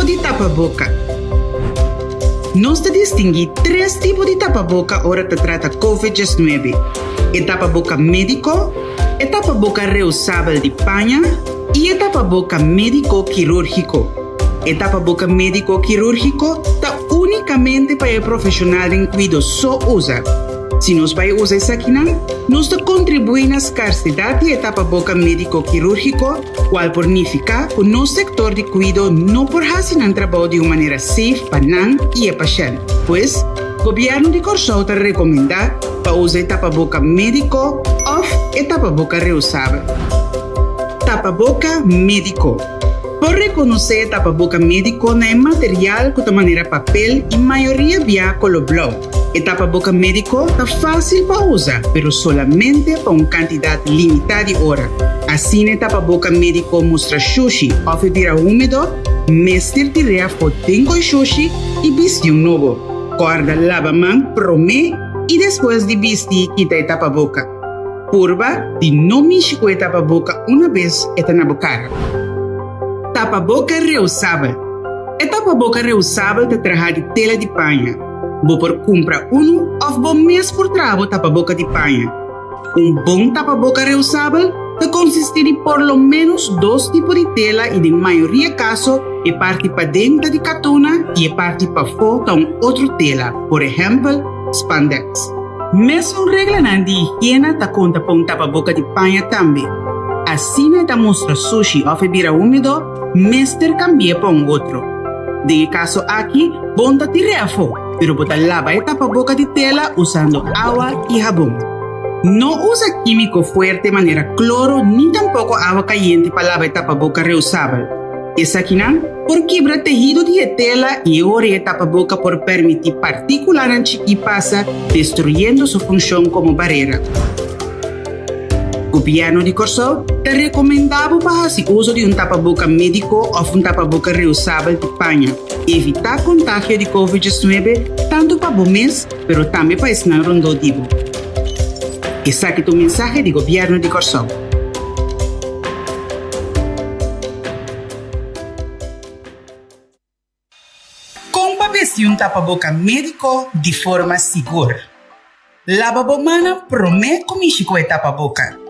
Tipo di tapaboka. Nos ta distinguí tres tipo di tapaboka ora ta trata Covid 19, e tapaboka médiko, e tapaboka reusabel di paña i e tapaboka médiko kirúrgiko. E tapaboka médiko kirúrgiko ta únikamente pa e profeshonal den kuido so usa. Si nos bai usa esakinan, nos ta kontribuí na skarsedat di e tapaboka médiko kirúrgiko, kual por nifiká ku nos sektor di kuido no por hasi nan trabou di un manera safe pa nan i e pashènt. Pues, Gobièrnu di Kòrsou ta rekomendá pa usa e tapaboka médiko òf e tapaboka reusabel. Tapaboka médiko. Por rekonosé e tapaboka médiko na e material ku ta manera papel i mayoria bia koló blou. E tapaboka médiko ta fásil pa usa, pero solamente pa un kantidat limitá di ora. Asina e tapaboka médiko mustra shushi òf e bira húmedo, mester tir'é afó den koi shushi i bisti un nobo. Kòrda laba man promé i despues di bisti kita e tapaboka. Purba di no mishi ku e tapaboka una bes e ta na bo kara. Tapaboka reusabel. E tapaboka reusabel ta traha di tela di paña. Bo por kumpra unu òf bo mes por traha bo tapaboka di paña. Un bon tapaboka reusabel ta konsistí di por lo ménos dos tipo di tela i den mayoria kaso e parti paden ta di katuna i e parti pafó ta un otro tela, por ehèmpel, spandex. Mesun reglanan di higiena ta konta pa un tapaboka di paña tambe. Asina e ta mustra sushi òf e bira húmedo, mester kambi'é pa un otro. Den e kaso aki, bo no ta tir'é afó, pero bo ta laba e tapaboka di tela usando awa i habon. No usa kímiko fuerte manera kloro ni tampoko awa kayente pa laba e tapaboka reusabel. Esakinan por kibra tehido di e tela i e ora e tapaboka por permití partíkulanan chikí pasa, destruyendo su funshon komo barera. Gobièrnu di Kòrsou ta rekomendá bo pa hasi uso di un tapaboka médiko òf un tapaboka reusabel di paña. Evitá kontagio di Covid 19 tantu pa bo mes pero tambe pa esnan rondó di bo. Esaki ta un mensahe di Gobièrnu di Kòrsou. Kon pa bisti un tapaboka médiko di forma sigur? Laba bo mannan promé ku mishi ku e tapaboka.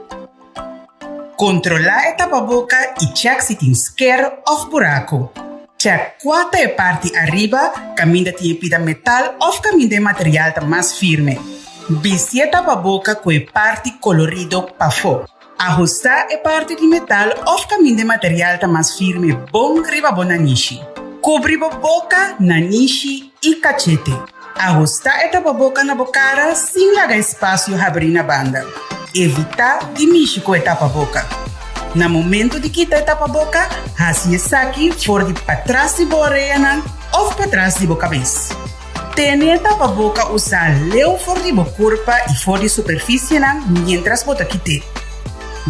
Kontrolá e tapaboka i chèk si tin sker òf buraku. Chèk kua ta e parti ariba kaminda tin e pida metal òf kaminda e material ta mas firme. Bisti e tapaboka ku e parti kolorido pafó. Ahustá e parti di metal òf kaminda e material ta mas firme bon riba bo nanishi. Kubri bo boka, nanishi i kachete. Ahustá e tapaboka na bo kara sin laga espasio habrí na banda. Evitá di mishi ku e tapaboka. Na momento di kita e tapaboka, hasi esaki for di patras di bo oreanan òf patras di bo kabes. Tene e tapaboka usá leu for di bo kurpa i for di superfisienan miéntras bo ta kit'é.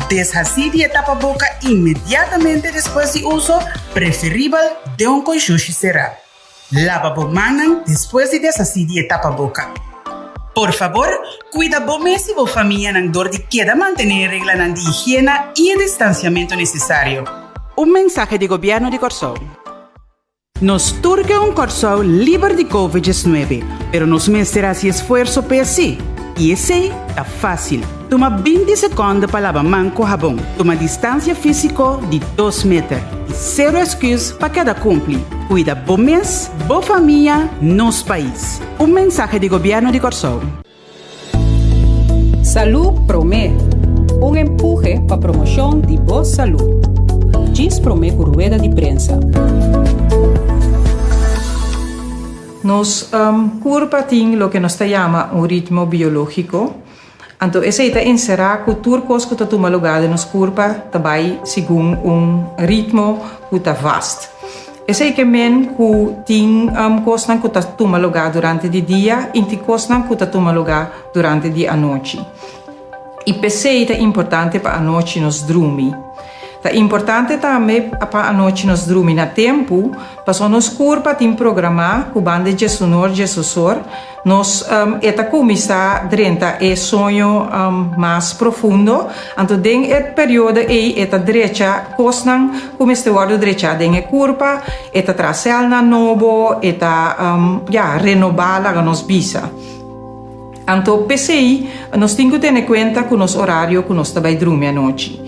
Deshasí di e tapaboka inmediatamente despues di uso, preferibel den un konshushi será. Laba bo mannan despues di deshasí di e tapaboka. Por fabor, kuida bo mes i bo famianan dor di keda mantené e reglanan di higiena i e distansiamentu nesesario. Un mensahe di Gobièrnu di Kòrsou. Nos tur ke un Kòrsou liber di Covid 19, pero nos mester hasi esfuerso p'e así. I esei ta fásil. Tuma 20 sekònde pa laba man ku habon, tuma distansia físiko di dos meter i sero esküs pa keda kumpli. Kuida bo mes, bo famia, nos pais. Un mensahe di Gobièrnu di Kòrsou. Salú Promé, un empuhe pa promoshon di bo salú. Djis promé ku rueda di prensa. Nos kurpa tin loke nos ta yama un ritmo biológiko. Anto esei ta enserá ku tur kos ku ta tuma lugá den nos kurpa ta bai segun un ritmo ku ta vast. Esei ke men ku tin kosnan ku ta tuma lugá durante di dia i tin kosnan ku ta tuma lugá durante di anochi. I p'esei ta importante pa anochi nos drumi. Ta importante tambe pa anochi nos drumi na tempu, pasobra nos kurpa tin programá ku banda di djesunor djesosor nos e ta kuminsá drenta e soño mas profundo. Anto den e periodo ei e ta drecha kosnan ku mester wòrdu drechá den e kurpa, e ta traha sèlnan nobo, e ta ya renobá laga nos bisa. Anto p'esei nos tin ku tene kuenta ku nos orario ku nos ta bai drumi anochi.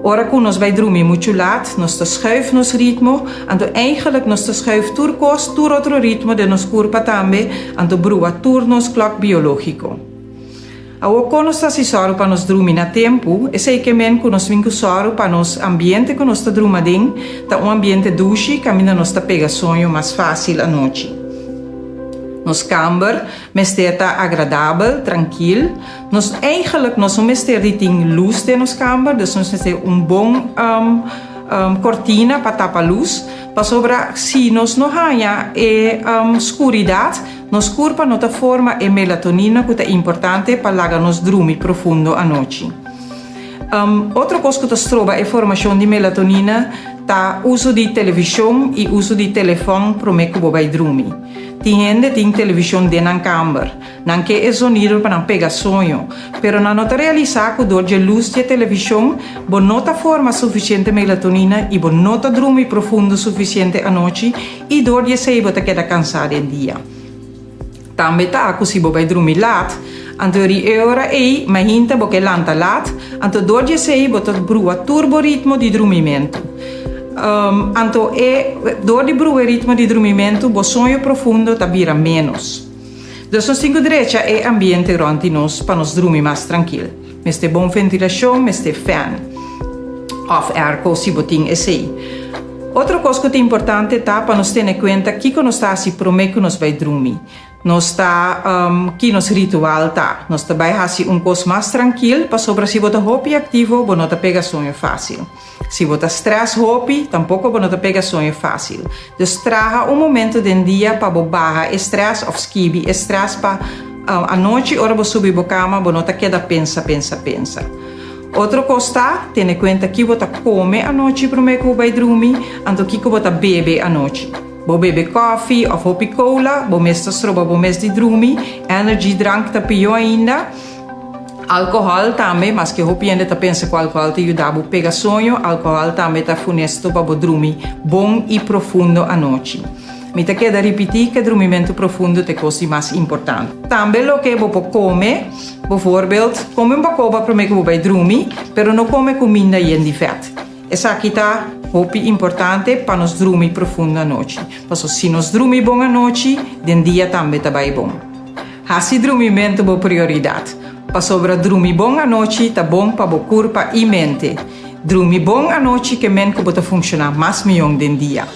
Ora ku nos bai drumi muchu lat, nos ta schuif nos ritmo, anto eigenlijk nos ta schuif tur kos, tur otro ritmo den nos kurpa tambe, anto brua tur nos klòk biológiko. Awor kon nos ta hasi sòru pa nos drumi na tempu? Esei ke men ku nos bin ku sòru pa nos ambiente ku nos ta druma den ta un ambiente dushi kaminda nos ta pega soño mas fásil anochi. Nos kamber Mester ta agradabel, trankil. Nos eigenlijk nos no mester di tin lus den nos kamber, dus nos mester un bon kortina pa tapa lus, pasobra si nos no haña e skuridat, nos kurpa no ta forma e melatonina ku ta importante pa laga nos drumi profundo anochi. Otro kos ku ta stroba e formashon di melatonina ta uso di televishon i uso di telefòn promé ku bo bai drumi. Tin hende tin televishon den nan kamber. Nan ke e zonido pa nan pega soño. Pero nan no ta realisá ku dor dje lus dje televishon bo no ta forma sufisiente melatonina i bo no ta drumi profundo sufisiente anochi i dor di esei bo ta keda kansá den dia. Tambe ta ku si bo bai drumi lat, anto ri e ora ei mainta bo ke lanta lat, anto dor di esei bo ta brua tur bo ritmo di drumimentu. Anto e dor di brua e ritmo di drumimentu bo soño profundo ta bira ménos. Dus nos tin ku drecha e ambiente rònt di nos pa nos drumi mas trankil. Mester bon ventilashon, mester fèn òf airco si bo tin esei. Otro kos ku ta importante ta pa nos tene kuenta kiko nos ta hasi promé ku nos bai drumi. Nos ta ki nos ritual ta. Nos ta bai hasi un kos mas trankil pasobra si bo ta hopi aktivo bo no ta pega soño fásil. Si bo ta strès hopi tampoko bo no ta pega soño fásil. Dus traha un momento den dia pa bo baha e strès òf skibi e strès pa anochi ora bo subi bo kama bo no ta keda pensa pensa pensa. Otro kos ta, tene kuenta ki bo ta kome anochi promé ku bo bai drumi, anto kiko bo ta bebe anochi. Bo bebe kòfi òf hopi kola, bo mes ta stroba bo mes di drumi, energy drank ta pió ainda. Alkohòl tambe, maske hopi hende ta pensa ku alkohòl ta yuda bo pega soño, alkohòl tambe ta funesto pa bo drumi bon i profundo anochi. Mi ta keda ripití ku e drumimentu profundo ta e kos di mas importante. Tambe loke bo por kome, Bovoorbeeld, kome un bakoba promé ku bo bai drumi, pero no kome kuminda yen di vèt. Esaki ta hopi importante pa nos drumi profundo anochi. Paso si nos drumi bon anochi, den dia tambe ta bai bon. Hasi drumimentu bo prioridat, pasobra drumi bon anochi ta bon pa bo kurpa i mente. Drumi bon anochi ke men ku bo ta funkshoná mas mion den dia.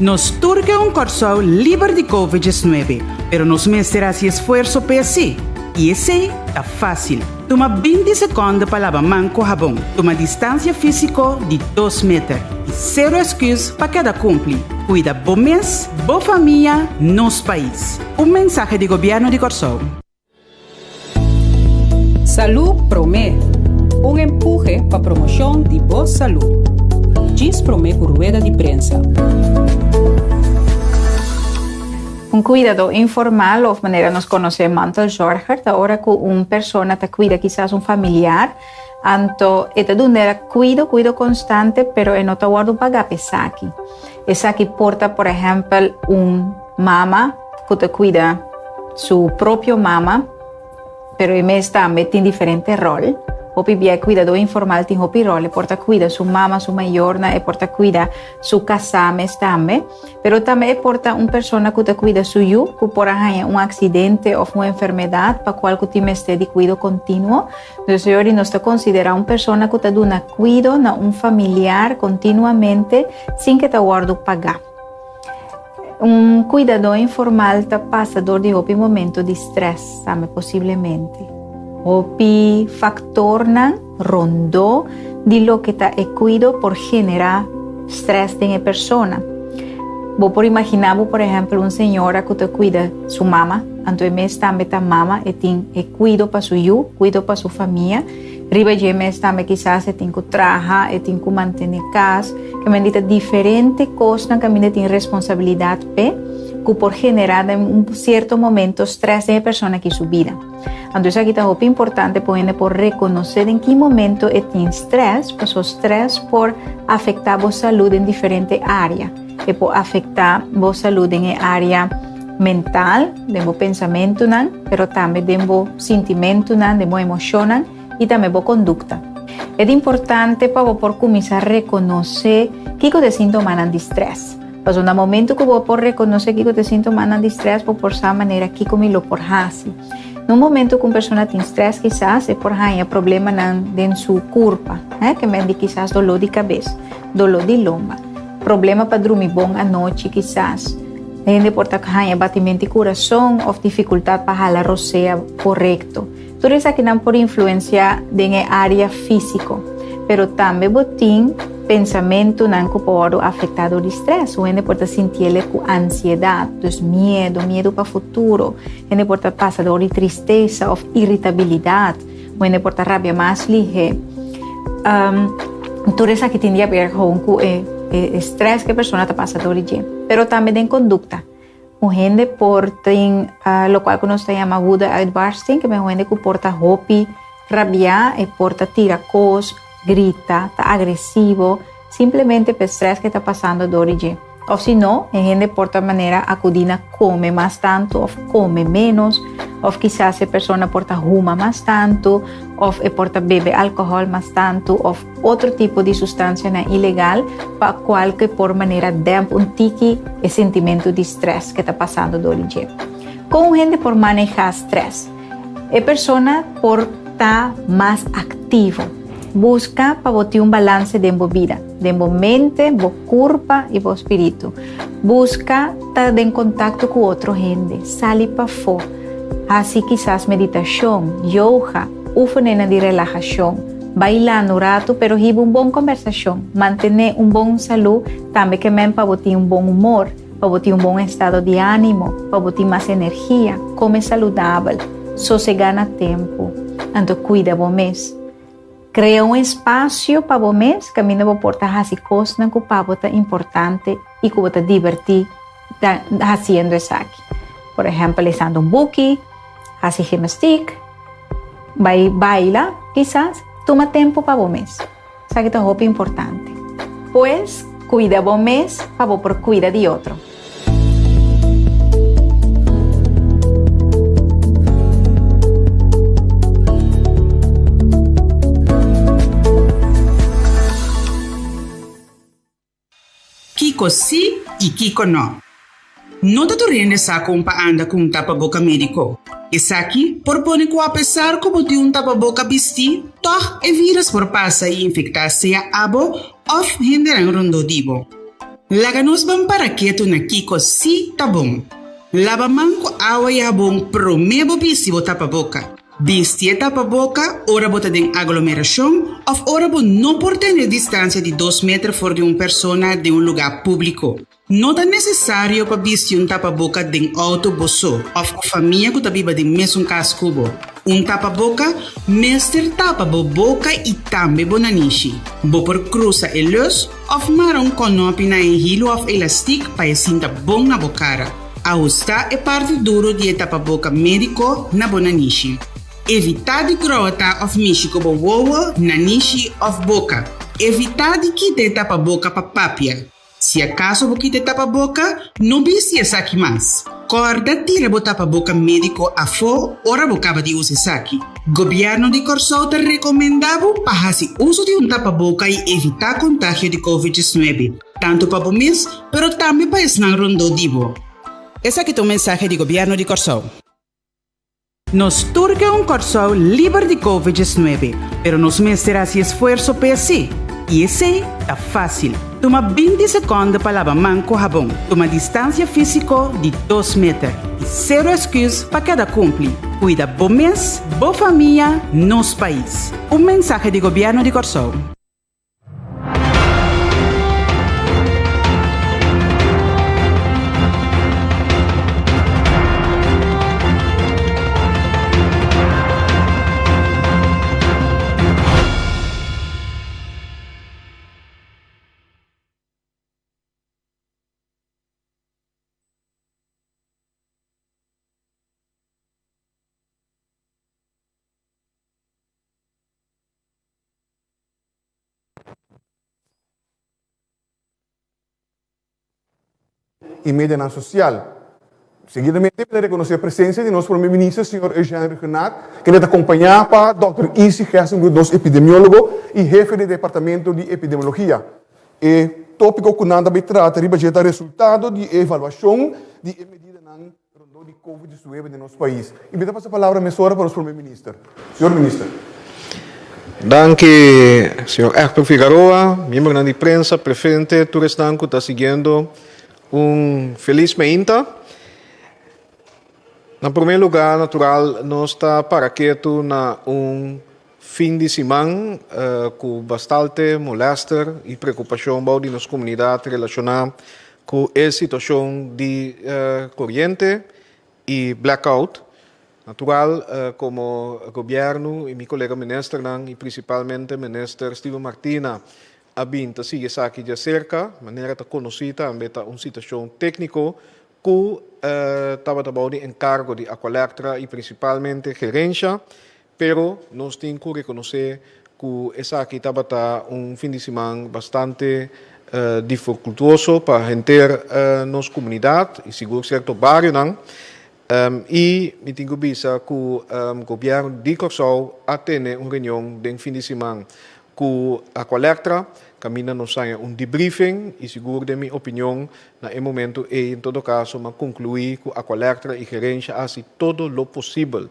Nos tur ke un Kòrsou liber di Covid 19, pero nos mester hasi esfuerso p'esei. I esei ta fásil. Tuma 20 sekonde pa laba man ku habon. Tuma distansia físiko di dos meter. I sero esküs pa keda kumpli. Kuida bo mes, bo famia, nos pais. Un mensahe di Gobièrnu di Kòrsou. Salú Promé, un empuhe pa promoshon di bo salú. Djis promé ku rueda di prensa. Un kuidadó informal òf manera nos konosé mantelzorger ta ora ku un persona ta kuida kisas un familiar, anto e ta duna e kuido, kuido konstante, pero e no ta wòrdu pagá pa esaki. Esaki por ta por ehèmpel un mama ku ta kuida su propio mama, Pero e mes tambe tin diferente ròl. Hopi bia e kuidadó informal tin hopi ròl. E por ta kuida su mama, su mayornan, e por ta kuida su kasá mes tambe. Pero tambe e por ta un persona ku ta kuida su yu ku por a haña un aksidente òf un enfermedat pa kual ku tin mester di kuido kontinuo. Dus yori nos ta konsiderá un persona ku ta duna kuido na un familiar kontinuamente sin ke ta wòrdu pagá. Un kuidadó informal ta pasa dor di hopi momento di strès tambe posiblemente. Hopi faktornan rondó di loke ta e kuido por generá strès den e persona. Bo por imaginá bo, por ehèmpel, un señora ku ta kuida su mama, anto e mes tambe ta mama, e tin e kuido pa su yu, kuido pa su famia. Riba dje mes tambe kisas e tin ku traha, e tin ku mantené kas. Ke men di ta diferente kosnan kaminda e tin responsabilidat p'e, ku por generá den un sierto momento strès den e persona aki su bida. Anto esaki ta hopi importante pa un hende por rekonosé den ki momento e tin strès, pasobra strès por afektá bo salú den diferente área. E por afektá bo salú den e área mental, den bo pensamentunan, pero tambe den bo sintimentunan, den bo emoshonnan i tambe bo kondukta. E ta importante pa bo por kuminsá rekonosé kiko ta e síntomanan di strès. Pasobra na momento ku bo por rekonosé kiko ta e síntomanan di strès, bo por sa manera kiko mi lo por hasi. Na un momento ku un persona tin strès kisas e por haña problemanan den su kurpa, ke men di kisas doló di kabes, doló di lomba, problema pa drumi bon anochi kisas. Hende por ta haña batimento di kurason òf difikultat pa hala rosea korekto. Tur esakinan por influensiá den e área físiko, pero tambe bo tin pensamentunan ku por wòrdu afektá dor di strès. Un hende por ta sintiel ku ansiedat, dus miedu, miedu pa futuro. Hende por ta pasa dor di tristesa òf iritabilidat. Un hende por ta rabia mas lihé. Tur esaki tin di haber gewoon ku e strès ku e persona ta pasa dor di dje. Pero tambe den kondukta. Un hende por tin lokual ku nos ta yama woede-uitbarsting, ke un hende ku por ta hopi rabiá, e por ta tira kos, grita, ta agresivo, simplemente pa e strès ku e ta pasando dor di dje. Òf si no, e hende por ta manera akudí na kome mas tantu òf kome ménos, òf kisas e persona por ta huma mas tantu, òf e por ta bebe alkohòl mas tantu òf otro tipo di sustansianan ilegal pa kual ku e por manera dèmp un tiki e sentimentu di strès ku e ta pasando dor di dje. Kon un hende por manehá strès? E persona por ta mas aktivo. Buska pa bo tin un balanse den bo bida, den bo mente, bo kurpa i bo spiritu. Buska ta den kontakto ku otro hende, sali pafó, hasi kisas meditashon, yoga, ufenennan di relahashon, baila un ratu pero hiba un bon kombersashon. Mantené un bon salú tambe ke men pa bo tin un bon humor. Pa bo tin un bon estado di ánimo, pa bo tin mas energia, kome saludabel, sosegá na tempu, anto kuida bo mes. Krea un espasio pa bo mes kaminda bo por ta hasi kosnan ku pa bo ta importante i ku bo ta dibertí hasiendo esaki. Por ehèmpel, lesando un buki, hasi gimnastik, bai baila kisas. Tuma tempu pa bo mes. Esaki ta hopi importante. Pues, cuida bo mes pa bo por cuida di otro. Kiko sí i kiko no? No ta tur hende sa kon pa anda ku un tapaboka médiko. Esaki por pone ku apesar ku bo tin un tapaboka bistí, tòg e vírus por pasa i infektá sea abo òf hendenan rondó di bo. Laga nos ban para ketu na kiko sí ta bon. Laba man ku awa i habon promé bo bisti bo tapaboka. Bisti e tapaboka ora bo ta den aglomerashon òf ora bo no por tene distansia di dos meter for di un persona den un lugá públiko. No ta nesesario pa bisti un tapaboka den outo bo so òf ku famia ku ta biba den mesun kas ku bo. Un tapaboka mester tapa bo boka i tambe bo nanishi. Bo por krusa e lus òf mara un kònòpi na e hilu òf elastik pa e sinta bon na bo kara. Ahustá e parti duro di e tapaboka médiko na bo nanishi. Evitá di grota òf mishi ku bo wowo, nanishi òf boka. Evitá di kita e tapaboka pa papia. Si akaso bo kita e tapaboka, no bisti esaki mas. Kòrda tira bo tapaboka médiko afó ora bo kaba di usa esaki. Gobièrnu di Kòrsou ta rekomendá bo pa hasi uso di un tapaboka i evitá kontagio di Covid 19. Tantu pa bo mes, pero tambe pa esnan rondó di bo. Esaki ta un mensahe di Gobièrnu di Kòrsou. Nos tur ke un Kòrsou liber di Covid 19, pero nos mester hasi esfuerso p'e así. I esei ta fásil. Tuma 20 sekònde pa laba man ku habon. Tuma distansia físiko di dos meter. I sero esküs pa keda kumpli. Kuida bo mes, bo famia, nos pais. Un mensahe di Gobièrnu di Kòrsou. i medianan sosial. Seguidamente mi ta rekonosé presensia di nos Prome Minister señor Eugène Rhuggenaath, kende ta kompañá pa dòkter Izzy Gerstenbluth, nos epidemiólogo i hefe di Departamento di Epidemiologia. E tópiko ku nan ta bai trata riba dje ta resultado di e evaluashon di e medidanan rondó di Covid 19 den nos pais. I mi ta pasa palabra mesora pa nos Prome Minister. Señor Minister. Danki señor Hector Figaroa, miembronan di prensa presente, tur esnan ku ta siguiendo un felis meinta. Na prome lugar natural nos ta para ketu na un fin di siman ku bastalte molester i preokupashon bou di nos komunidat relashoná ku e situashon di koriente i blackout. Natural komo gobièrnu i mi kolega ministernan i prinsipalmente minister Steven Martina a bin ta sigui esaki djaserka, manera ta konosí tambe ta un situashon tékniko ku tabata bou di enkargo di Aqualectra i prinsipalmente gerensha. Pero nos tin ku rekonosé ku esaki tabata un fin di siman bastante difikultuoso pa henter nos komunidat i sigur sierto barionan. I mi tin ku bisa ku gobièrnu di Kòrsou a tene un reunion den fin di siman ku Aqualectra kaminda nos haña un debriefing i sigur den mi opinion na e momento ei en todo kaso m'a konkluí ku Aqualectra i gerensha a hasi todo lo posibel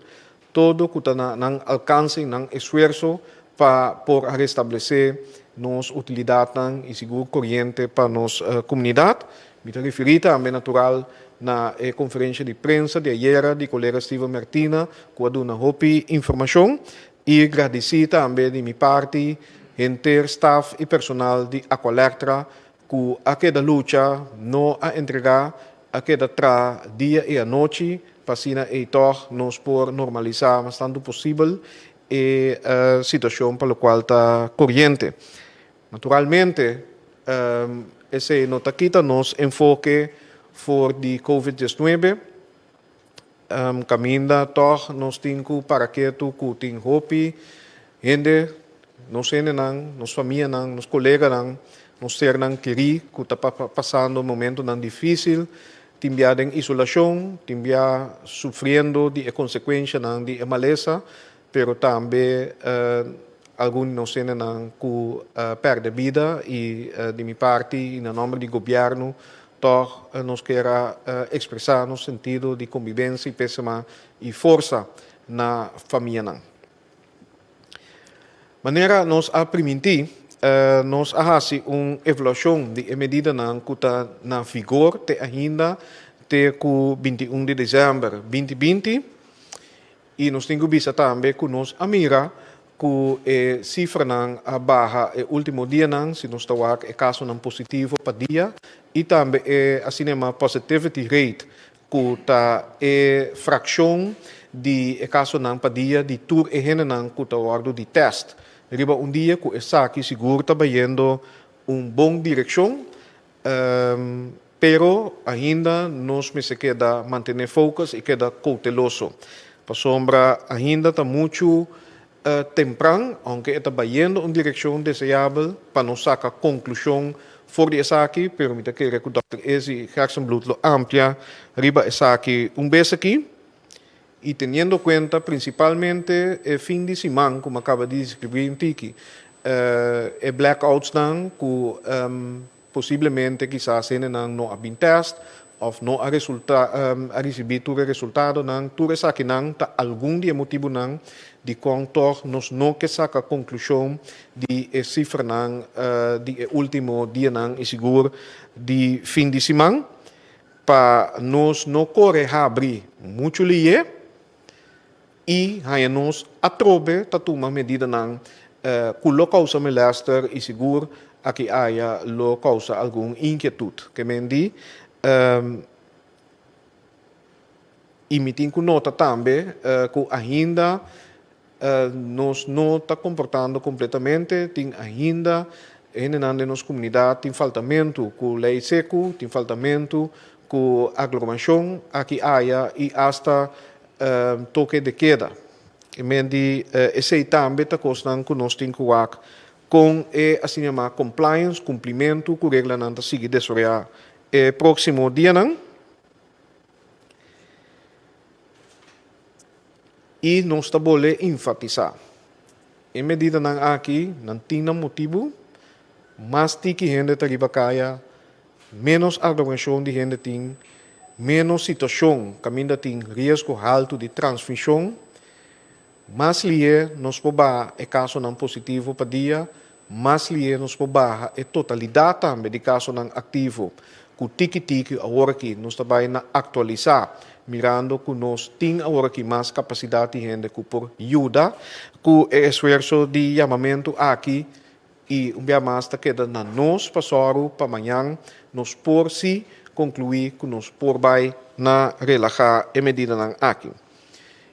Todo ku ta na nan alkanse i nan esfuerso pa por a restablesé nos utilidatnan i sigur koriente pa nos komunidat. Mi ta referí tambe natural na e konferensha di prensa di ayera di kolega Steven Mertina ku a duna hopi informashon i gradisí tambe di mi parti henter staf i personal di Aqualectra ku a keda lucha, no a entregá, a keda traha dia i anochi pa asina ei tòg nos por normalisá mas tantu posibel e situashon pa lokual ta koriente. Naturalmente esei no ta kita nos enfoke for di Covid 19, Kaminda tòg nos tin ku para ketu ku tin hopi hende, nos hendenan, nos famianan, nos koleganan, nos sernan kerí ku ta pasando momentunan difísil, tin bia den isolashon, tin bia sufriendo di e konsekuenshanan di e malesa, pero tambe algun di nos hendenan ku pèrdè bida i di mi parti i na nòmber di gobièrnu Tòg nos kier a ekspresá nos sentido di kombibensia i pésema i forsa na famianan. Manera nos a primintí, nos a hasi un evaluashon di e medidanan ku ta na vigor te ainda te ku 21 di desèmber 2020 I nos tin ku bisa tambe ku nos a mira ku e sifranan a baha e último dianan, si nos ta wak e kasonan positivo pa dia i tambe e asina yama positivity rate ku ta e frakshon di e kasonan pa dia di tur e hendenan ku ta wòrdu di tèst riba un dia ku esaki sigur ta bayendo un bon direkshon. Pero ainda nos mester keda mantené focus i keda kouteloso, pasobra ainda ta muchu tempran, ounke e ta bayendo un direkshon deseabel pa nos saka konklushon for di esaki, pero mi ta kere ku dòkter Izzy Gerstenbluth lo amplia riba esaki un bes aki. I teniendo kuenta prinsipalmente e fin di siman ku mi a kaba di deskribí un tiki, e blackoutsnan ku posiblemente kisas hendenan no a bin tèst òf no a resulta a risibí tur e resultadonan, tur esakinan ta algun di e motibunan dikon tòg nos no ke saka konklushon di e sifranan di e último dianan i sigur di fin di siman. Pa nos no kore habri muchu lié i haña nos atrobe ta tuma medidanan ku lo kousa molèster i sigur aki aya lo kousa algun inkietut. Ke men di, i mi tin ku nota tambe ku ainda Nos no ta komportando kompletamente, tin ainda hendenan den nos komunidat tin faltamentu ku lei seku, tin faltamentu ku aglomashon aki aya i asta toke de keda. E men di esei tambe ta kosnan ku nos tin ku wak kon e asina yama compliance, kumplimentu ku reglanan ta sigui desaroyá. e próksimo dianan. I nos ta bolbe enfatisá, e medidanan aki nan tin nan motibu, mas tiki hende ta riba kaya, ménos aglomerashon di hende tin, ménos situashon kaminda tin riesgo haltu di transmishon, mas lihé nos por baha e kasonan positivo pa dia, mas lihé nos por baha e totalidat tambe di kasonan aktivo ku tiki tiki aworakí nos ta bai na aktualisá, mirando ku nos tin aworakí mas kapasidat di hende ku por yuda ku e esfuerso di yamamentu aki i un bia mas ta keda na nos pa sòru pa mañan nos por sí konkluí ku nos por bai na relahá e medidanan aki.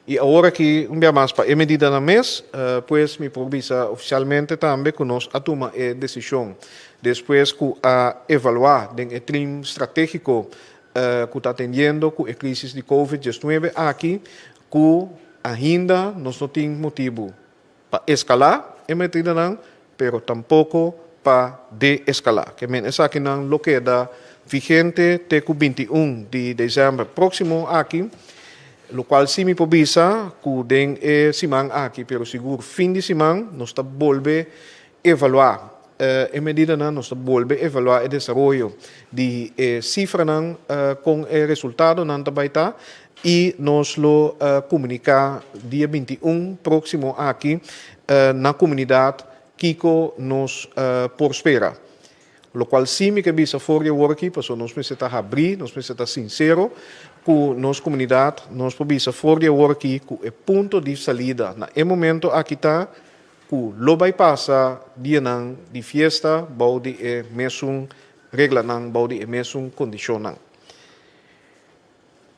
I awor aki un bia mas pa e medidanan mes, pues mi por bisa ofisialmente tambe ku nos a tuma e desishon despues ku a evaluá den e trim stratégiko ku ta atendiendo ku e krisis di Covid diesnuebe aki ku ainda nos no tin motibu pa eskalá e medidanan pero tampoko pa de-eskalá. Ke men esakinan lo keda vigente te ku 21 di desèmber próksimo aki, lokual sí mi por bisa ku den e siman aki, pero sigur fin di siman, nos ta bolbe evaluá e medidanan, nos ta bolbe evaluá e desaroyo di e sifranan, kon e resultadonan ta bai ta i nos lo komuniká dia 21 próksimo aki na komunidat kiko nos por spera. Lokual sí mi ke bisa for di awor aki, pasobra nos mester ta habrí, nos mester ta sinsero ku nos komunidat, nos por bisa for di awor aki ku e punto di salida na e momento aki ta ku lo bai pasa dianan di fiesta bou di e mesun reglanan, bou di e mesun kondishonnan.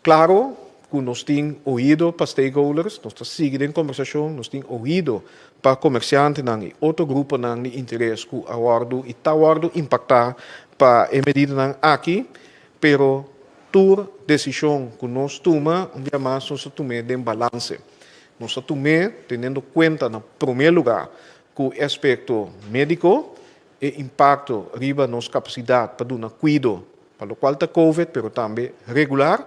Klaro ku nos tin oido pa stakeholders, nos ta sigui den kombersashon, nos tin oido pa komersiantenan i otro gruponan di interes ku a wòrdu i ta wòrdu impaktá pa e medidanan aki, pero tur desishon ku nos tuma, un bia mas nos ta tum'é den balanse. Nos ta tum'é teniendo kuenta na promé lugá ku e aspekto médiko, e impakto riba nos kapasidat pa duna kuido pa lokual ta Covid, pero tambe regular,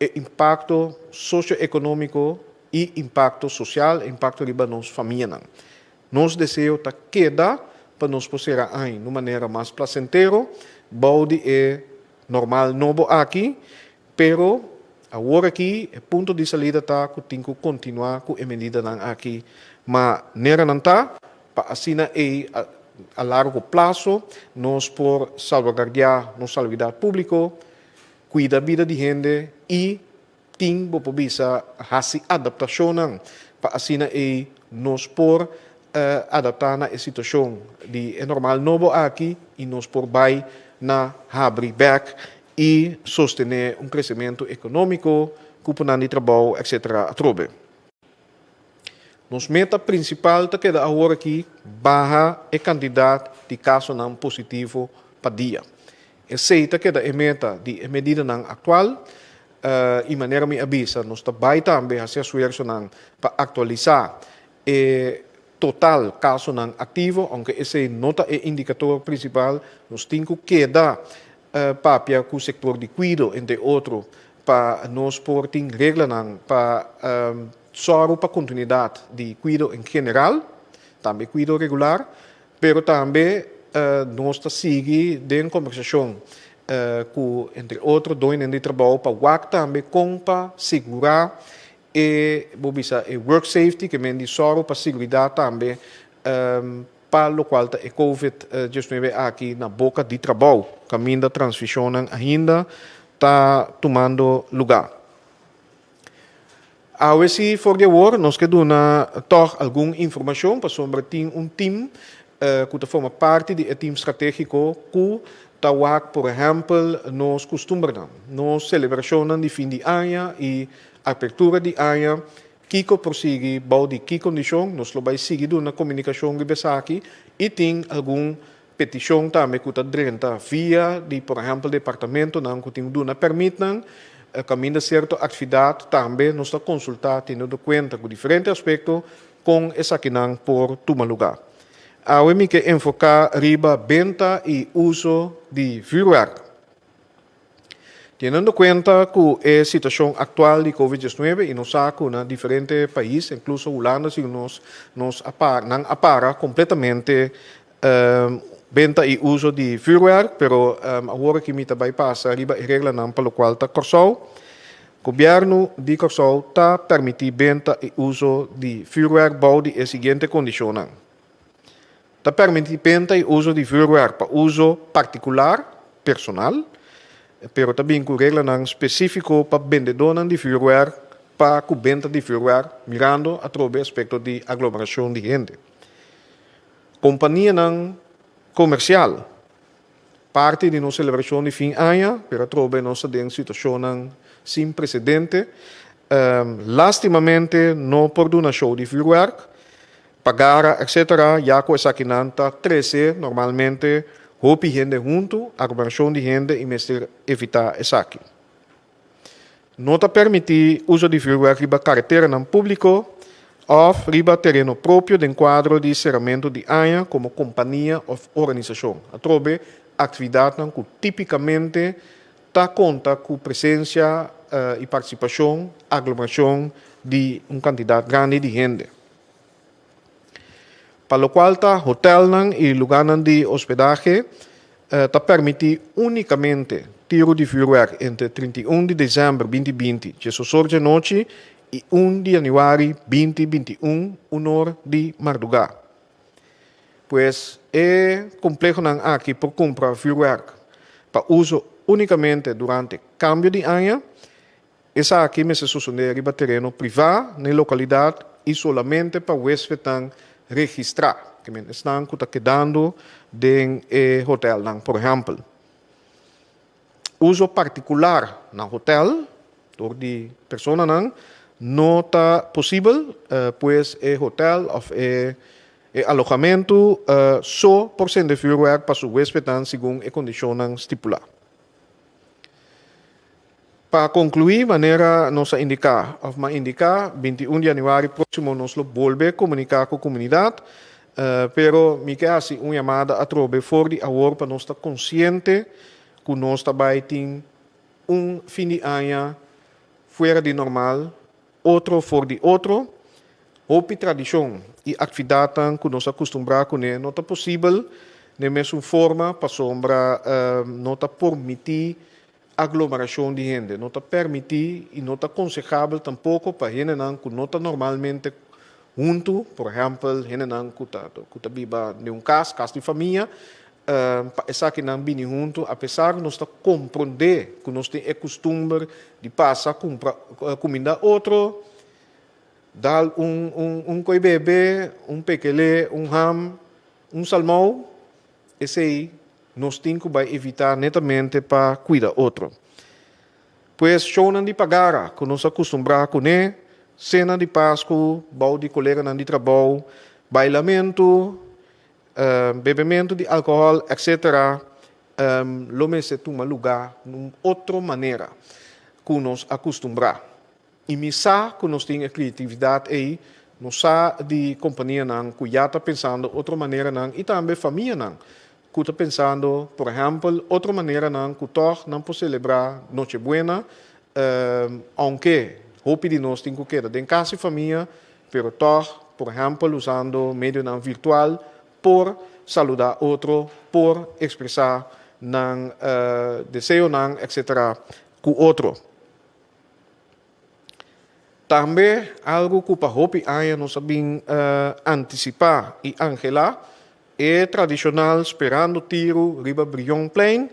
e impakto sosioekonómiko i impakto sosial, e impakto riba nos famianan. Nos deseo ta keda pa nos por sera aña na un manera mas plasentero bou di e normal nobo aki, pero awor aki e punto di salida ta ku tin ku kontinuá ku e medidanan aki manera nan ta, pa asina ei a largo plaso nos por salvaguardiá nos salubridat públiko, kuida bida di hende i tin bo por bisa hasi adaptashonnan pa asina ei nos por adaptá na e situashon di e normal nobo aki i nos por bai na habri bèk i sostené un kresementu ekonómiko, kuponan di trabou etcetera atrobe. Nos meta prinsipal ta keda awor aki baha e kantidat di kasonan positivo pa dia. Esei ta keda e meta di e medidanan aktual i manera mi a bisa nos ta bai tambe hasi esfuersonan pa aktualisá e total kasonan aktivo, ounke esei no ta e indikador prinsipal, nos tin ku keda papia ku sektor di kuido entre otro pa nos por tin reglanan pa sòru pa kontinuidat di kuido en general, tambe kuido regular, pero tambe nos ta sigui den kombersashon ku entre otro doñonan di trabou pa wak tambe kon pa sigurá e bo bisa e work safety ke men di sòru pa siguridat tambe pa lokual ta e covid 19 aki na boka di trabou kaminda transmishonnan ainda ta tumando lugá. Awe si for di awor nos ke duna tòg algun informashon pasobra tin un tim ku ta forma parti di e tim stratégiko ku ta wak por ehèmpel nos kustumbernan, nos selebrashonnan di fin di aña i apertura di aña, kiko por sigui bou di ki kondishon, nos lo bai sigui duna komunikashon riba esaki i tin algun Petishon tambe ku ta drenta via di por ehèmpel departamentonan ku tin duna pèrmitnan kaminda sierto aktividat tambe nos ta konsultá teniendo kuenta ku diferente aspekto kon esakinan por tuma lugá. Awe mi ke enfoká riba benta i uso di vürwèrk. Teniendo kuenta ku e situashon aktual di Covid 19 i nos sa ku na diferente pais, inkluso Hulanda si nos nos a para nan a para kompletamente benta i uso di vuurwerk, pero awor aki mi ta bai pasa riba e reglanan pa lokual ta Kòrsou. Gobièrnu di Kòrsou ta permití benta i uso di vuurwerk bou di e siguiente kondishonnan. Ta permití benta i uso di vuurwerk pa uso partikular, personal, pero ta bin ku reglanan spesífiko pa bendedónan di vuurwerk pa ku benta di vuurwerk mirando atrobe aspekto di aglomerashon di hende. Kompanianan komersial, parti di nos selebrashon di fin aña, pero atrobe nos ta den situashonnan sin presedente. Lástimamente no por duna show di vuurwerk. Pagara etc. Ya ku esakinan ta trese normalmente hopi hende huntu, aglomerashon di hende i mester evitá esaki. No ta permití uso di vürwèrk riba kareteranan públiko òf riba tereno propio den kuadro di seramentu di aña komo kompania òf organisashon. Atrobe aktividatnan ku típikamente ta konta ku presensia i partisipashon, aglomerashon, di un kantidat grandi di hende. Pa lokual ta hotelnan i lugánan di hospedahe ta permití únikamente tiru di vürwèrk entre 31 di desèmber 2020 diesosor djanochi i un di yanüari 2021 unor di mardugá. Pues e komplehonan aki por kumpra vürwèrk pa uso únikamente durante kambio di aña. Esaki mester sosodé riba tereno privá na e lokalidat i solamente pa huéspednan registrá, ke men esnan ku ta kedando den e hotèlnan. Por ehèmpel, uso partikular na hotèl dor di personanan no ta posibel, pues e hotèl òf e alohamentu so por sende vürwèrk pa su huéspednan segun e kondishonnan stipulá. Pa konkluí, manera nos a indiká òf m'a indiká, 21 di yanüari próksimo nos lo bolbe komuniká ku komunidat, pero mi ke hasi un yamada atrobe for di awor pa nos ta konsiente ku nos ta bai tin un fin di aña fuera di normal, otro for di otro. Hopi tradishon i aktividatnan ku nos a kustumbrá kuné no ta posibel den mesun forma pasobra no ta pormití aglomerashon di hende. No ta permití i no ta konsehabel tampoko pa hendenan ku no ta normalmente huntu, por ehèmpel hendenan ku ta ku ta biba den un kas, kas di famia, pa esakinan bini huntu apesar ku nos ta komprondé ku nos tin e kustumber di pasa kumpra kuminda otro, dal un un un koi bebe, un pekelé, un ham, un salmou, esei Nos tin ku bai evitá netamente pa kuida otro. Pues shownan di pagara ku nos a kustumbrá kuné, sena di Pasku bou di koleganan di trabou, bailamentu, bebementu di alkohòl, etsetera, lo mester tuma lugá na un otro manera ku nos a kustumbrá. I mi sa ku nos tin e kreatividat ei, nos sa di kompanianan ku ya ta pensando otro maneranan i tambe famianan ku ta pensando, por ehèmpel, otro maneranan ku tòg nan por selebrá Nochebuena, ounke hopi di nos tin ku keda den kas di famia, pero tòg, por ehèmpel, usando medionan virtual por saludá otro, por ekspresá nan deseonan, etsetera, ku otro. Tambe algu ku pa hopi aña nos a bin antisipá i anhelá, e tradishonal Sperando Tiru riba Brionplein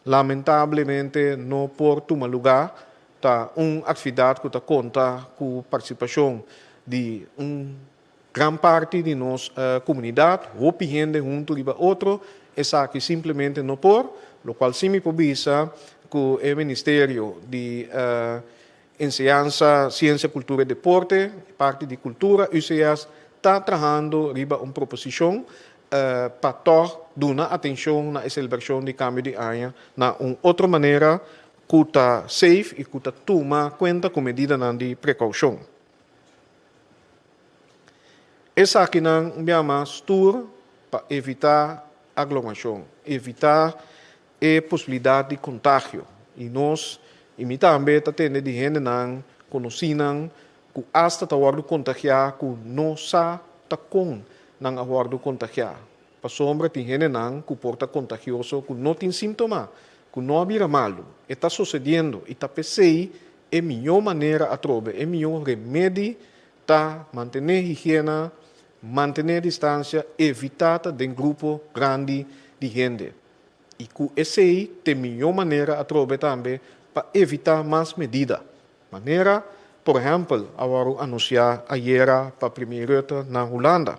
lamentablemente no por tuma lugá. Ta un aktividat ku ta konta ku partisipashon di un gran parti di nos komunidat, hopi hende huntu riba otro, esaki simplemente no por, lokual si mi por bisa ku e Ministerio di Enseñansa, Siensia, Kultura i Deporte, parti di Kultura, UCS, ta trahando riba un proposishon pa tòg duna atenshon na e selebrashon di kambio di aña na un otro manera ku ta safe i ku ta tuma kuenta ku medidanan di prekoushon. Esakinan un bia mas tur pa evitá aglomerashon, evitá e posibilidat di kontagio. I nos. I mi tambe ta tende di hendenan, konosínan, ku asta ta wòrdu kontagiá ku no sa ta kon nan a wòrdu kontagiá. Pasobra tin hendenan ku por ta kontagioso ku no tin síntoma, ku no a bira malu. E ta sosediendo i ta p'esei e mihó manera atrobe, e mihó remedi ta mantené higiena, mantené distansia, evitá ta den grupo grandi di hende. I ku esei t'e mihó manera atrobe tambe pa evitá mas medida. Manera, por ehèmpel, a wòrdu anunsiá ayera pa Premier Rutte na Hulanda.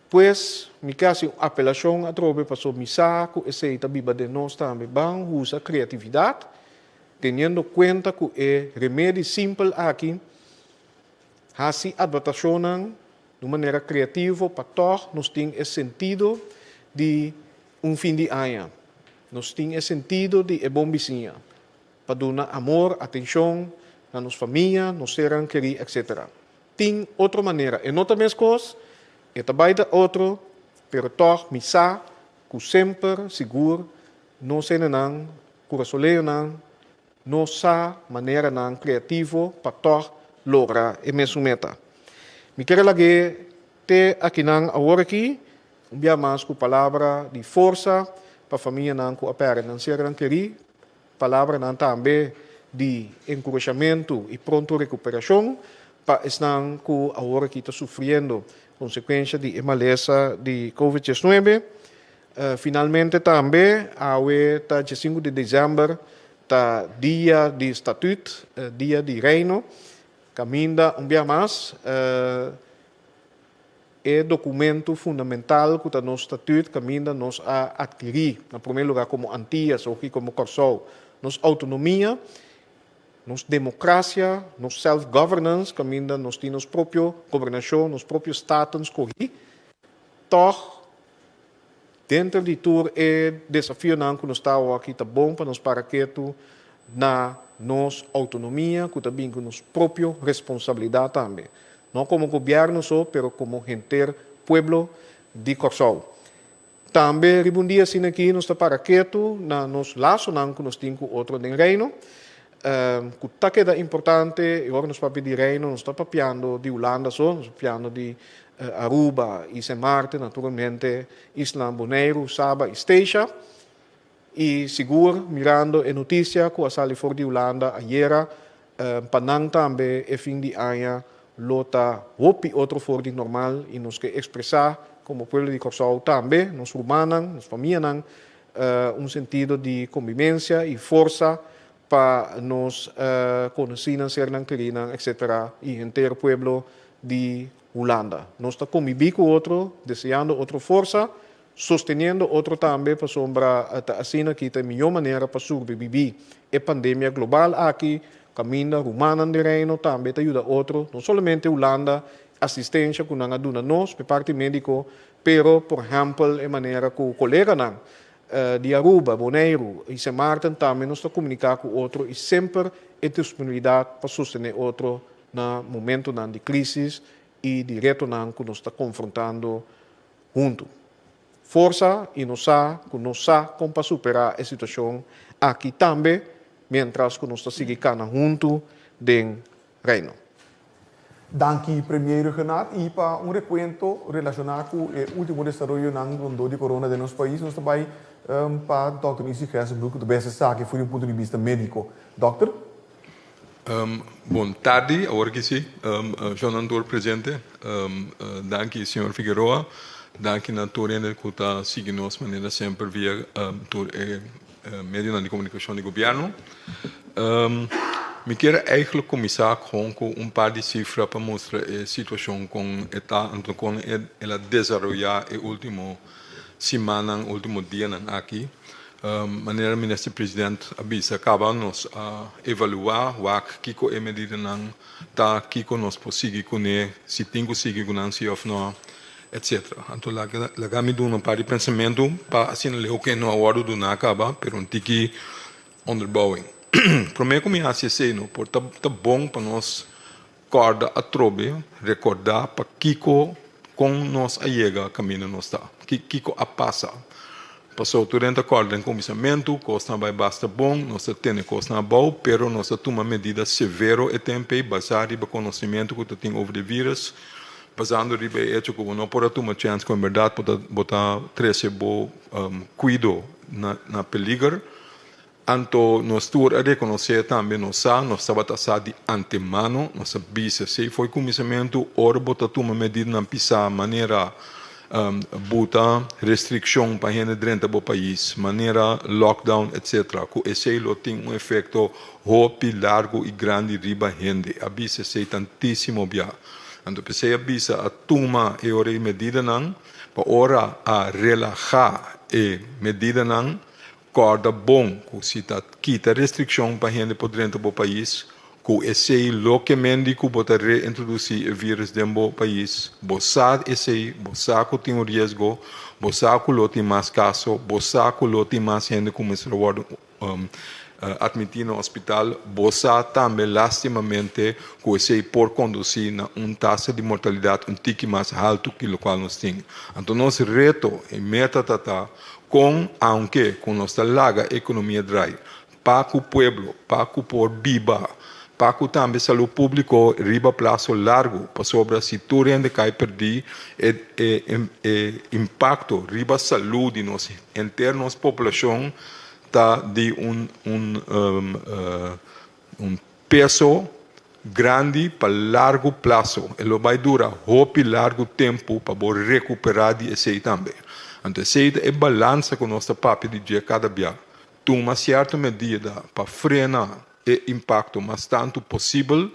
Pues, mi ke hasi un apelashon atrobe paso mi sa ku esei ta biba den nos tambe. Ban usa kreatividat, teniendo kuenta ku e remedi simpel aki, hasi adaptashonnan di un manera kreativo pa tòg nos tin e sentido di un fin di aña. Nos tin e sentido di e bon bisiña, pa duna amor, atenshon na nos famia, nos sernan kerí, etc. Tin otro manera. E no ta meskos, e ta bai ta otro, pero tòg mi sa ku semper sigur nos hendenan, kurasoleñonan, no sa maneranan kreativo pa tòg logra e mesun meta. Mi ker a lag'é te akinan awor aki, un bia mas ku palabra di forsa pa famianan ku a pèrdè nan sernan kerí, Palabranan tambe di enkurashamentu i pronto rekuperashon pa esnan ku awor aki ta sufriendo konsekuensha di e malesa di Covid diesnuebe. Finalmente tambe awe ta diesinku di desèmber ta dia di Statüt, dia di Reino, kaminda un bia mas E documento fundamental cu ta nos Statuut caminda nos a adquiri, na prome lugar como Antillas oki como Corsou, nos autonomia, nos democracia, nos self governance caminda nos tin nos propio gobernacion, nos propio Staten scogi, tog denter di tur e desafionan cu nos ta awoki ta bon pa nos para ketu na nos autonomia cu ta bin cu nos propio responsabilidad tambe. No komo gobièrnu so, pero komo henter pueblo di Kòrsou. Tambe riba un dia asina aki nos ta para ketu na nos lasonan ku nos tin ku otro den Reino, ku ta keda importante. I ora nos papia di Reino nos ta papiando di Hulanda so, nos ta papiando di Aruba i Sint Maarten, naturalmente islanan Boneiru, Saba i Statia. I sigur mirando e notisia ku a sali for di Hulanda ayera, pa nan tambe e fin di aña lo ta hopi otro for di normal i nos ke ekspresá komo pueblo di Kòrsou tambe, nos rumannan, nos famianan, un sentido di kombimensia i forsa pa nos konosínan, sernan kerínan, etsetera i henter pueblo di Hulanda. Nos ta kombibí ku otro, deseando otro forsa Sosteniendo otro tambe pasobra ta asina ki ta e mihó manera pa surbibibí e pandemia global aki, kaminda rumannan den Reino tambe ta yuda otro, no solamente Hulanda, asistensha ku nan a duna nos p'e parti médiko, pero por ehèmpel e manera ku koleganan di Aruba, Boneiru i Sint Maarten tambe nos ta komuniká ku otro i semper e disponibilidat pa sostené otro na momentonan di krísis i di retonan ku nos ta konfrontando Huntu. Forsa i nos sa ku nos sa kon pa superá e situashon aki tambe miéntras ku nos ta sigui kana huntu den Reino. Danki Premier Rhuggenaath i pa un rekuento relashoná ku e último desaroyonan rondó di corona den nos pais nos ta bai pa Dòkter Isi Gersenbroek ku ta bes esaki for di un punto di bista médiko. Dòkter. Bon tardi, awor ki si, shonnan tur presente. Danki señor Figueroa, danki na tur hende ku ta sigui nos manera semper via tur e medionan di komunikashon di gobièrnu. Mi kier eigentlik kuminsá kon ku un par di sifra pa mustra e situashon kon e ta anto kon el a desaroyá e último simannan, último dianan aki. Manera Minister President a bisa caba nos a evalua wak kico e medidanan ta, kico nos por sigui cune, si tin cu sigui cu nan si of no, etc. Anto laga mi duna un par di pensamento pa asina leu ke no a wordo duna caba, pero un tiki onderbouwing. Prome cu mi haci esey no por ta bon pa nos Kòrda atrobe, rekordá pa kiko kon nos a yega kaminda nos ta, kiko a pasa. Pasobra tur hende ta kòrda den kuminsamentu, kosnan a bai basta bon, nos ta tene kosnan abou, pero nos a tuma medida severo e tempu ei basá riba konosementu ku ta tin over di vírus, basando riba e echo ku bo no por a tuma chèns ku en bèrdat bo ta bo ta trese bo kuido na na peliger. Anto nos tur a rekonosé tambe nos sa, nos tabata sa di antemano, nos a bisa esei fo'i kuminsamentu, ora bo ta tuma medidanan pisá manera buta restrikshon pa hende drenta bo pais, manera lockdown etc. Ku esei lo tin un efekto hopi largu i grandi riba hende. A bisa esei tantísimo bia. Anto p'esei a bisa a tuma e ora e medidanan pa ora a relahá e medidanan, Kòrda bon ku si ta kita restrikshon pa hende por drenta bo pais, ku esei lo ke men di ku bo ta reintrodusí e vírus den bo pais. Bo sa esei, bo sa ku tin un riesgo, bo sa ku lo tin mas kaso, bo sa ku lo tin mas hende ku mester a wòrdu atmití na hospital, bo sa tambe lastimamente ku esei por kondusí na un tasa di mortalidat un tiki mas haltu ki lokual nos tin. Anto nos reto i meta ta ta Kon, aunke ku nos ta laga ekonomia drai, pa ku pueblo, pa ku por biba, pa ku tambe salú públiko riba plaso largu, pasobra si tur hende kai perdí, e e e impakto riba salú di nos henter nos poblashon ta di un un un peso grandi pa largu plaso. E lo bai dura hopi largu tempu pa bo rekuperá di esei tambe. Anto esei ta e balansa ku nos ta papia di dje kada bia. Tuma sierto medida pa frena e impakto mas tantu posibel,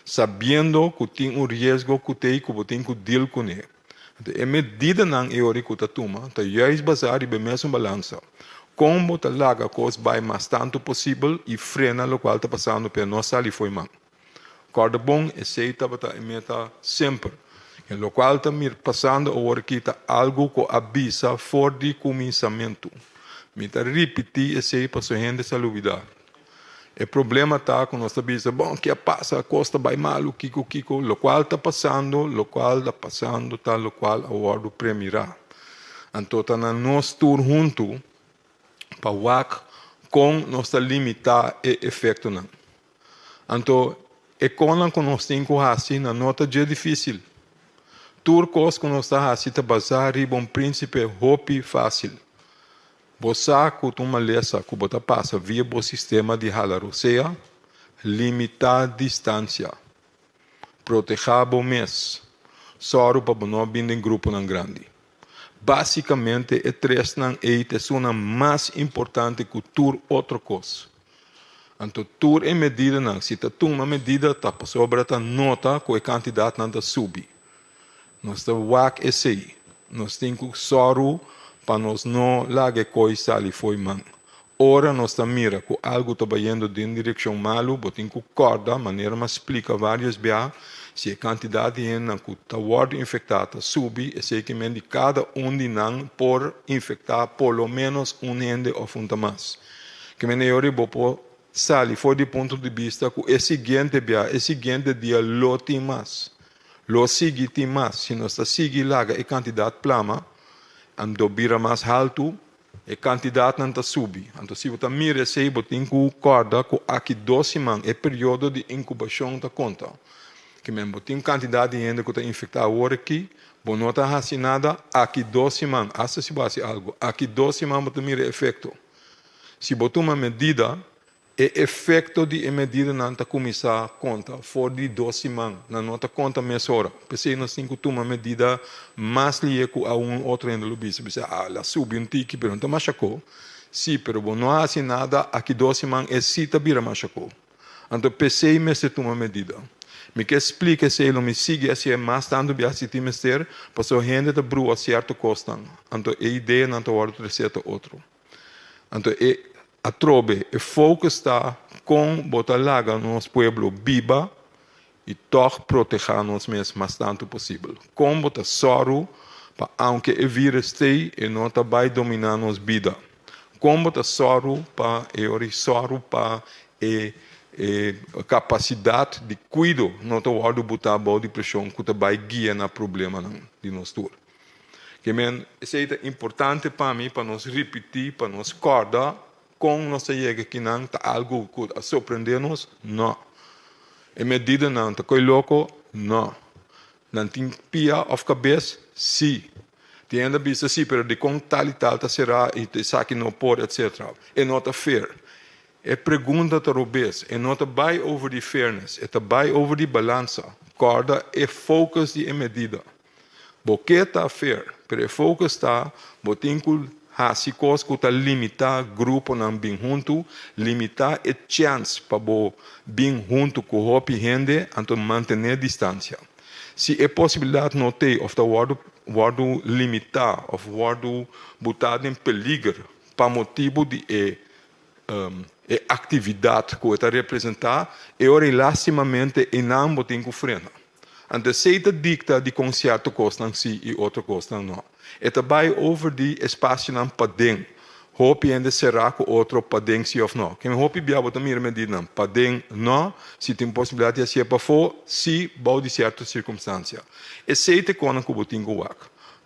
sabiendo ku tin un riesgo ku t'ei ku bo tin ku deal kuné. Anto e medidanan e ora ku ta tuma ta juist basá riba e mesun balansa. Kon bo ta laga kos bai mas tantu posibel i frena lokual ta pasando p'e no sali fo'i man. Kòrda bon, esei tabata e meta semper. E lokual ta mir pasando awor aki ta algu ku a bisa for di kuminsamentu. Mi ta ripití esei pasobra hende sa lubidá. E problema ta ku nos ta bisa, bon, ke a pasa, kos ta bai malu, kiko, kiko. Lokual ta pasando, lokual ta pasando ta lokual a wòrdu premirá. Anto ta na nos tur huntu pa wak kon nos ta limitá e efektonan. Anto e konnan ku nos tin ku hasi nan no ta dje difísil. Tur kos ku nos ta hasi ta basá riba un prínsipe hopi fásil. Bo sa ku ta un malesa ku bo ta pasa via bo sistema di hala rosea? Limitá distansia. Protehá bo mes. Sòru pa bo no bin den gruponan grandi. Básikamente e tresnan ei ta esunnan mas importante ku tur otro kos. Anto tur e medidanan, si ta tuma medida ta pasobra ta nota ku e kantidatnan ta subi. Nos ta wak esei. Nos tin ku sòru pa nos no laga e koi sali fo'i man. Ora nos ta mira ku algu ta bayendo den direkshon malu, bo tin ku kòrda, manera mi a splika vários bia, si e kantidat di hendenan ku ta wòrdu infektá ta subi, esei ke men di kada un di nan por infektá por lo ménos un hende òf un ta mas. Ke men e ora bo por sali for di punto di bista ku e siguiente bia, e siguiente dia lo tin mas. Lo sigui tin mas. Si nos ta sigui laga e kantidat plama, anto bira mas haltu, e kantidatnan ta subi. Anto si bo ta mira esei, bo tin ku kòrda ku aki dos siman e periodo di inkubashon ta konta. Ke men bo tin un kantidat di hende ku ta infektá awor aki, bo no ta hasi nada, aki dos siman, asta si bo hasi algu, aki dos siman bo ta mira e efekto. Si bo tuma medida, E efekto di e medidanan ta kuminsá konta for di dos siman, nan no ta konta mesora. P'esei nos tin ku tuma medida mas lihe ku aun otro hende lo bisa. Bisa, ah, el a subi un tiki, pero no ta masha ko. Sí, pero bo no a hasi nada, aki dos siman e sí ta bira masha ko. Anto p'esei mester tuma medida. Mi ke splika esei, lo mi sigui hasié mas tantu biaha si tin mester, pasobra hende ta brua sierto kosnan, anto e ideanan ta wòrdu tresé ta otro. Anto e atrobe e focus ta con bo ta laga nos pueblo biba y toch proteha nos mes mas tanto posibel. Con bo ta soru pa aunke e virus t'ey e no ta bay domina nos bida. Con bo ta soru pa e ora y soru pa e e capacidad di cuido no ta wordo buta bao di presion cu ta bay guia na problemanan di nos tur. Ke men, esei ta importante pa mi pa nos ripití, pa nos kòrda kon nos a yega akinan. Ta algu ku a sorprendé nos? No. E medidanan ta koi loko? No. Nan tin pia òf kabes? Sí. Tin hende a bisa sí, pero dikon tal i tal ta será i esaki no por, etcetera. E no ta fair. E pregunta ta robes. E no ta bai over di fairness, e ta bai over di balansa. Kòrda e focus di e medida. Bo ke ta fair, pero e focus ta bo tin ku hasi kos ku ta limitá gruponan bin huntu, limitá e chèns pa bo bin huntu ku hopi hende, anto mantené distansia. Si e posibilidat no t'ei òf ta wòrdu wòrdu limitá òf wòrdu butá den peliger pa motibu di e e aktividat ku e ta representá, e ora ei lastimamente einan bo tin ku frena. Anto esei ta dikta dikon sierto kosnan si i otro kosnan no. E ta bai over di espasionan paden. Hopi hende será ku otro paden si òf no. Ken hopi bia bo ta mira medidanan paden no, si tin posibilidat di hasié pafó si bou di sierto sirkumstansia. Esei ta e konan ku bo tin ku wak.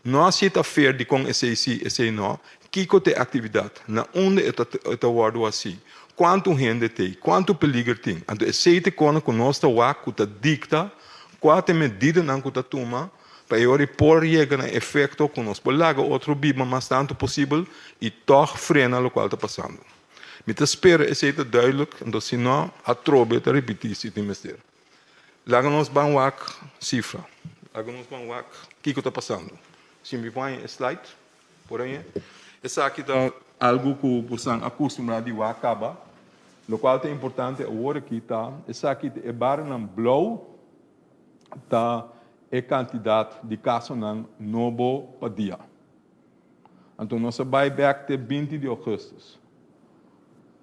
No si ta fair dikon esei si, esei no. Kiko ta e aktividat? Na unda e ta e ta wòrdu hasí? Kuantu hende t'ei? Kuantu peliger tin? Anto esei ta e konan ku nos ta wak ku ta dikta kua ta e medidanan ku ta tuma pa e ora ei por yega na e efekto ku nos por laga otro biba mas tantu posibel i tòg frena lokual ta pasando. Mi ta spera esei ta duidelijk, anto si no, atrobe ta ripití si tin mester. Laga nos ban wak sifra. Laga nos ban wak kiko ta pasando. Si mi por haña e slide por ahí. Esaki ta algu ku bosan a kustumbrá di wak kaba. Lokual ta importante awor aki ta esaki ta e baranan blou ta e kantidat di kasonan nobo pa dia. Anto nos a bai bek te 20 di ougùstùs.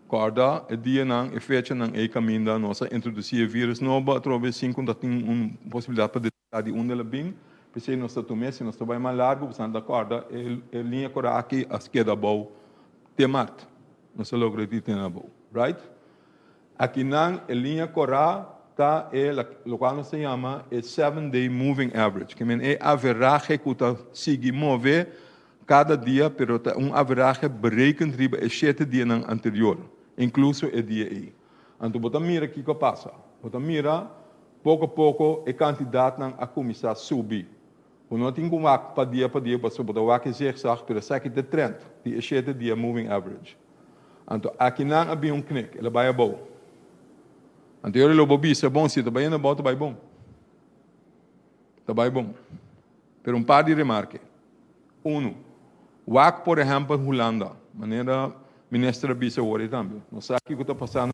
Kòrda e dianan, e fechanan ei kaminda nos a introdusí e vírùs nobo atrobe sin ku ta tin un posibilidat pa detektá di unda el a bin. P'esei nos ta tum'é, si nos ta bai mas largu, pasobra ta kòrda e liña kòrda aki a keda abou te mart. Nos a logra di tene abou. Right? Akinan e liña kòrá ta e lokual nos ta yama e seven day moving average, ke men e averahe ku ta sigui move kada dia pero ta un averahe berekend riba e shete dianan anterior, inkluso e dia ei. Anto bo ta mira kiko a pasa. Bo ta mira poko poko e kantidatnan a kuminsá subi. Bo no tin ku wak pa dia pa dia pasobra bo ta wak e zigzag pero esaki ta e trend di e shete dia moving average. Anto akinan a bin un knik, el a bai abou. Anto yora lo bo bisa, bon si ta bayendo abou ta bai bon. Ta bai bon. Pero un par di remarke. Uno, wak por ehempel Hulanda, manera minister a bisa awor ei tambe. Nos sa kiko ta pasando.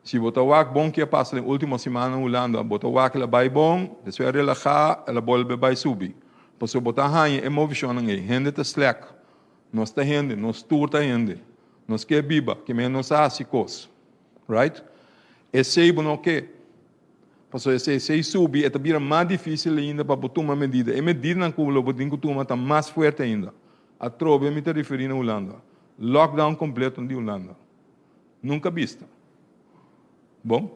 Si bo ta wak bon ke a pasa den ultimo siman na Hulanda, bo ta wak el a bai bon, despues a relahá, el a bolbe bai subi. Pasobra bo ta haña e movishonnan ei. Hende ta slèk. Nos ta hende, nos tur ta hende. Nos ke biba, ke men nos a hasi kos. Right? Esei bo no ke. Pasobra esei esei subi, e ta bira mas difísil ainda pa bo tuma medida. E medidanan ku lo bo tin ku tuma ta mas fuerte ainda. Atrobe mi ta referí na Hulanda. Lockdown kompleto di Hulanda. Nunka bista. Bon.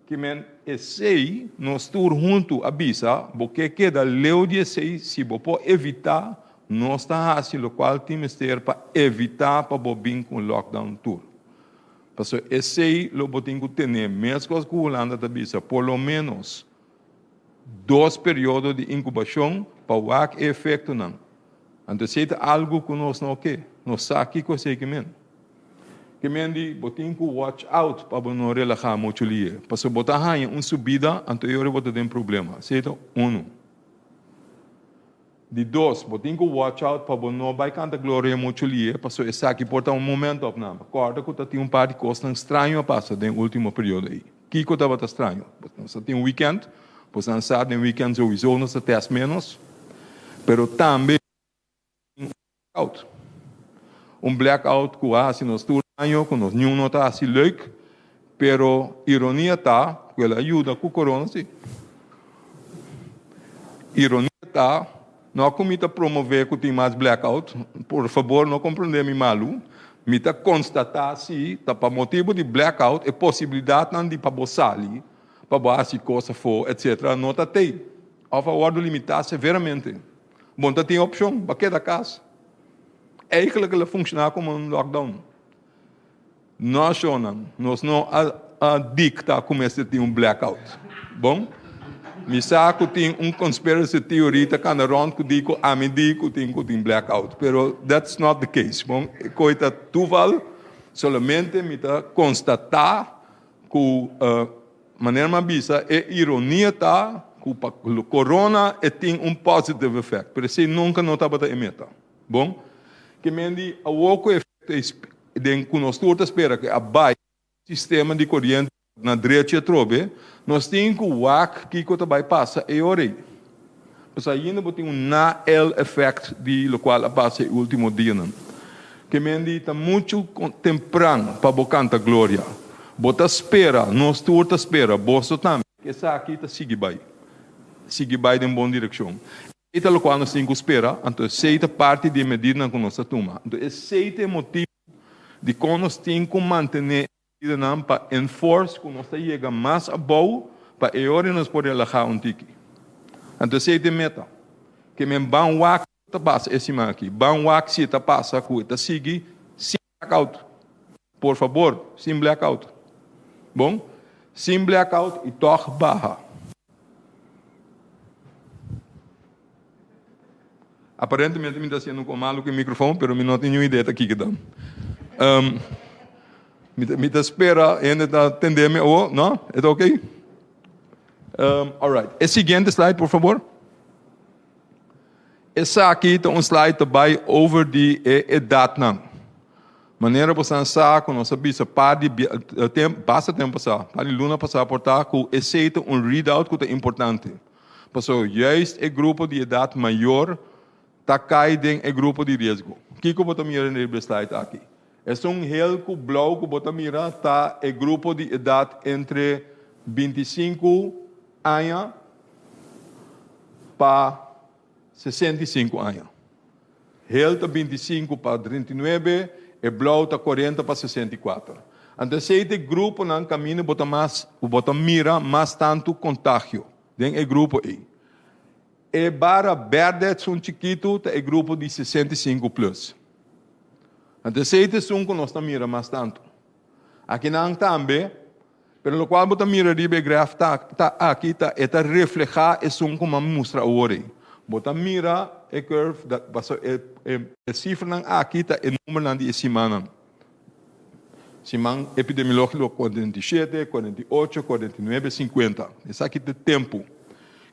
Ki men esei nos tur huntu a bisa, bo ke keda leu di esei, si bo por evitá, nos ta hasi lokual tin mester pa evitá pa bo bin ku un lockdown tur. Pasobra esei lo bo tin ku tene, meskos ku Hulanda ta bisa, por lo ménos dos periodo di inkubashon pa wak e efektonan. Anto esei ta algu ku nos no ke. Nos sa kiko esei ke men. Ke men di bo tin ku watch out pa bo no relahá muchu lihe. Pasobra bo ta haña un subida anto e ora bo ta den problema. Esei ta unu. Di dos, bo tin ku watch out pa bo no bai kanta gloria muchu lihe pasobra esaki por ta un momento opname. Kòrda ku ta tin un par di kosnan straño a pasa den último periodo ei. Kiko tabata straño? Nos ta tin weekend, boso nan sa den weekend souiso nos ta test menos, pero tambe tin un blackout. Un blackout ku a hasi nos tur daño, ku nos niun no ta hasi leuk, pero ironia ta ku el a yuda ku corona si. Ironia ta, no ku mi ta promove ku tin mas blackout, por fabor no komprende mi malu, mi ta konstatá si ta pa motibu di blackout e posibilidatnan di pa bo sali, pa bo hasi kos afó etcetera no ta tei. Òf a wòrdu limitá severamente. Bo no ta tin opshon, bo a keda kas. Eigenlijk el a funshoná komo un lockdown. No shonnan, nos no a dikta ku mester tin un blackout. Bon, mi sa ku tin un conspiracy theory ta kanda rònt ku di ku ami di ku tin ku tin blackout, pero that's not the case. Bon, e koi ta toeval, solamente mi ta konstatá ku manera mi a bisa e ironia ta ku pa corona e tin un positive effect, pero esei nunka no tabata e meta. Bon, ke men di awor ku e efecto den ku nos tur ta spera ku a bai sistema di koriente na drechi atrobe, nos tin ku wak kiko ta bai pasa e ora ei. Pasobra ainda bo tin un na-el effect di lokual a pasa e ultimo dianan. Ke men di ta muchu tempran pa bo kanta gloria. Bo ta spera, nos tur ta spera, boso tambe, ku esaki ta sigui bai, sigui bai den bon direkshon. Esei ta lokual nos tin ku spera, anto esei ta parti di e medidanan ku nos ta tuma. Anto esei ta e motibu dikon nos tin ku mantené e medidanan pa enforce ku nos ta yega mas abou pa e ora nos por relahá un tiki. Anto esei ta e meta. Ke men ban wak kiko ta pasa e siman aki. Ban wak si e ta pasa ku e ta sigui sin blackout. Por fabor, sin blackout. Bon, sin blackout i tòg baha. Aparentemente mi ta hasiendo un kos malu ku e mikrofon, pero mi no tin niun idea ta kiko ta. Mi ta spera hende ta tende mi awor, no? E ta oké? Alright. E siguiente slide, por fabor. Esaki ta un slide ta bai over di e edatnan. Manera bosan sa ku nos a bisa par di tempu, basta tempu pasá, par di luna pasá por ta ku esei ta un readout ku ta importante. Pasobra juist e grupo di edat mayor ta kai den e grupo di riesgo. Kiko bo ta mira riba e slide aki? Esun hel ku blou ku bo ta mira ta e grupo di edat entre 25 aña pa 65 aña. Hel ta 25 pa 39, e blou ta 40 pa 64. Anto esei ta e gruponan kaminda bo ta mas, bo ta mira mas tantu kontagio den e grupo ei. E bara bèrdè esun chikitu ta e grupo di 65 plus. Anto esei ta esun ku nos ta mira mas tantu. Akinan tambe. Pero lokual bo ta mira riba e graf ta ta aki ta e ta reflehá esun ku mi a mustra awor ei. Bo ta mira e curve da pasobra e e e sifranan aki ta e numbernan di e simannan. Siman epidemiológiko 47, 48, 49, 50. Esaki ta e tempu.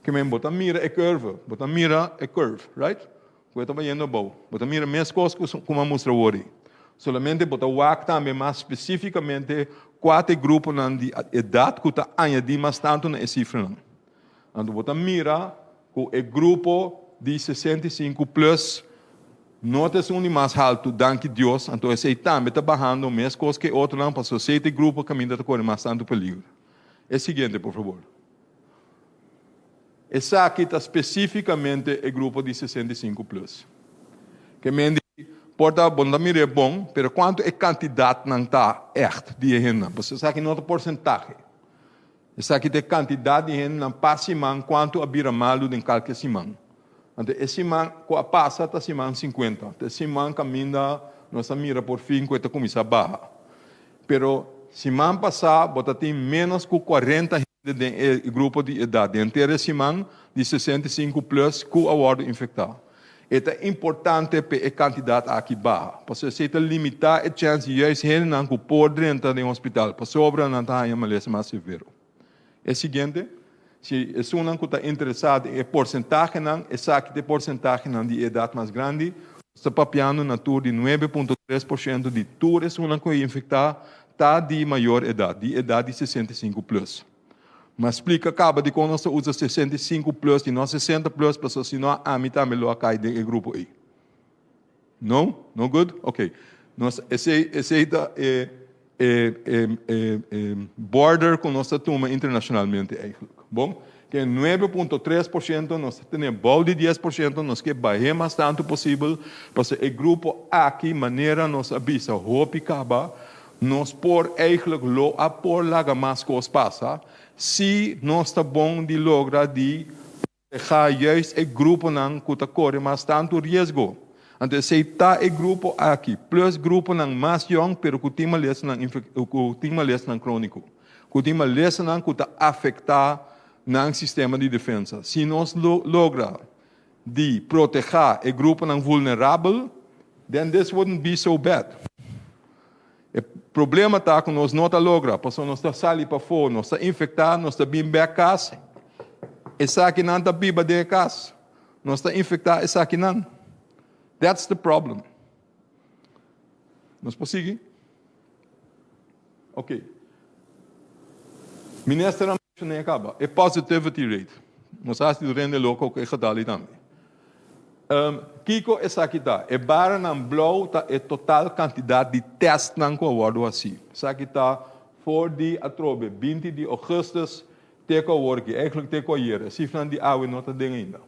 Ke men bo ta mira e curve, bo ta mira e curve, right? Ku e ta bayendo abou. Bo ta mira meskos ku ku mi a mustra awor ei. Solamente bo ta wak tambe mas spesífikamente kua ta e gruponan di edat ku ta añadí mas tantu na e sifranan. Anto bo ta mira ku e grupo di 65 plus no ta esun di mas haltu, danki Dios, anto esei tambe ta bahando meskos ku e otronan pasobra esei ta e grupo kaminda ta kore mas tantu peligro. E siguiente por fabor. Esaki ta spesífikamente e grupo di 65 plus. Ke men di, por ta bo no ta mir'é bon, pero kuantu e kantidatnan ta ègt di e hendenan? Pasobra esaki no ta porsentahe. Esaki ta e kantidat di hendenan pa siman kuantu a bira malu den kalke siman. Anto e siman ku a pasa ta siman 50. Ta e siman kaminda nos a mira por fin ku e ta kuminsá baha. Pero siman pasá bo ta tin ménos ku 40 hende den e grupo di edat den henter e siman di 65 plus ku a wòrdu infektá. E ta importante pa e kantidat aki baha, pasobra esei ta limitá e chèns di juist hendenan ku por drenta den hospital pasobra nan ta haña malesa mas severo. E siguiente, si esunnan ku ta interesá den e porsentahenan, esaki ta e porsentahenan di e edat mas grandi, nos ta papiando na tur di 9.3% di tur esunnan ku a infektá ta di mayor edat, di edat di 65 plus. Mi a splika kaba dikon nos ta usa 65 plus i no 60 plus, pasobra si no ami tambe lo a kai den e grupo ei. No? No good? Ok. Nos, esei, esei ta e, e, e, e, e border ku nos ta tuma internashonalmente eigenlijk. Bon? Ke 9.3% nos ta tene bou di 10%, nos ke bah'é mas tantu posibel, pasobra e grupo aki, manera nos a bisa hopi kaba, nos por eigenlijk lo a por laga mas kos pasa si nos ta bon di logra di. Protehá juist e gruponan ku ta kore mas tantu riesgo. Anto esei ta e grupo aki, plus gruponan mas yòn pero ku tin malesanan ku tin malesanan króniko, ku tin malesanan ku ta afektá nan sistema di defensa. Si nos logra di protehá e gruponan vulnerabel, then this wouldn't be so bad. E problema ta ku nos no ta logra, pasobra nos ta sali pafó, nos ta infektá, nos ta bin bèk kas, esakinan ta biba den e kas, nos ta infektá esakinan. That's the problem. Nos por sigui? Ok. Minister a menshoné kaba, e positivity rate. Nos a hasi tur hende loko ku e getal ei tambe. Kiko esaki ta? E baranan blou ta e total kantidat di tèstnan ku a wòrdu hasí. Esaki ta for di atrobe 20 di ougùstùs te ku awor aki, eigentlik te ku ayer. E sifranan di awe no ta den ainda.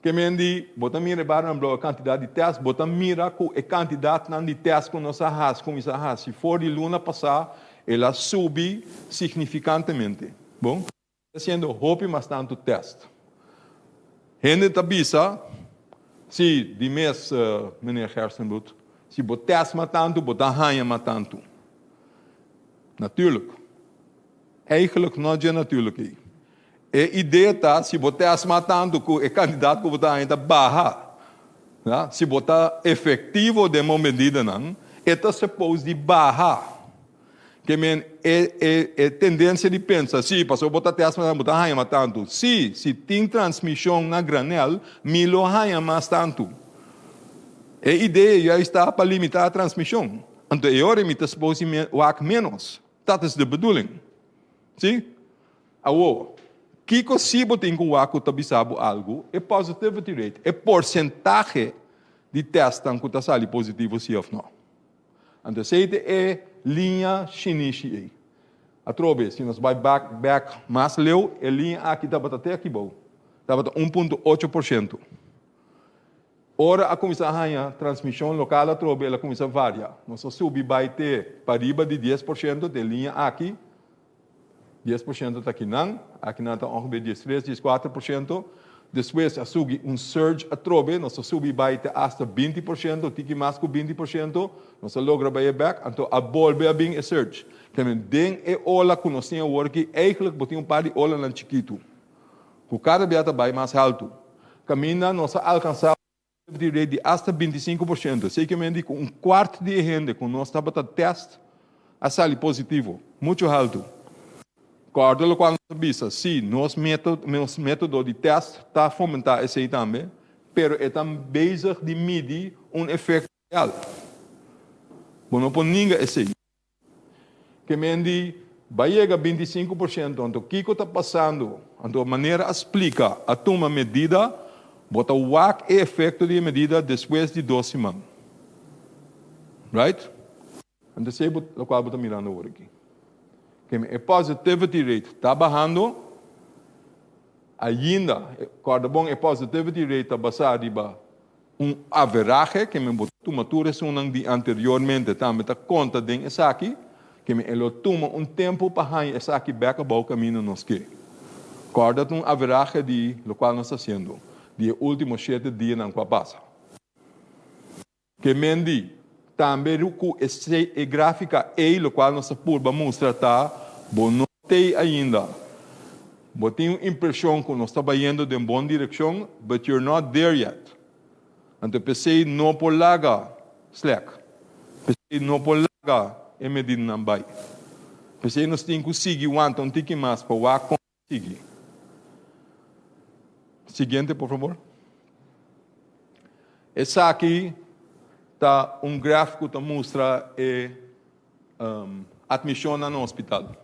Ke men di, bo ta mira e baranan blou e kantidat di tèst, bo ta mira ku e kantidatnan di tèst ku nos a hasi, kuminsá hasi for di luna pasá, el a subi signifikantemente. Bon. Ta hasiendo hopi mas tantu tèst. Hende ta bisa, Si, di mes, meneer Gerstenbluth, si bo tèst mas tantu, bo ta haña mas tantu. Natuurlijk. Eigenlijk no dje natuurlijk ei. E idea ta, si bo tèst mas tantu ku e kantidat ku bo ta haña ta baha. Si bo ta efektivo den bo medidanan, e ta suppose di baha. Ke men e e e tendensia di pensa, si, pasobra bo ta tèst mas tantu, bo ta haña mas tantu. Si, si tin transmishon na granèl, mi lo haña mas tantu. E idea juist ta pa limitá transmishon. Anto e ora mi ta suppose di wak ménos. Dat is de bedoeling. Si? Awor, kiko si bo tin ku wak ku ta bisa bo algu? E positivity rate, e porsentahe di tèstnan ku ta sali positivo si òf nò. Anto esei ta e liña shinishi ei. Atrobe, si nos bai bak bek mas leu, e liña aki tabata te aki bou. Tabata 1.8%. Ora a kuminsá haña transmishon lokal atrobe el a kuminsá varia. Nos a subi bai te pariba di 10% te liña aki. 10% ta akinan, akinan ta ongeveer 13, 14%. Despues a sugi un surge atrobe, nos a subi bai te hasta 20%, tiki mas ku 20%, nos a logra bai e bek, anto a bolbe a bin e surge. Kende den e ola ku nos tin awor aki, eigenlijk bo tin un par di olanan chikitu, ku kada bia ta bai mas haltu. Kaminda nos a alkansá un rate di hasta 25%, esei ke men di ku un kuart di e hende ku nos tabata tèst a sali positivo, muchu haltu. Kòrda lokual nos a bisa, sí, nos nos método di tèst ta fomentá esei tambe, pero e ta bezig di midi un efekto real. Bo no por ninga esei. Ke men di bai yega 25%, anto kiko ta pasando? Anto manera a splika, a tuma medida, bo ta wak e efekto di e medida despues di 2 siman. Right? Anto esei bo lokual bo ta mirando awor aki. Ke men e positivity rate ta bahando, ainda, kòrda bon e positivity rate ta basá riba un averahe, ke men bo tuma tur esunnan di anteriormente tambe ta konta den esaki, ke men e lo tuma un tempu pa haña esaki bèk abou kaminda nos ke. Kòrda ta un averahe di lokual nos ta hasiendo di e último shete dianan ku a pasa. Ke men di tambe ku e gráfika ei lokual nos ta purba mustra ta bo no t'ei ainda. Bo tin un impreshon ku nos ta bayendo den bon direkshon, but you're not there yet. Anto p'esei no por laga slèk. P'esei no por laga e medidanan bai. P'esei nos tin ku sigui wanta un tiki mas pa wak kon sigui. Siguiente, por fabor. Esaki ta un graf ku ta mustra e atmishonnan na hospital.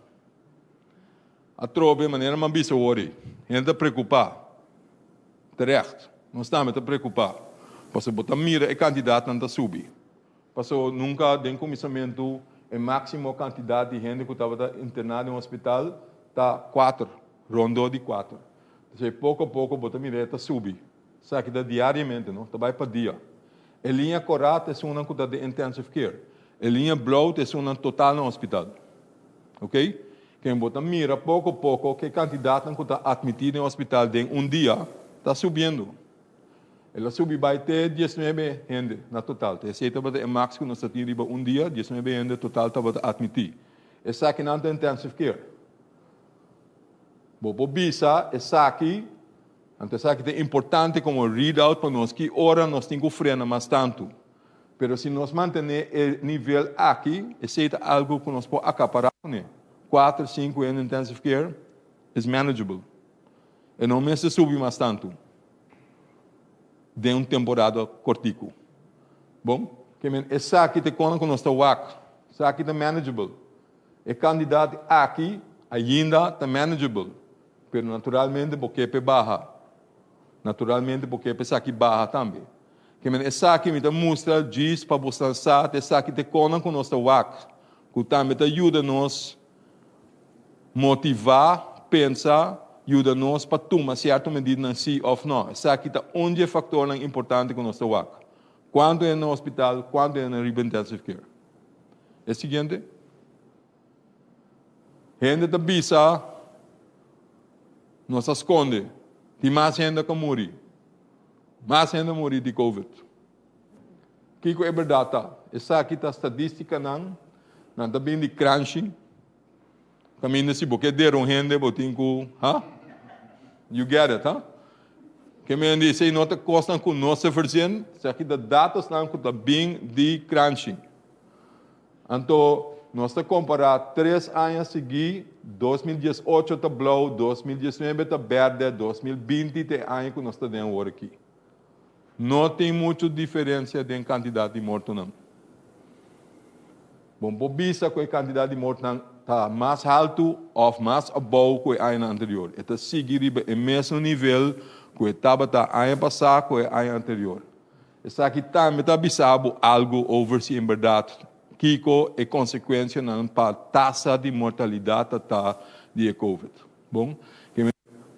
Atrobe, manera mi a bisa awor ei, hende ta preokupá. Terecht, nos tambe ta preokupá, pasobra bo ta mira e kantidatnan ta subi. Pasobra nunka den kuminsamentu e máksimo kantidat di hende ku tabata interná den hospital ta kuater, rondó di kuater. P'esei poko a poko bo ta mira e ta subi. Esaki ta diariamente, no? Ta bai pa dia. E liña korá ta esunnan ku ta den intensive care. E liña blou ta esunnan total na hospital. Ok? Ken bo ta mira poko poko ku e kantidatnan ku ta atmití den hospital den un dia ta subiendo. El a subi bai te diesnuebe hende na total. Ta esei tabata e maks ku nos ta tin riba un dia, diesnuebe hende total tabata atmití. Esakinan ta intensive care. Bo por bisa esaki, anto esaki ta importante komo readout pa nos ki ora nos tin ku frena mas tantu. Pero si nos mantené e nivel aki, esei ta algu ku nos por akapará kuné. Kuater, sinku hende intensive care is manageable. E no mester subi mas tantu den un temporada kortiku. Bon, ke men esaki ta e kona ku nos ta wak. Esaki ta manageable. E kandidat aki ainda ta manageable, pero naturalmente bo ke p'e baha. Naturalmente bo ke pa esaki baha tambe. Ke men esaki mi ta mustra djis pa bosan sa ta esaki ta e konan ku nos ta wak, ku tambe ta yuda nos motivá, pensa, yuda nos pa tuma sierto medidanan sí òf nò. Esaki ta un di e faktornan importante ku nos ta wak. Kuantu hende na hospital, kuantu hende riba intensive care. E siguiente. Hende ta bisa, Nos a skonde. Tin mas hende ku a muri. Mas hende a muri di covid. Kiko e bèrdat ta? Esaki ta stadístikanan, nan ta bin di kranshi. Kaminda si bo ke dera un hende bo tin ku, ha? You get it, ha? Ke men di esei no ta kosnan ku nos ta verzin, esaki ta datosnan ku ta bin di kranshi. Anto nos ta kompará tres aña siguí, 2018 ta blou, 2019 ta bèrdè, 2020 ta e aña ku nos ta den awor aki. No tin muchu diferensia den kantidat di mortonan. Bo por bisa ku e kantidat di mortonan ta mas haltu òf mas abou ku e añanan anterior. E ta sigui riba e mesun nivel ku e tabata aña pasá ku e aña anterior. Esaki tambe ta bisa bo algu over si en bèrdat kiko e konsekuensianan pa tasa di mortalidat ta ta di e covid. Bon,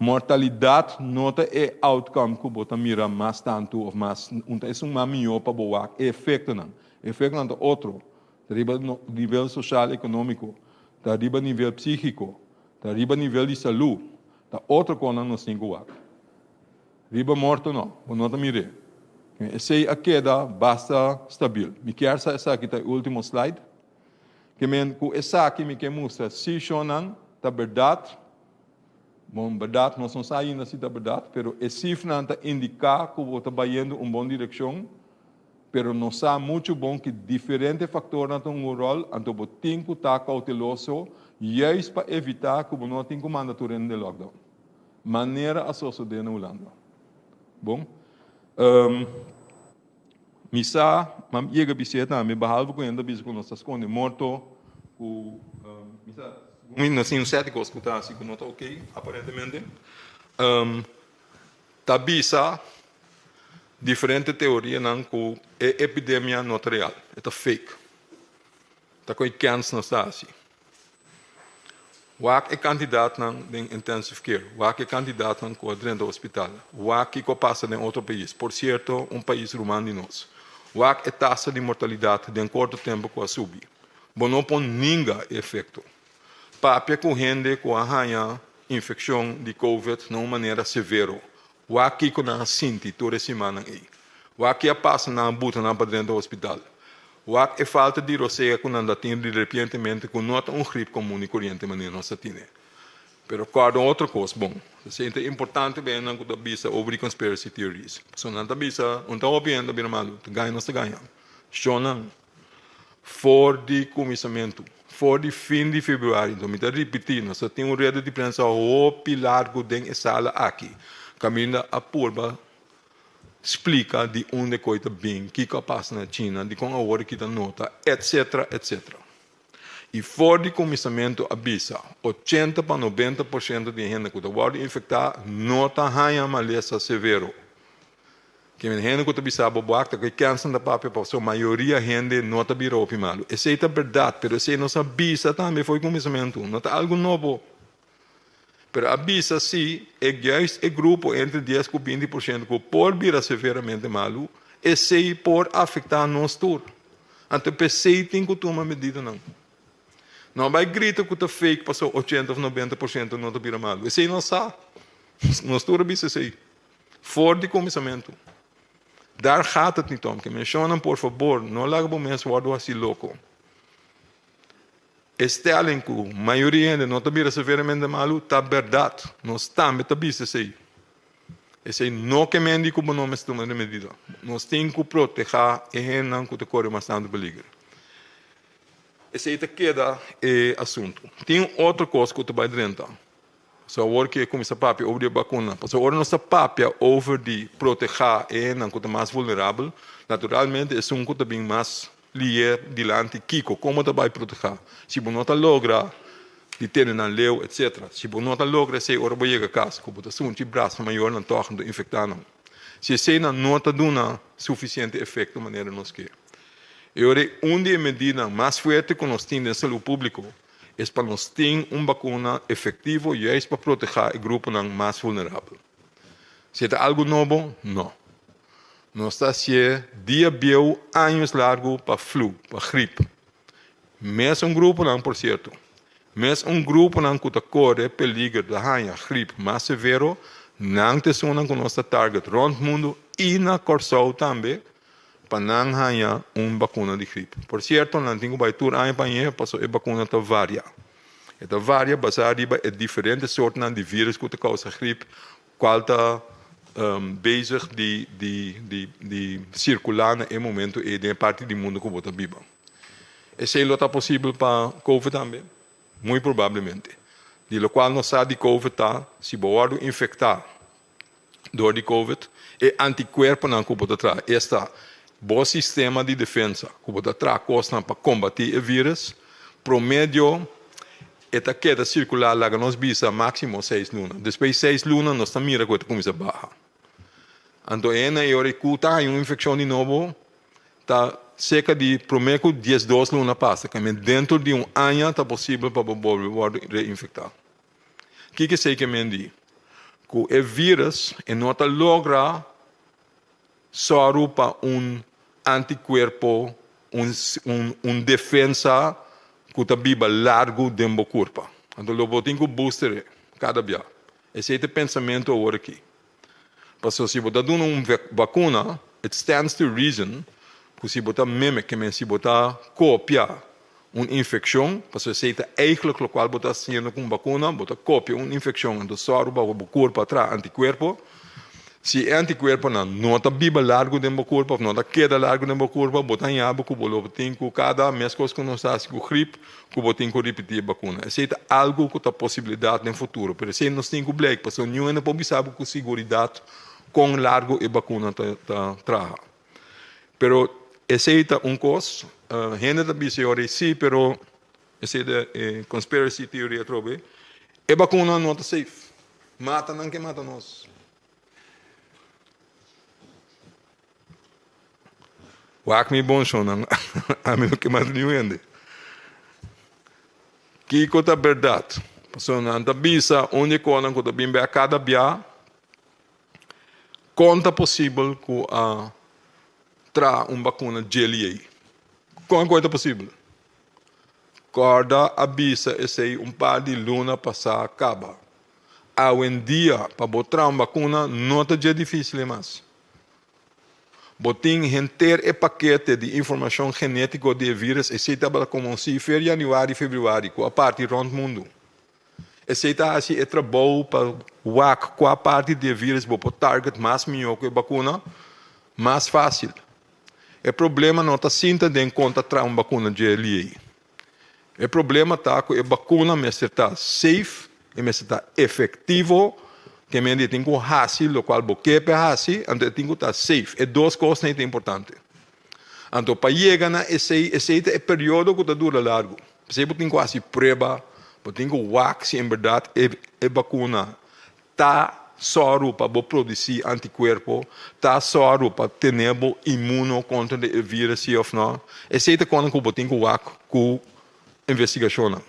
mortalidat no ta e outcome ku bo ta mira mas tantu òf mas, un ta esun mas mihó pa bo wak e efektonan. E efektonan ta otro, ta riba nivel sosial ekonómiko, ta riba nivel psíkiko, ta riba nivel di salú, ta otro konan nos tin ku wak. Riba morto no, bo no ta mir'é. Esei a keda basta stabil. Mi kier sa esaki ta e último slide. Ke men ku esaki mi ke mustra si shonnan ta bèrdat. Bon, bèrdat nos no sa ainda si ta bèrdat, pero e sifranan ta indiká ku bo ta bayendo un bon direkshon, pero nos sa muchu bon ki diferente faktornan ta hunga un ròl, anto bo tin ku ta kouteloso juist pa evitá ku bo no tin ku manda tur hende den lockdown, manera a sosodé na Hulanda. Bon. Mi sa, m'a yega bis'é tambe, behalve ku hende ta bisa ku nos ta skonde morto, ku mi sa, segun mi nos tin un sèt di kos ku ta hasi ku no ta oké, aparentemente. Ta bisa diferente teorianan ku e epidemia no ta real, e ta fake. Ta ku e kèns nos ta hasi. Wak e kandidatnan den intensive care, wak e kandidatnan ku a drenta hospital, wak kiko a pasa den otro pais, por sierto un pais ruman di nos. Wak e tasa di mortalidat den korto tempu ku a subi. Bo no por ninga e efekto. Papia ku hende ku a haña infekshon di covid na un manera severo. Wak kiko nan a sinti tur e simannan ei. Wak ki a pasa nan a buta nan pa drenta hospital. Wak e falta di rosea ku nan ta tin direpientemente ku no ta un grip komun i koriente manera nos ta tine. Pero kòrda un otro kos bon. Esei ta importante pa hendenan ku ta bisa over di conspiracy theories. Pasobra nan ta bisa un ta hopi hende ta bira malu. Ta gaña nos ta gaña. Shonnan for di kuminsamentu, for di fin di februari, enton mi ta ripití, nos ta tin un reda di prensa hopi largu den e sala aki, kaminda a purba splika di unda e koi ta bin, kiko a pasa na China, dikon awor e kita nota, etcetera, etcetera. I for di kuminsamentu a bisa, 80 pa 90% di e hende ku ta wòrdu infektá no ta haña malesa severo. Ke men hende ku ta bisa bo bo akta ku e kèns nan ta papia pasobra mayoria hende no ta bira hopi malu. Esei ta bèrdat, pero esei nos a bisa tambe for di kuminsamentu, no ta algu nobo. Pero a bisa si e juist e grupo entre dies ku 20% ku por bira severamente malu, esei por afektá nos tur. Anto p'esei tin ku tuma medidanan. No bai grita ku ta fake paso ochenta of 90% no ta bira malu. Esei nos sa. Nos tur a bisa esei. For di kuminsamentu. Daar gaat het niet om. Ke menshonan por fabor no laga bo mes wòrdu hasi loko. E stelling ku mayoria hende no ta bira severamente malu ta bèrdat. Nos tambe ta bisa esei. Esei no ke men di ku bo no mester tuma e medida. Nos tin ku protehá e hendenan ku ta kore mas tantu peliger. Esei ta keda e asuntu. Tin otro kos ku ta bai drenta. So awor ke kuminsá papia over di e bakuna. Pasobra ora nos ta papia over di protehá e hendenan ku ta mas vulnerabel, naturalmente esun ku ta bin mas lier dilanti kiko, komo ta bai protehá. Si bo no ta logra di tene nan leu etcetera. Si bo no ta logra esei ora bo yega kas ku bo ta sunchi brasa mayornan tòg nan ta infektá nan. Si eseinan no ta duna sufisiente efekto manera nos ke. E ora ei un di e medidanan mas fuerte ku nos tin den salú públiko es pa nos tin un bakuna efektivo juist pa protehá e gruponan mas vulnerabel. Si e ta algu nobo? No. Nos ta hasié dia bieu años largu pa flu, pa grip. Mes un gruponan, por sierto. Mes un gruponan ku ta kore peliger di haña grip mas severo, nan ta esunnan ku nos ta target rònt mundu i na Kòrsou tambe pa nan haña un bakuna di grip. Por sierto, nan tin ku bai tur aña pa aña pasobra e bakuna ta varia. E ta varia basá riba e diferente sortnan di vírus ku ta kousa grip, kual ta bezig di di di di sirkulá na e momento ei den e parti di mundu ku bo ta biba. Esei lo ta posibel pa Covid tambe? Muy probablemente. Di lokual nos sa di Covid ta, si bo wòrdu infektá dor di Covid, e antikuerponan ku bo ta traha, esta bo sistema di defensa ku bo ta traha kosnan pa kombatí e vírus, promedio e ta keda sirkulá laga nos bisa máksimo seis luna. Despues seis luna nos ta mira ku e ta kuminsá baha. Anto e na e ora ku ta haña un infekshon di nobo ta serka di promé ku 12 luna pasa, dentro di un aña ta posibel pa bo bolbe wòrdu reinfektá. Kiko esei ke men di? Ku e vírus e no ta logra sòru pa un antikuerpo, un un defensa ku ta biba largu den bo kurpa. Anto lo bo tin ku booster e kada bia. Esei ta e pensamentu awor aki. Pasobra si bo ta duna un vakuna, it stands to reason ku si bo ta mimic, ke men si bo ta kopia un infekshon, pasobra esei ta eigentlik lokual bo ta hasiendo ku un bakuna, bo ta kopia un infekshon anto sòru pa bo kurpa traha antikuerpo. Si e antikuerponan no ta biba largu den bo kurpa òf no ta keda largu den bo kurpa, bo ta haña bo ku bo lo tin ku kada meskos ku nos ta hasi ku grip, ku bo tin ku ripití e bakuna. Esei ta algu ku ta posibilidat den futuro, pero esei nos tin ku blijk pasobra niun hende por bisa bo ku siguridat kon largu e bakuna ta ta traha. Pero esei ta un kos, hende ta bisa e ora ei sí, pero esei ta e conspiracy theory atrobe, e bakuna no ta safe, mata nan ke mata nos. Wak mi bon shonnan, ami no ke mata niun hende. Kiko ta bèrdat? Pasobra nan ta bisa un di e konan ku ta bin bèk kada bia, kon ta posibel ku a traha un bakuna djeli ei? Kon ku e ta posibel? Kòrda a bisa esei un par di luna pasá kaba. Awendia pa bo traha un bakuna no ta dje difísil mas. Bo tin henter e pakete di informashon genétiko di e vírus, esei tabata konosí fer yanüari, febrüari, ku a parti rònt mundu. Esei ta hasi e trabou pa wak kua parti di e vírus bo por target mas mihó ku e bakuna mas fásil. E problema no ta sinta den kon ta traha un bakuna dje liei. E problema ta ku e bakuna mester ta safe, e mester ta efektivo, ke men di e tin ku hasi lokual bo ke pa e hasi, anto e tin ku ta safe. E dos kosnan ei ta importante. Anto pa yega na esei, esei ta e periodo ku ta dura largu. P'esei bo tin ku hasi prueba, bo tin ku wak si en bèrdat e bakuna Ta sòru pa bo produsí antikuerpo, ta sòru pa tene bo inmuno kontra di e vírus si òf nò. Esei ta kònde ku bo tin ku wak ku investigashonnan.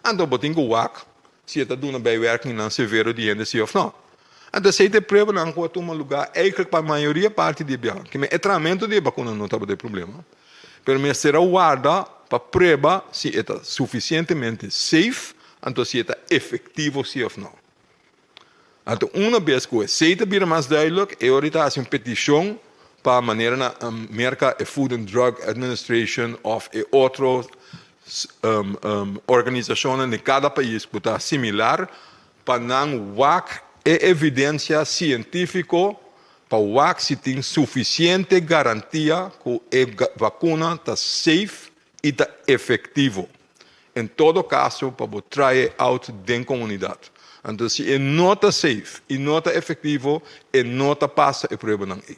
Anto bo tin ku wak si e ta duna bijwerkingnan severo di hende si òf nò. Anto esei ta e pruebanan ku a tuma lugá eigentlik pa mayoria parti di e biaha. Kimen e trahamentu di e bakuna no tabata e problema, pero mester a warda. pa prueba si e ta sufisientemente safe anto si e ta efektivo si òf no. Anto una bes ku esei ta bira mas duidelijk, e ora ta hasi un petishon pa manera na Merka e Food and Drug Administration òf e otro organisashonnan den kada pais ku ta similar pa nan wak e evidensia sientífiko pa wak si tin sufisiente garantia ku e vakuna ta safe i ta efektivo. En todo kaso pa bo try e out den komunidat. Anto si e no ta safe i no ta efektivo e no ta pasa e pruebanan ei.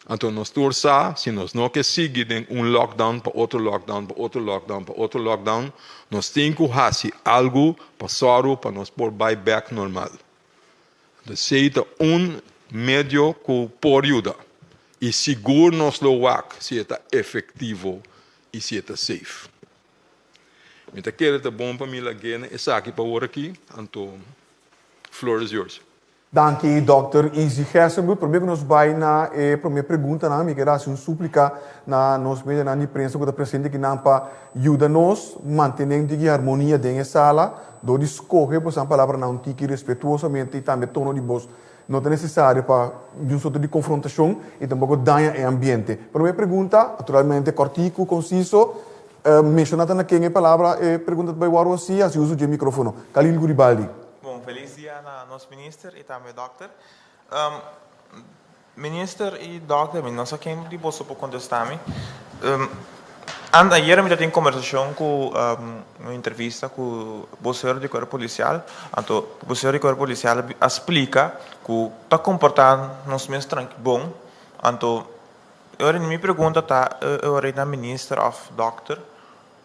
Anto nos tur sa si nos no ke sigui den un lockdown pa otro lockdown pa otro lockdown pa otro lockdown nos tin ku hasi algu pa sòru pa nos por bai bèk normal. Anto esei ta un medio ku por yuda i sigur nos lo wak si e ta efektivo i si e ta safe. Mi ta kere ta bon pa mi lag'é na esaki pa awor aki, anto floor is yours. Danki Dòkter Izzy Gerstenbluth. Promé ku nos bai na e promé preguntanan, mi kier hasi un súplika na nos medianan di prensa ku ta presente akinan pa yuda nos mantené un tiki harmonia den e sala dor di skohe bosan palabranan un tiki respetuosamente i tambe tono di bos no ta nesesario pa di un sorto di konfrontashon i tampoko daña e ambiente. Promé pregunta, naturalmente kòrtiku, konsiso, menshoná ta na ken e palabra e pregunta ta bai wòrdu hasi, hasi uso dje mikrófono. Khalil Guribaldi. Bon, felis dia na nos minister i tambe dòkter. Minister i dòkter, mi no sa ken di boso por kontestá mi. Ant ayer mi ta tin kombersashon ku un entrevista ku bosero di kuerpo polisial, anto bosero di kuerpo polisial a splika ku ta komportá nos mes tranki bon, anto e ora mi pregunta ta e ora na minister òf dòkter,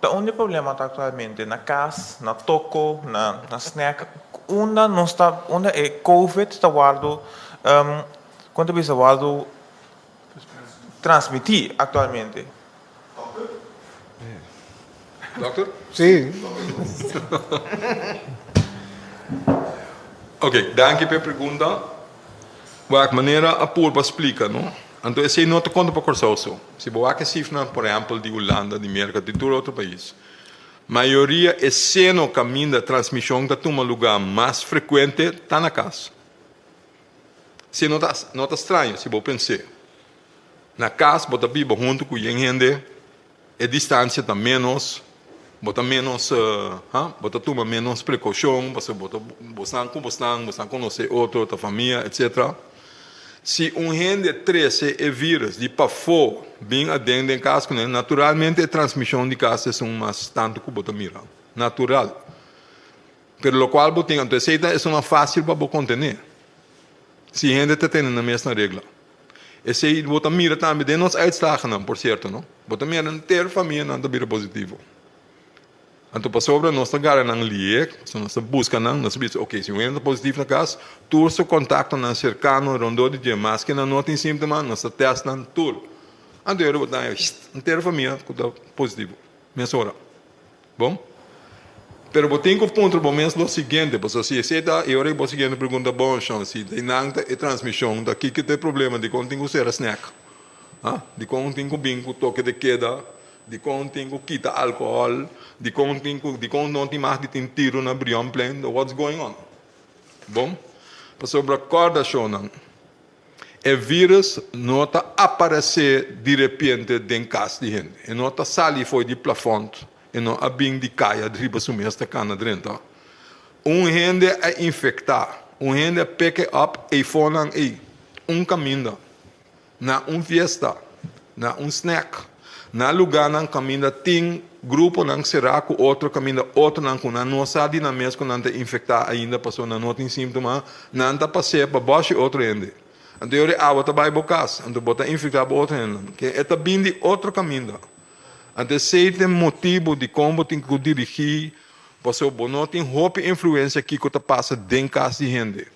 Ta unda e problema ta aktualmente? Na kas, na toko, na na snack? Unda nos ta, unda e covid ta wòrdu, kon ta bisa, wòrdu transmití aktualmente? Dokter? Sí. Ok, danki pa e pregunta. Wak, manera a purba splika, no? Anto esei no ta konta pa Kòrsou so. Si bo wak e sifranan, por ehèmpel, di Hulanda, di Merka, di tur otro pais, mayoria e seno kaminda transmishon ta tuma lugá mas frekuente ta na kas. Esei no ta no ta straño si bo pens'é. Na kas bo ta biba huntu ku yen hende, e distansia ta ménos, bo ta ménos, ha, bo ta tuma ménos prekoushon pasobra bo ta bosnan ku bosnan, bosnan konosé otro, ta famia, etsetera. Si un hende trese e vírus di pafó bin aden den kas kuné, naturalmente e transmishon di kas esun mas tantu ku bo ta mira. Natural. Pero lokual bo tin, anto esei ta esunnan fásil pa bo kontené, si hende ta tene nan mes na regla. Esei bo ta mira tambe den nos uitslagennan, por sierto, no? Bo ta mira henter famianan ta bira positivo. Anto pasobra nos ta gara nan liek, pasobra nos ta buska nan, nos ta bisa, ok, si un hende ta positivo na kas, tur su kontaktonan serkano rondó di dje, maske nan no tin síntoma, nos ta tèst nan tur. Anto bo ta haña henter famia ku ta positivo mesora. Bon. Pero bo tin ku puntra bo mes lo siguiente, pasobra si esei ta, e ora ei bo siguiente pregunta, bon, shon, si di nan ta e transmishon, ta kiko ta e problema, dikon tin ku sera snack? Ha? Dikon tin ku bin ku toke de keda? Dikon tin ku kita alkohòl? Dikon tin ku, dikon no tin mag di tin tiru na Brionplein? What's going on? Bon. Pasobra kòrda, shonnan, E virus no ta aparesé direpiente den kas di hende. E no ta sali fo'i di plafònt, e no a bin di kaya riba su mes ta kana drenta. Un hende a infektá, un hende a peke òp eifonan ei, un kaminda, na un fiesta, na un snack, na lugánan kaminda tin gruponan será ku otro kaminda otronan ku nan no sa di nan mes ku nan ta infektá ainda pasobra nan no tin síntoma, nan ta pas'é pa bòshi otro hende. Anto yori awa ta bai bo kas, anto bo ta infektá bo otro hendenan. Ke e ta bin di otro kaminda. Anto esei ta e motibu dikon bo tin ku dirigí pasobra bo no tin hopi influensia kiko ta pasa den kas di hende,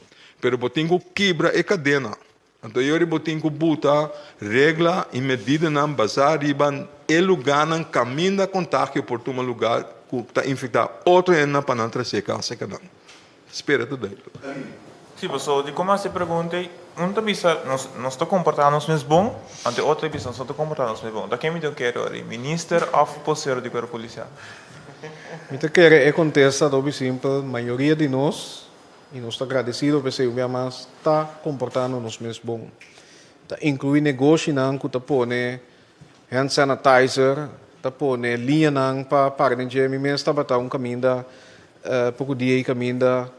pero bo tin ku kibra e kadena. Anto yori bo tin ku buta regla i medidanan basá riba e lugánan kaminda kontagio por tuma lugá ku ta infektá otro hendenan pa nan trasé kasa kanan. Spera ta duidelijk. Sí, pasobra di komo hasi e pregunta ei, Un ta bisa nos nos ta komportá nos mes bon, anto e otro ta bisa nos no ta komportá nos mes bon. Ta ken mi tin kere ora? Minister òf bosero di kuerpo polisial? Mi ta kere e kontesta ta hopi simpel, mayoria di nos, i nos ta gradesido p'esei un bia mas, ta komportando nos mes bon. Ta inkluí negoshinan ku ta pone hand sanitizer, ta pone liñanan pa para den dje. Mi mes tabata un kaminda poko dia ei kaminda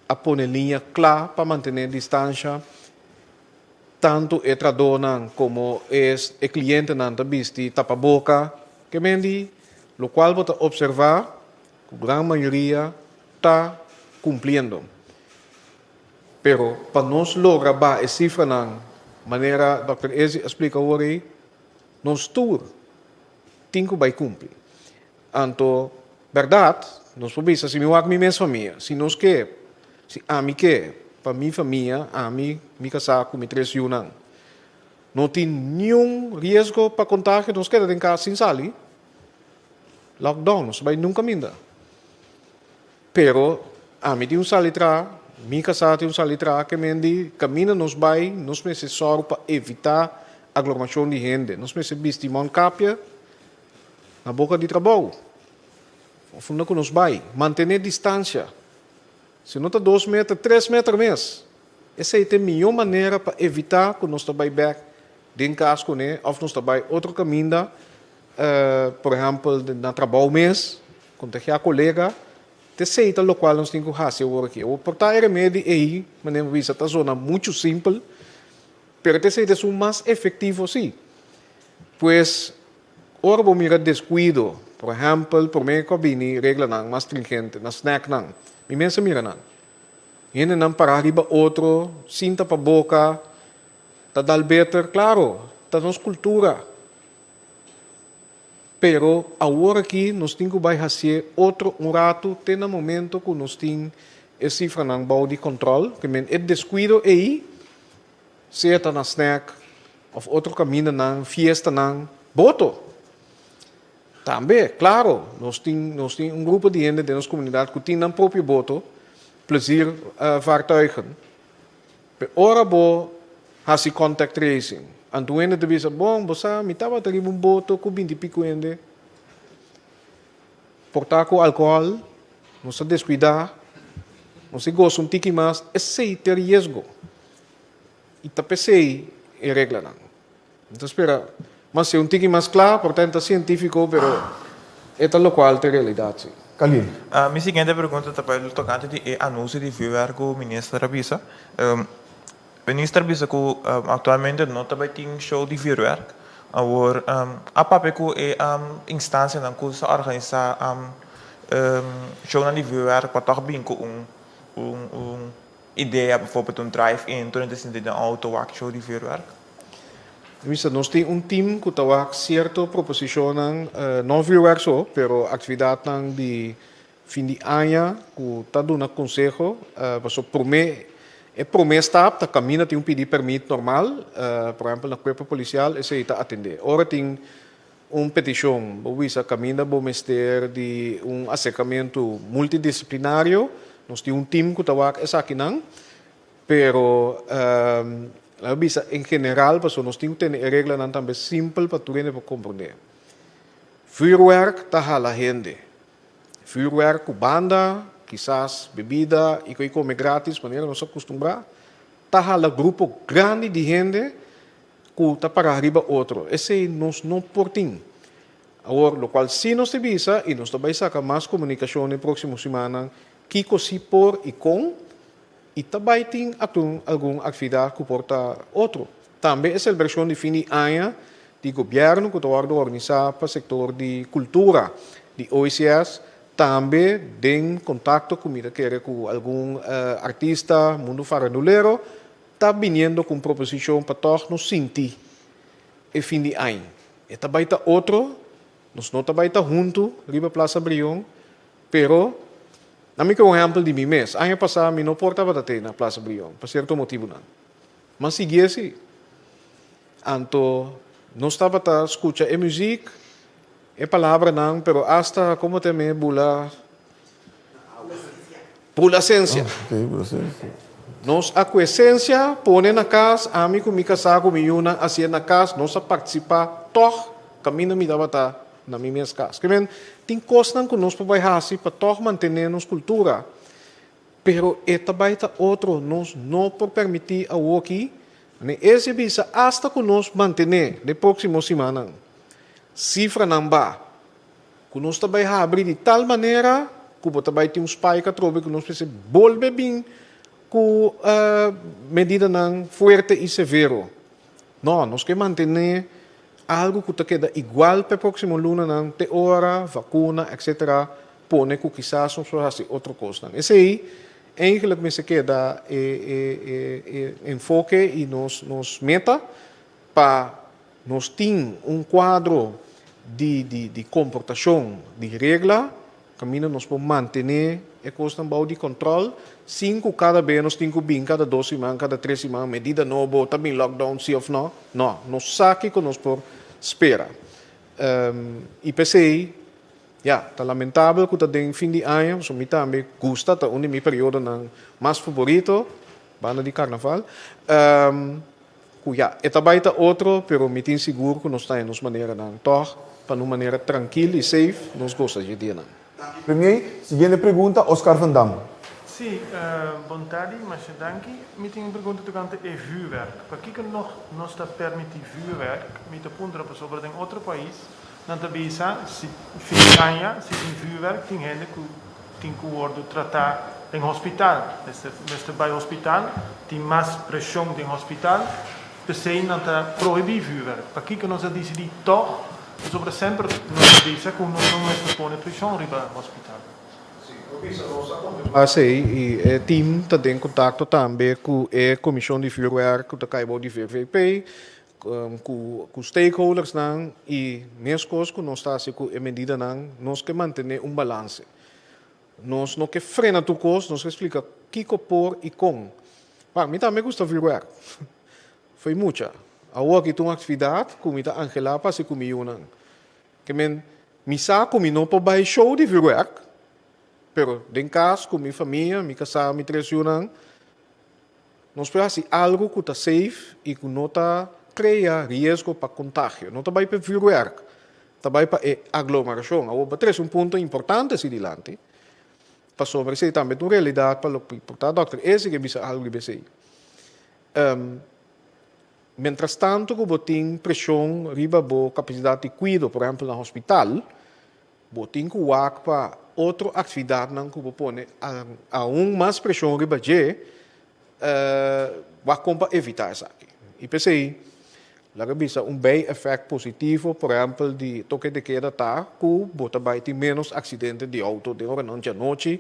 A pone liña kla pa mantené distansha. Tantu e tradónan komo e e klientenan ta bisti tapaboka. Ke men di lokual bo ta opservá ku gran mayoria ta kumpliendo. Pero pa nos logra baha e sifranan manera dòkter Ezi a splika awor ei, nos tur tin ku bai kumpli. Anto, bèrdat, nos por bisa, si mi wak mi mes famia, si nos ke, si ami ke pa mi famia, ami, mi kasá ku mi tres yunan, no tin niun riesgo pa kontagio, nos keda den kas sin sali, lockdown, nos ta bai nunka minda. Pero, ami tin un sali traha, mi kasá tin un sali traha, ke men di kaminda nos bai, nos mester sòru pa evitá aglomerashon di hende, nos mester bisti mònkapia, Na boka di trabou, of unda ku nos bai, mantené distansia. Si no ta dos meter, tres meter mes. Esei ta e mihó manera pa evitá ku nos ta bai bèk den kas kuné òf nos ta bai otro kaminda, por ehèmpel na trabou mes, kontagiá kolega. Ta esei ta lokual nos tin ku hasi awor aki. Awor por ta e remedi ei, manera mi bisa, ta zona muchu simpel, pero ta esei ta esun mas efektivo sí. Pues, ora bo mira descuido, por ehempel, prome cu a bini reglanan mas stringente na snacknan, mi mes a mira nan. Hendenan para riba otro, sin tapa boca, ta dal beter, claro, ta nos cultura. Pero awor aki nos tin cu bay hacié otro un rato te na momento cu nos tin e cifranan bao di control, ke men e descuido ey Sea ta na snack of otro camindanan, fiestanan, boto. Tambe, claro, nos tin, nos tin un grupo di hende den nos comunidad cu tin nan propio boto, plezier vaartuigen. Pe ora bo haci contact tracing, anto un hende ta bisa, bon, bo sa, mi tabata riba un boto cu binti pico hende, por ta cu alcohol, nos ta descuida, nos tin goza un tiki mas, esey ta e riesgo. I ta p'esei e reglanan. Mi ta spera mas sea un tiki mas kla, por ta e ta sientífiko, pero e ta lokual ta e realidat, si. Khalil. Mi siguiente pregunta ta bai tokante di e anunsio di vuurwerk ku minister a bisa. Minister a bisa ku aktualmente no ta bai tin show di vuurwerk. Awor a papia ku e instansianan ku sa organisá shownan di vuurwerk pa tòg bin ku un un Idea, bijvoorbeeld un drive-in, tur hende sinti den auto wak show di vuurwerk. Misa, nos tin un team ku ta wak sierto proposishonnan, no vuurwerk so, pero aktividatnan di fin di aña ku ta duna konseho. Pasobra promé, e promé stap ta kaminda tin un pidi pèrmit normal, por ehèmpel na kuerpo polisial, esei ta atendé. Ora tin un petishon, bo bisa kaminda bo mester di un aserkamentu multidisiplinario, nos tin un tim ku ta wak esakinan, pero laga bisa en general pasobra nos tin ku tene e reglanan tambe simpel pa tur hende por komprondé. Vuurwerk ta hala hende. Vuurwerk ku banda, kisas bebida i ku e kome gratis manera nos a kustumbrá, ta hala grupo grandi di hende Ku ta para riba otro. Esei nos no por tin. Awor, lokual sí nos ta bisa, i nos ta bai saka mas komunikashon den próksimo simannan, kiko sí por i kon, i ta bai tin atun algun aktividat ku por ta otro. Tambe e selebrashon di fin di aña di gobièrnu ku ta wòrdu organisá pa sektor di kultura di OECS, tambe den kontakto ku mi ta kere ku algun artista, mundu farandulero, Ta biniendo ku un proposishon pa tòg nos sinti e fin di añ. E ta bai ta otro, nos no ta bai ta huntu riba Plaza Brion, pero na mi ke un ehèmpel di mi mes. Aña pasá mi no por tabata te na Plaza Brion pa sierto motibunan. M'a sigui esi. Anto nos tabata skucha e muzik, e palabranan, pero asta komo ta me bula. Bula sensia. Ok, bula sensia. Nos a ku esensia pone na kas, ami ku mi kasá ku mi yunan hasié na kas, nos a partisipá tòg kaminda mi tabata na mi mes kas. Ke men, tin kosnan ku nos por bai hasi pa tòg mantené nos kultura, pero e ta bai ta otro, nos no por permití awoki, ne ese bisa asta ku nos mantené den próksimo simannan sifranan ba Ku nos ta bai habri di tal manera ku bo ta bai tin un spike atrobe ku nos mester bolbe bin ku medidanan fuerte i severo. No, nos ke mantené algu ku ta keda igual pa e próksimo lunanan te ora vakuna etcetera pone ku kisas nos por hasi otro kosnan. Esei eigenlijk mester keda e e enfoke i nos nos meta pa Nos tin un kuadro di di di komportashon di regla kaminda nos por mantené e kosnan bou di kòntròl sin ku kada be nos tin ku bin kada dos siman, kada tres siman medida nobo, ta bin lockdown si òf nò. Nò, nos sa kiko nos por spera. I p'esei, ya, ta lamentabel ku ta den fin di aña, pasobra mi tambe gusta, ta un di mi periodonan mas faborito, banda di karnaval. Ku ya, e ta bai ta otro, pero mi tin sigur ku nos ta haña nos maneranan tòg pa na un manera trankil i safe nos gosa dje dianan. Premier, siguiente pregunta, Oscar van Dam. Sí, bon tardi, masha danki. Mi tin un pregunta tokante e vuurwerk. Pakiko nog nos ta permití vuurwerk? Mi ta puntra pasobra den otro pais nan ta bisa si fin di aña si tin vuurwerk tin hende ku tin ku wordu tratá den hospital. Mester mester bai hospital, tin mas preshon den hospital, p'esei nan ta prohibí vuurwerk. Pakiko nos a disidí tòg? Pasobra semper nos a bisa ku nos no mester pone preshon riba hospital. Sí, bo bisa nos a kontemplá esei i e tim ta den kontakto tambe ku e komishon di vuurwerk ku ta kai bou di VVP, Ku ku stakeholdersnan i meskos ku nos ta hasi ku e medidanan, nos ke mantené un balanse. Nos no ke frena tur kos, nos ke splika kiko por i kon. Wak, mi tambe gusta vuurwerk. Fo'i mucha. Awor aki ta un aktividat ku mi ta anhelá pa hasi ku mi yunan. Ke men, mi sa ku mi no por bai show di vuurwerk, pero den kas ku mi famia, mi kasá, mi tres yunan, Nos por hasi algu ku ta safe i ku no ta krea riesgo pa kontagio. No ta bai pa e vuurwerk, ta bai pa e aglomerashon. Awor bo a trese un punto importante así dilanti, pasobra esei tambe ta un realidat pa loke por ta dòkter Eze ke bisa algu riba esei. Mientras tanto ku bo tin preshon riba bo kapasidat di kuido, por ehèmpel na hospital, Bo tin ku wak pa otro aktividatnan ku bo pone aun mas preshon riba dje, wak kon pa evitá esaki. I p'esei, laga bisa un bij-effect positivo, por ehèmpel di toke de keda ta ku bo ta bai tin ménos aksidente di outo den oranan djanochi,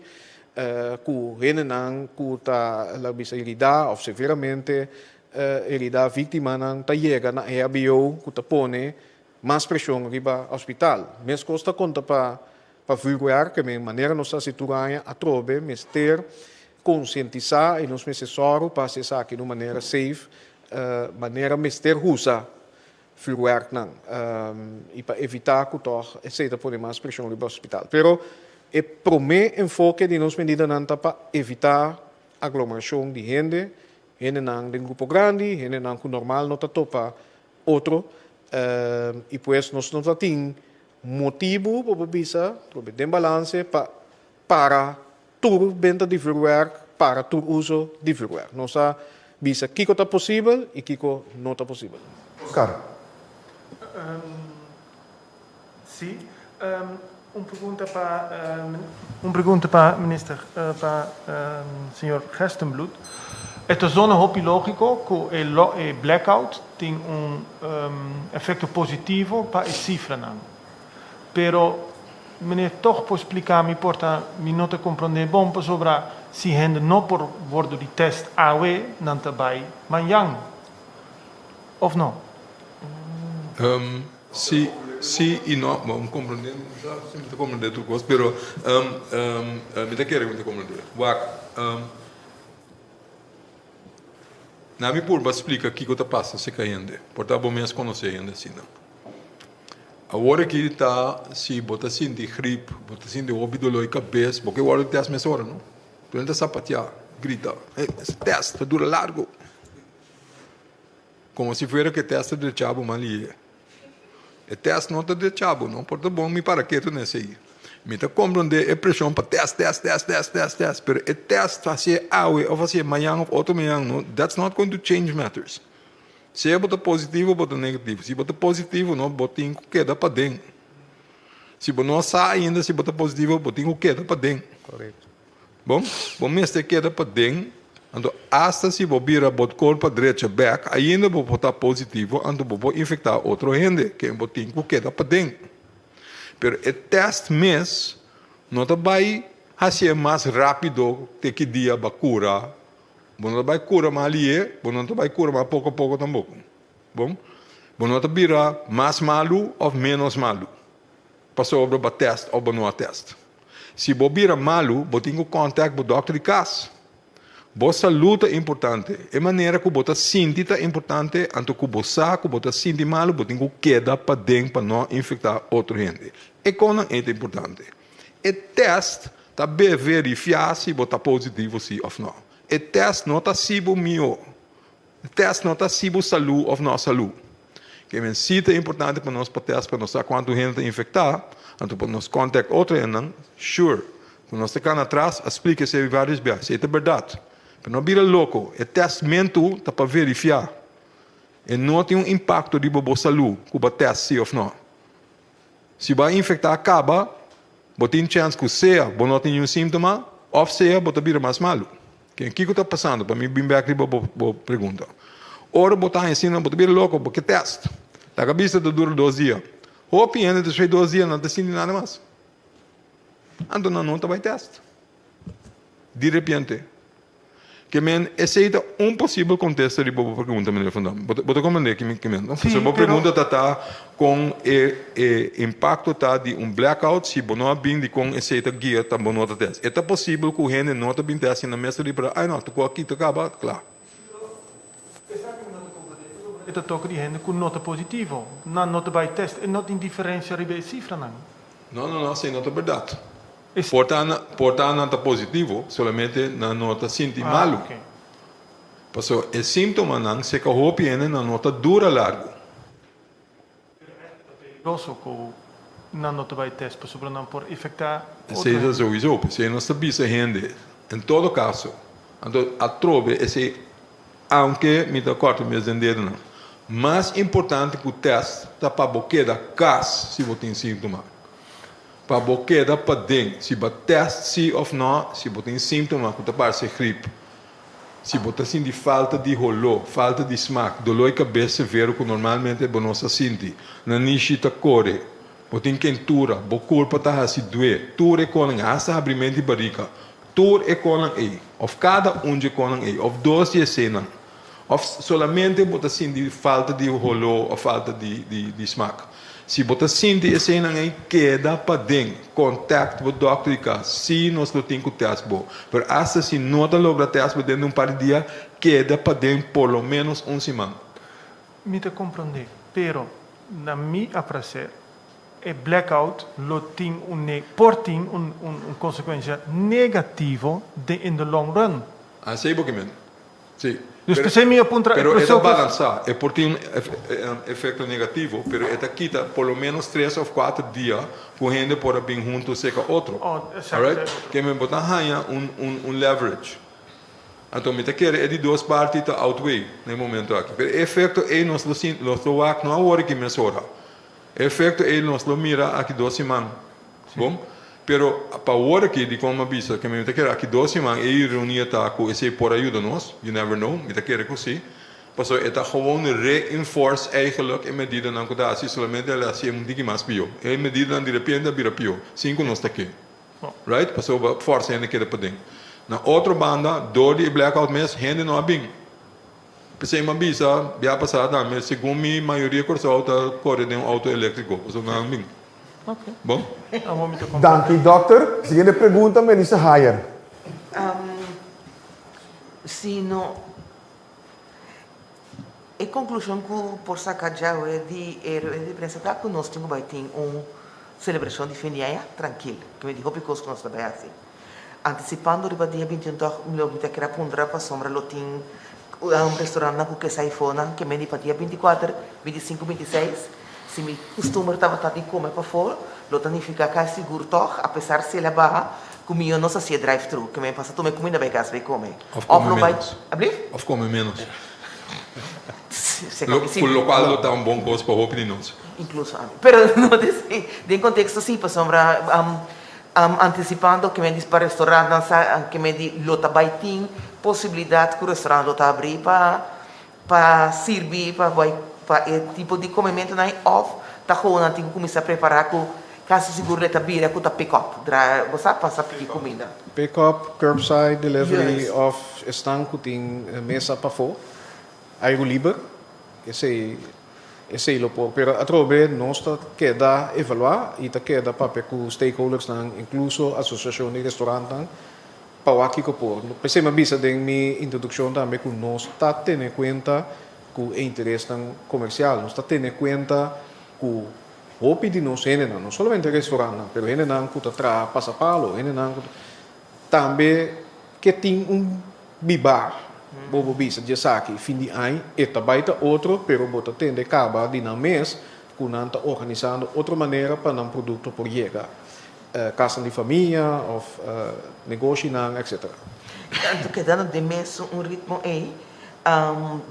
ku hendenan ku ta laga bisa heridá òf severamente heridá, víktimanan ta yega na EHBO ku ta pone Mas preshon riba hospital. Meskos ta konta pa pa vuurwerk, ke men manera nos ta hasi tur aña atrobe mester konsientisá i nos mester sòru pa hasi esaki na un manera safe, manera mester usa vuurwerknan i pa evitá ku tòg esei ta pone mas preshon riba hospital. Pero e promé enfoke di nos medidanan ta pa evitá aglomerashon di hende, hendenan den grupo grandi, hendenan ku normal no ta topa Otro, i pues nos no ta tin motibu, bo por bisa, trobe den balanse pa para tur benta di vuurwerk, para tur uso di vuurwerk. Nos a bisa kiko ta posibel i kiko no ta posibel. Oscar. Sí. Un pregunta pa un pregunta pa minister pa señor Gerstenbluth. E ta zona hopi lógiko ku e e blackout tin un efekto positivo pa e sifranan. Pero meneer tòg por splika mi por ta mi no ta komprondé bon pasobra si hende no por wordu di tèst awe nan ta bai mañan òf no? Sí, sí i no. Bo a komprondé, mi no sa si mi ta komprondé tur kos, pero mi ta kere ku mi ta komprondé. Wak, na mi purba splika kiko ta pasa si ka hende. Por ta bo mes konosé hende asina. Awor aki ta si bo ta sinti grip, bo ta sinti hopi doló di kabes, bo ke wòrdu tèst mesora, no? Tur hende ta sapateá. grita, hey, test ta dura largo. Como si fuera cu e test ta drecha bo mal lihe. E test no ta drecha bo, no por ta bon mi para ketu na esey. Mi ta comprende e presion pa test, test, test, test, test, test, pero e test hacié awe of hacié mañan of otro mañan no, that's not going to change matters. Sea bo ta positivo o bo ta negativo. Si bo ta positivo no, bo tin cu keda paden. Si bo no sa ainda si bo ta positivo, bo tin cu keda paden. Correcto. Bon, bo mester keda paden, anto asta si bo bira bo corpa drecha bek, ainda bo por ta positivo, anto bo por infecta otro hende, ken bo tin cu keda paden. Pero e test mes no ta bay hacié mas rapido te ki dia bo a cura. Bo no ta bay cura mas lihe, bo no ta bay cura mas poco poco tampoco. Bon, bo no ta bira mas malu of menos malu pasobra bo a test of bo no a test. Si bo bira malu, bo tin ku contact bo dokter di kas. Bo salud ta importante. E manera ku bo ta sinti ta importante, anto ku bo sa ku bo ta sinti malu, bo tin ku keda paden pa no infecta otro hende. E konan ei ta importante. E test ta beverifia si bo ta positivo si of no. E test no ta si bo mihó. Test no ta si bo salú òf no salú. Ke men si ta importante pa nos pa test pa nos sa kuantu hende ta infektá, anto pa nos contact otro hendenan, sure. Ku nos ta kana atras a splika esei vários bia, esei ta bèrdat. Pero no bira loko, e testmentu ta pa verifiá. E no tin un impakto riba bo salú ku bo a test si òf no. Si bo a infektá kaba, bo tin chèns ku sea bo no tin niun síntoma òf sea bo ta bira mas malu. Ke kiko ta pasando? Pa mi bin bèk riba bo bo pregunta. Ora bo ta haña síntoma bo ta bira loko, bo ke tèst. Laga bisa ta dura dos dia. Hopi hende despues di dos dia no ta sinti nada mas. Anto nan no ta bai tèst. Di repente. Ke men esei ta un posibel kontesta riba bo pregunta, meneer Van Dam. Bo ta komprendé ki mi ke men, no? Pasobra bo pregunta ta ta kon e e impakto ta di un blackout si bo no a bin di kon esei ta guia ta bo no ta tèst. E ta posibel ku hende no ta bin tèst i nan mes ta ripará, ai no, tokó aki ta kaba, kla. E ta toka di hende ku no ta positivo. Nan no ta bai tèst e no tin diferensia riba e sifranan. No, no, no, esei no ta bèrdat. Por ta por ta nan ta positivo, solamente nan no ta sinti malu. Pasobra e síntomanan seka hopi hende nan no ta dura largu. Pero ta peligroso ku nan no ta bai test pasobra nan por infektá otro Esei ta hende. souiso, p'esei nos ta bisa hende, en todo kaso, anto atrobe esei, aunke mi ta kòrta mes den dedonan, mas importante ku test ta pa bo keda kas si bo tin síntoma. Pa bo keda paden si bo a test si of no, si bo tin síntoma ku ta parse grip, si bo ta sinti falta di holó, falta di smak, doló di kabes severo ku normalmente bo no sa sinti, nanishi ta kore, bo tin kentura, bo kurpa ta hasi due, tur e konan ei, hasta habrimenti barika, tur e konan ei, of kada un dje konan ei, of dos di esenan, Of solamente bo ta sinti falta di holó of falta di smak. Si bo ta sinti eseinan ei, keda paden. Contact bo dokter di kas. Si nos lo tin ku test bo. Pero asta si no ta logra test bo den di un par di dia, keda paden por lo menos un siman. Mi ta comprende, pero na mi aprecer e blackout lo tin un por tin un un consecuencia negativo den in the long run. Asei bo ke men. Sí. Dus p'esei mi a puntra e Pero e ta profesor ku. balansá. E por tin un efekto negativo, pero e ta kita por lo ménos tres òf kuater dia ku hende por a bin huntu seka otro. Oh, esakto, Alright? esei otro. Ke men bo ta haña un un un leverage. Anto mi ta kere e di dos parti ta outweigh na e momento aki. Pero e efekto ei nos lo sinti, nos lo wak no awor aki mesora. E efekto ei nos lo mira aki dos siman. Bon, pero pa awor aki dikon mi a bisa ke mi ta kere aki dos siman e ironia ta ku esei por a yuda nos, you never know, mi ta kere ku si, pasobra e ta gewoon reinforce eigenlijk e medidanan ku ta hasi, solamente el a hasi e un tiki mas pió. E medidanan di repente a bira pió, sin ku nos ta ke. Right? Pasobra forsa hende keda paden. Na otro banda, dor di e blackout mes, hende no a bin. P'esei mi a bisa bia pasá tambe, segun mi mayoria Kòrsou ta kore den un outo eléktriko, pasobra nan a bin. Bon. Danki dòkter. Siguiente pregunta Melissa Hayer. Si no, e konklushon ku por saka djawe di e rueda di prensa ta ku nos tin ku bai tin un selebrashon di fin di aña trankil, ku mi di hopi kos ku nos ta bai hasi. Antisipando riba dia 21 tòg lo mi ta kere a puntra pasobra lo tin un restaurantnan ku ke sa ifonan ke meni pa dia 24, 25, 26. Si mi kustumber tabata di kome pafó lo ta nifiká kasi sigur tòg apesar si el a baha ku mi yo no sa hasié drive thru ke men pasa tuma e kuminda bai kas bai kome. Òf Òf kome lo bai ménos. Ablief? Òf kome ménos. Se Lo, kami si. ku lokual lo ta un bon kos pa hopi di nos. Inkluso ami. Pero no ta esei. Den konteksto si pasobra antisipando ke men di pa restaurantnan sa ke men di lo ta bai tin posibilidat ku restaurant lo ta abri pa pa sirbi pa bai pa e tipo di komementunan ei òf ta gewoon nan tin ku kuminsá prepará ku kasi sigur lo e ta bira ku ta pick up dra bo sa pasa piki kuminda. Pick up, curbside delivery Juist. òf esnan ku tin mesa pafó, airu liber, esei Esei lo por, pero atrobe nos ta keda evaluá i ta keda papia ku stakeholdersnan, inkluso asosiashon di restorantnan, pa wak kiko por. P'esei mi a bisa den mi introdukshon tambe ku nos ta tene kuenta ku e interesnan komersial, nos ta tene kuenta ku hopi di nos hendenan, no solamente restorantnan, pero hendenan ku ta traha pasapalo, hendenan ku ta tambe ke tin un Bibá, bo bo bisa djesaki fin di añ e ta bai ta otro pero bo ta tende kaba di nan mes ku nan ta organisando otro manera pa nan produkto por yega kasnan di famia òf negoshinan etc. Tantu kedando den mesun un ritmo ei,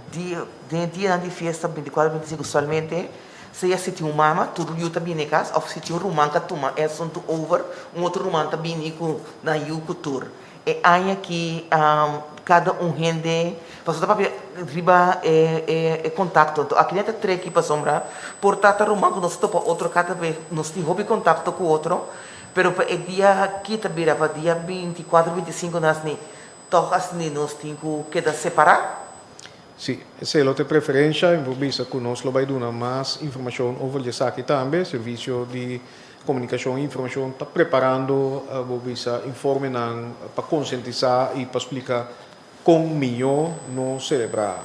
di den e dianan di fiesta bintikuater bintisinku usualmente sea si tin un mama tur yu ta bini e kas òf si tin un ruman ka tuma e asuntu over un otro ruman ta bini ku nan yu ku tur. E aña aki kada un hende pasobra ta papia riba e kontakto. Anto aki nan ta treki pasobra por ta ta ruman ku nos ta topa otro kada bes nos tin hopi kontakto ku otro pero pa e dia aki ta bira pa dia 24 25 nas ni tòg asina nos tin ku keda separá. Sí, esei lo ta e preferensha i mi por bisa ku nos lo bai duna mas informashon over di esaki tambe. Servisio di Komunikashon i Informashon ta preparando bo bisa informenan pa konsientisá i pa splika kon mihó no selebrá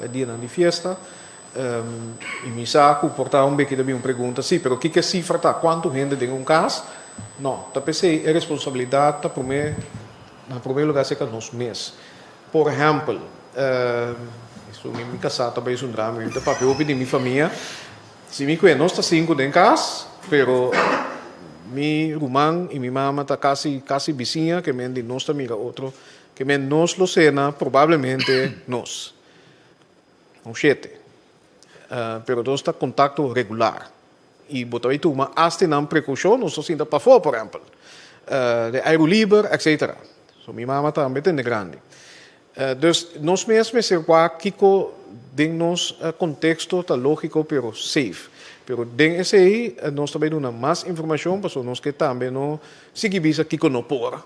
e dianan di fiesta. I mi sa ku por ta un beki ta bin un pregunta, sí, pero kiko e sifra ta? Kuantu hende den un kas? No, ta p'esei e responsabilidat ta promé, na promé lugá serka nos mes. Por ehèmpel, mi kasá ta bai zundra mi, mi ta papia hopi di mi famia. Si mi kue nos ta sinku den kas, pero mi ruman i mi mama ta kasi kasi bisiña ke men di nos ta mira otro, ke men nos lo sena probablemente nos un shete. Pero nos ta kontakto regular i bo ta bai tuma asta nan prekoushon, nos ta sinta pafó por ehèmpel, den airu liber etsetera. So mi mama tambe tende grandi. Dus nos mes mester wak kiko den nos konteksto ta lógiko pero safe. Pero den esei nos ta bai duna mas informashon pasobra nos ke tambe no sigui bisa kiko no por,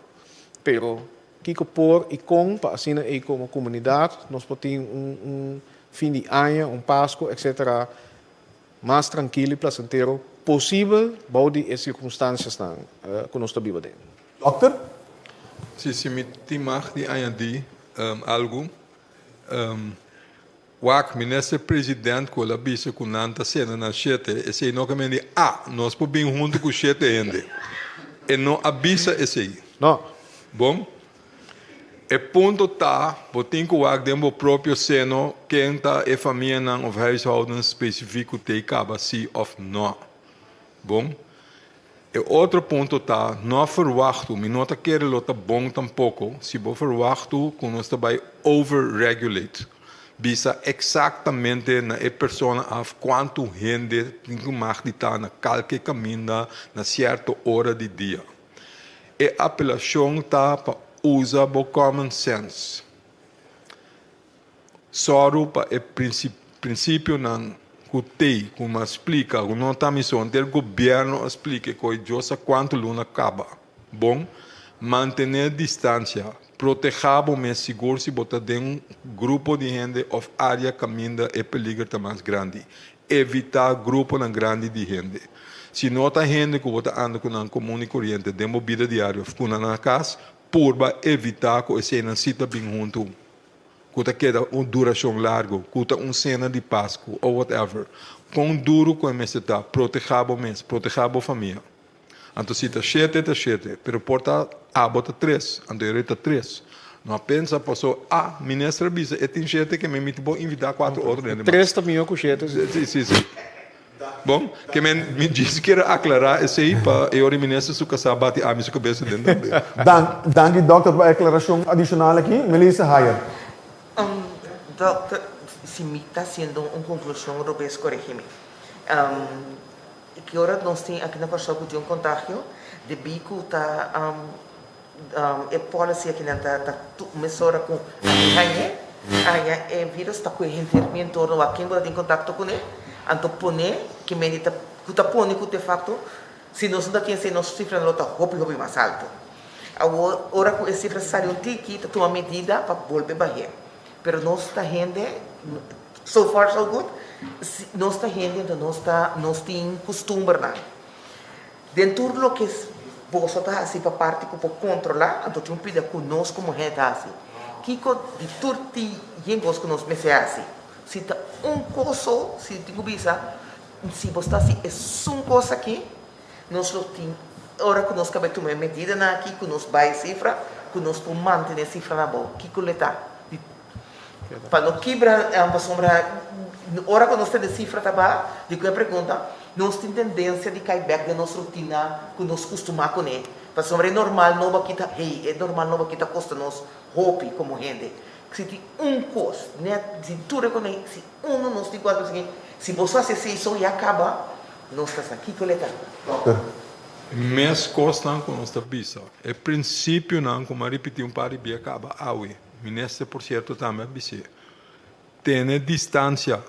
pero kiko por i kon pa asina ei komo komunidat nos por tin un fin di aña, un Pasko etcetera mas trankil i plasentero posibel bou di e sirkunstansiasnan ku nos ta biba den. Dokter? Si, si mi tin mag di añadí algu. Wak, Minister President ku el a bisa ku nan ta sena na shete, esei no ke men di, ah, nos por bin huntu ku shete hende. E no a bisa esei. No. Bon? E punto ta, bo tin ku wak den bo propio seno ken ta e famianan òf huishoudens spesifik ku t'ei kaba si òf no. Bon? E otro punto ta, no a ferwachtu, mi no ta kere lo ta bon tampoko si bo ferwachtu ku nos ta bai overregulate, bisa eksaktamente na e persona af kuantu hende tin ku mag di ta na kalke kaminda na sierto ora di dia. E apelashon ta pa usa bo common sense. Sòru pa e prinsipionan ku tei ku mi a splika ku no ta mi so, henter gobièrnu a splika e koi Dios sa kuantu luna kaba. Bon, mantené distansia, protehá bo mes sigur si bo ta den un grupo di hende òf área kaminda e peliger ta mas grandi. Evitá gruponan grandi di hende. Si no ta hende ku bo ta anda ku nan komun i koriente den bo bida diario òf ku nan na kas, purba evitá ku eseinan si ta bin huntu. Ku ta keda un durashon largu, ku ta un sena di Pasku o whatever, kon duru ku e mester ta, protehá bo mes, protehá bo famia. Anto si ta shete, ta shete, pero por ta Abo ta tres, anto e rei ta tres. No a pensa paso, ah, minister a bisa e tin shete ke men mi ta por invitá kuater otro hende mas. Tres ta mihó ku shete, si. Si, si, si. Bon, ke men mi djis kier a aklará esei pa e ora e minister su kasá bati ami su kabes aden tambe. Dan, danki dòkter pa e aklarashon adishonal aki. Melissa Hayer. Dòkter, si mi ta hasiendo un konklushon robes koregi mi. Ki ora nos tin aki na Kòrsou ku tin un kontagio, debí ku ta e policy akinan ta ta mesora ku aki hañ'é, haña e virus ta kue henter mi entorno wak ken bo ta tin kontakto kuné, anto pone ki medi ta ku ta pone ku de fakto si nos no ta tin esei nos sifranan lo ta hopi hopi mas alto. Awor ora ku e sifra sali un tiki ta tuma medida pa bolbe bah'é. Pero nos ta hende, so far so good, nos ta hende enton nos ta nos tin kustumbernan. Den tur loke boso ta hasi pa parti ku por kontrolá, anto tin un pida ku nos komo hende ta hasi. Kiko di tur ti yen kos ku nos mester hasi? Si ta un kos so, si tin ku bisa, si bo ta hasi esun kos aki, nos lo tin ora ku nos kaba tuma e medidanan aki ku nos bai sifra, ku nos por mantené sifranan abou. Kiko lo e ta? Di pa no kibra pasobra ora ku nos tende sifra ta baha, di ku e pregunta, nos tin tendensia di kai bèk den nos rutina ku nos kustumá kuné. Pasobra e normal nobo aki ta, hey, e normal nobo aki ta kosta nos hopi komo hende. Si tin un kos, nèt di tur e kuné, si unu nos tin ku hasi pasobra si boso hasi esei so ya kaba, Nos ta sa kiko le ta. Dokter. Mes kosnan ku nos ta bisa. E prinsipionan ku mi a ripití un par di bia kaba awe. Minister por sierto tambe a bis'é. Tene distansia.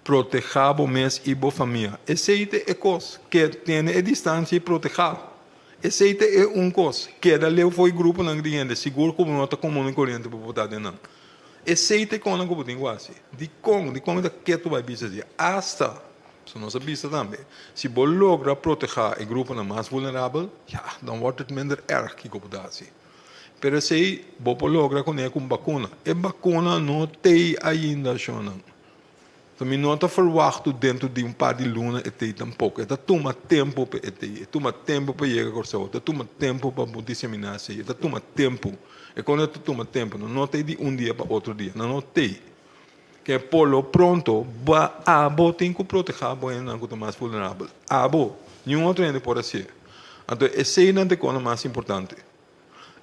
Protehá bo mes i bo famia. Esei ta e kos. Ke tene e distansia i protehá. Esei ta e un kos. Keda leu for e gruponan di hende. Sigur ku bo no ta komun i koriente pa bo ta den nan. Esei ta e kosnan ku bo tin ku hasi. Dikon? Dikon mi ta ketu bai bisa así? Asta. So nos a bisa tambe, si bo logra protehá e gruponan mas vulnerabel, ya, dan wòrdt het minder erg kiko bo ta hasi. Pero esei bo por logra kuné ku un bakuna. E bakuna no t'ei ainda, shonnan. So mi no ta ferwachtu dentro di un par di luna e t'ei tampoko. E ta tuma tempu pa e t'ei. E tuma tempu pa yega Kòrsou. E ta tuma tempu pa bo diseminá esei. E ta tuma tempu. E kon e ta tuma tempu? No no t'ei di un dia pa otro dia. No no t'ei. Ke por lo pronto ba abo tin ku protehá bo hendenan ku ta mas vulnerabel. Abo, niun otro hende por hasié. Anto eseinan ta e kosnan mas importante.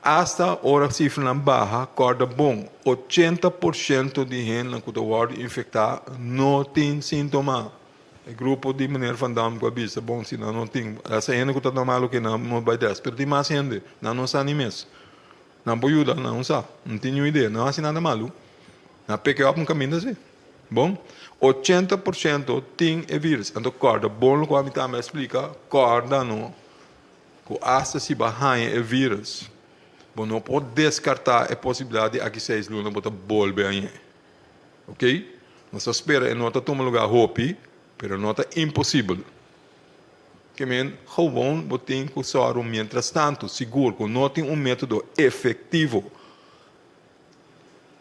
Asta ora sifranan baha, kòrda bon, 80% di hendenan ku ta wòrdu infektá no tin síntoma. E grupo di meneer Van Dam ku a bisa, bon, si nan no tin, esa hende ku ta normal oke nan no bai tèst, pero tin mas hende, nan no sa ni mes. Nan por yuda? Nan no sa. No tin niun idea. Nan no hasi nada malu. Nan peke op un kaminda si. Bon, 80% tin e virus. Anto kòrda bon lokual mi tambe a splika, kòrda no ku asta si bo a haña e virus, bo no por deskartá e posibilidat di aki seis luna bo ta bolbe hañ'é. Oké? Nos ta spera e no ta tuma lugá hopi, pero no ta imposibel. Ke men gewoon bo tin ku sòru mientrastantu sigur ku no tin un método efektivo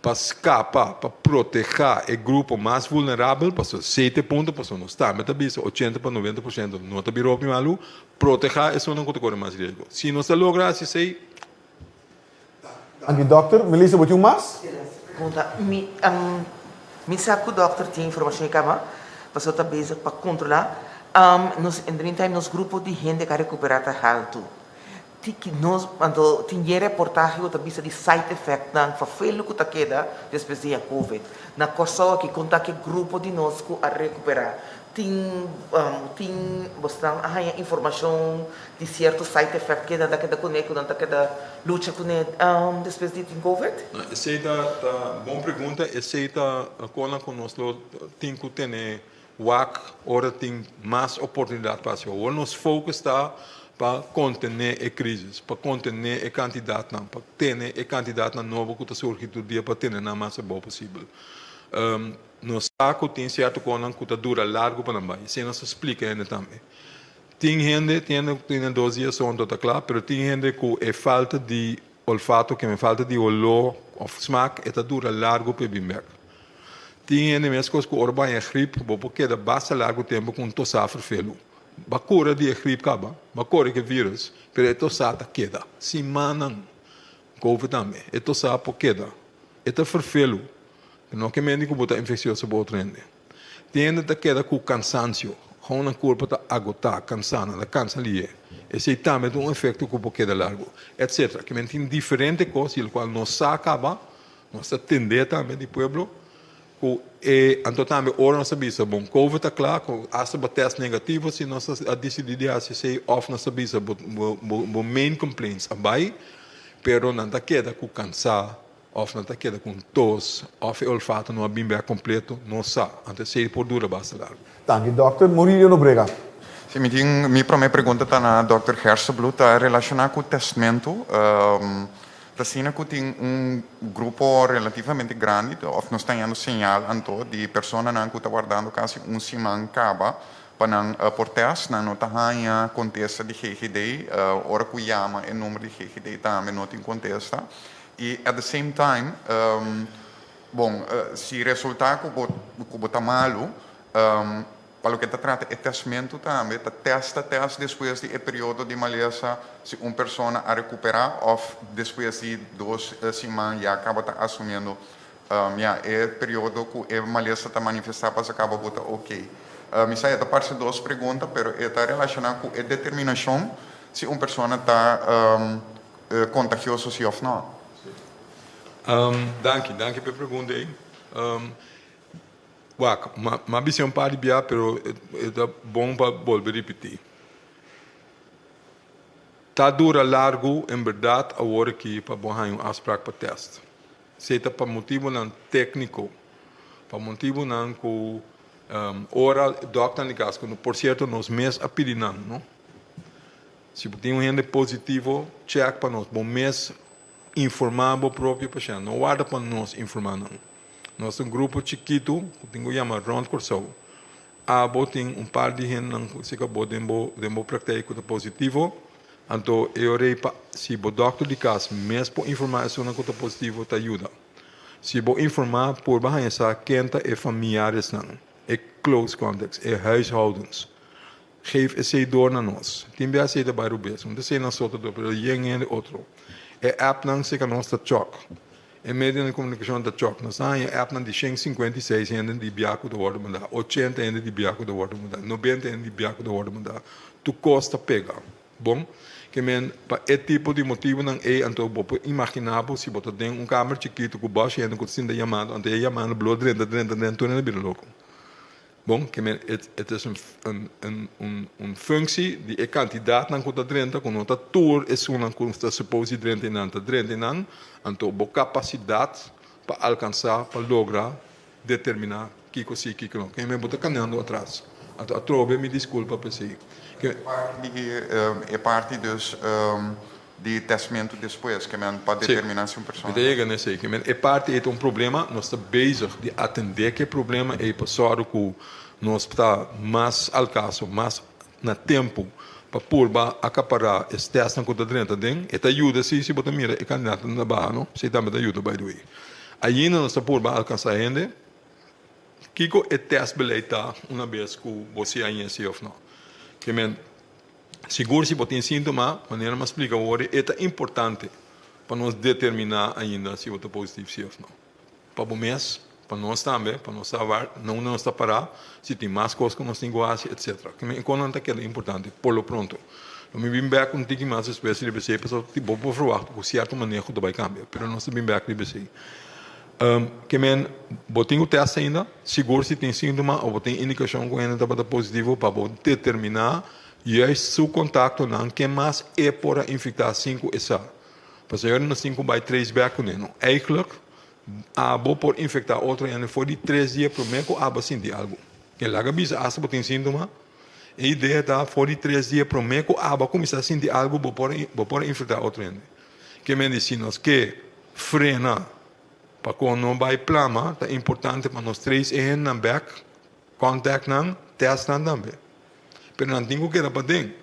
pa skapa, pa protehá e grupo mas vulnerabel, pasobra esei ta e punto, pasobra nos tambe ta bisa 80 pa 90% no ta bira hopi malu, protehá esunnan ku ta kore mas riesgo. Si nos ta logra hasi esei. Danki dòkter. Melissa bo tin un mas? Pregunta, Mi mi sa ku dòkter tin informashon e kaba pasobra ta bezig pa kontrolá. Nos in the meantime nos grupo di hende ku a rekuperá ta haltu. Tin ki nos anto tin yen reportahe ku ta bisa di side effectnan fafelu ku ta keda despues di e covid. Na Kòrsou aki kon ta ki grupo di nos ku a rekuperá? Tin tin bosnan a haña informashon di sierto side effect ke nan ta keda kuné ku nan ta keda lucha kuné despues di tin covid? Esei ta ta bon pregunta. Esei ta kona ku nos lo tin ku tene wak ora tin mas oportunidat pa hasi. Awor nos focus ta pa kontené e krisis, pa kontené e kantidatnan, pa tene e kantidatnan nobo ku ta surgi tur dia pa tene nan mas abou posibel. Nos sa ku tin sierto konan ku ta dura largu pa nan bai. Esei nos ta splika hende tambe. Tin hende, tin hende ku tin dos dia so anto ta kla, pero tin hende ku e falta di olfato, ke men falta di oló òf smak, e ta dura largu pa e bin bèk. Tin hende meskos ku ora bo haña grip, bo por keda basta largu tempu ku un tosá ferfelu. Bo a kura di e grip kaba, bo a kore ku e virus, pero e tosá ta keda. Simannan. Covid tambe. E tosá por keda. E ta ferfelu. No ke mende ku bo ta infeksioso pa otro hende. Tin hende ta keda ku kansansio. Gewoon nan kurpa ta agotá, kansá, nan ta kansa lihe. Esei tambe ta un efekto ku por keda largu. Etsetera. Ke mende tin diferente kos di lokual nos sa kaba, nos ta tendé tambe di pueblo ku e anto tambe ora nos ta bisa bon covid ta kla ku asta bo tèst negativo si nos a disidí di hasi esei òf nos ta bisa bo bo main complaints a bai pero nan ta keda ku kansá òf nan ta keda ku un tos òf e olfato no a bin bèk kompleto nos sa anto esei por dura basta largu. Danki dòkter Murillo Nobrega. Si mi tin mi prome pregunta ta na dòkter Gerstenbluth ta relashoná ku tèstmentu. Ta asina ku tin un grupo relativamente grandi òf nos ta hañando señal anto di personanan ku ta wardando kasi un siman kaba pa nan por tèst. Nan no ta haña kontesta di GGD. Ora ku yama e number di GGD tambe no tin kontesta. I at the same time, bon, si resultá ku bo ku bo ta malu, Pa loke ta trata e tèstmentu tambe ta tèst ta tèst despues di e periodo di malesa si un persona a rekuperá òf despues di dos siman ya kaba ta asumiendo ya e periodo ku e malesa ta manifestá pasa kaba bo ta oke. Mi sa e ta parse dos pregunta pero e ta relashoná ku e determinashon si un persona ta kontagioso si òf nò. Danki, danki pa e pregunta ei. Wak, m'a bisa un par di bia, pero e ta bon pa bolbe ripití. Ta dura largu en bèrdat awor aki pa bo haña un afsprak pa tèst. Esei ta pa motibunan tékniko, pa motibunan ku ora dòkternan di kas, ku por sierto nos mes a pidi nan, no? Si bo tin un hende positivo, chèk pa nos. Bo mes informá bo propio pashènt, no warda pa nos informá nan. Nos ta un grupo chikitu ku tin ku yama Rònt Kòrsou. Abo tin un par di hendenan ku si ka bo den bo den bo praktijk ku ta positivo, anto e ora ei pa si bo dòkter di kas mes por informá esunnan ku ta positivo ta yuda. Si bo informá purba haña sa ken ta e familiaresnan, e close contacts, e huishoudens. Geef esei door na nos. Tin bia esei ta bai rubes. No ta esei nan so ta door, pero yen hende otro. E appnan seka nos ta chòk. E medionan di komunikashon ta chòk. Nos a haña appnan di shen 56 hende di bia ku ta wòrdu mandá, 80 hende di bia ku ta wòrdu mandá, 90 hende di bia ku ta wòrdu mandá. Tur kos ta pega. Bon, ke men pa e tipo di motibunan ei anto bo por imaginá bo si bo ta den un kamer chikitu ku bòsh hende ku ta sinta yamando, anto e yamando blo drenta drenta drenta tur hende bira loko. Bon, ke men et et es un un un un functie di e kantidatnan ku ta drenta, ku no ta tur esunnan ku ta suppose di drenta einan ta drenta einan, anto bo kapasidat pa alkansá, pa logra determiná kiko si, kiko no. Ke men bo ta kanando atras. Anto atrobe mi diskulpa pa esei. Ke. Di e parti dus Di testmentu despues, ke men pa determiná si un persona. Mi ta yega na esei. Ke men e parti ei ta un problema, nos ta bezig di atendé ku e problema ei pa sòru ku nos ta mas al kaso, mas na tempu pa purba akapará e tèstnan ku ta drenta aden. E ta yuda si, si bo ta mira e kandidatnan ta baha, no? Esei tambe ta yuda by the way. Ainda nos ta purba alkansá hende. Kiko e tèstbeleid ta una bes ku bo si a si òf no? Ke men. Sigur si bo tin síntoma, manera mi a splika awor, e ta importante pa nos determiná ainda si bo ta positief sí òf no. Pa bo mes, pa nos tambe, pa nos sa war na unda nos ta pará, si tin mas kos ku nos tin ku hasi, etcetera. Kimen e konan ta keda importante por lo pronto. Lo mi bin bèk un tiki mas despues riba esei pasobra bo por ferwagt ku sierto maneho ta bai kambia, pero nos ta bin bèk riba esei. Ke men bo tin ku tèst ainda, sigur si tin síntoma òf bo tin indikashon ku hende tabata positivo pa bo determiná juist su kontaktonan ken mas e por a infektá sin ku e sa. Pasobra nos tin ku bai trace back kuné. No, eigentlik abo por infektá otro hende for di tres dia promé ku abo a sinti algu. Ke laga bisa asta bo tin síntoma, e idea ta for di tres dia promé ku abo a kuminsá sinti algu bo por bo por a infektá otro hende. Ke men di si nos ke Frena pa kon no bai plama ta importante pa nos trace e hendenan bek, contact nan, test nan tambe. Pero nan tin ku keda paden.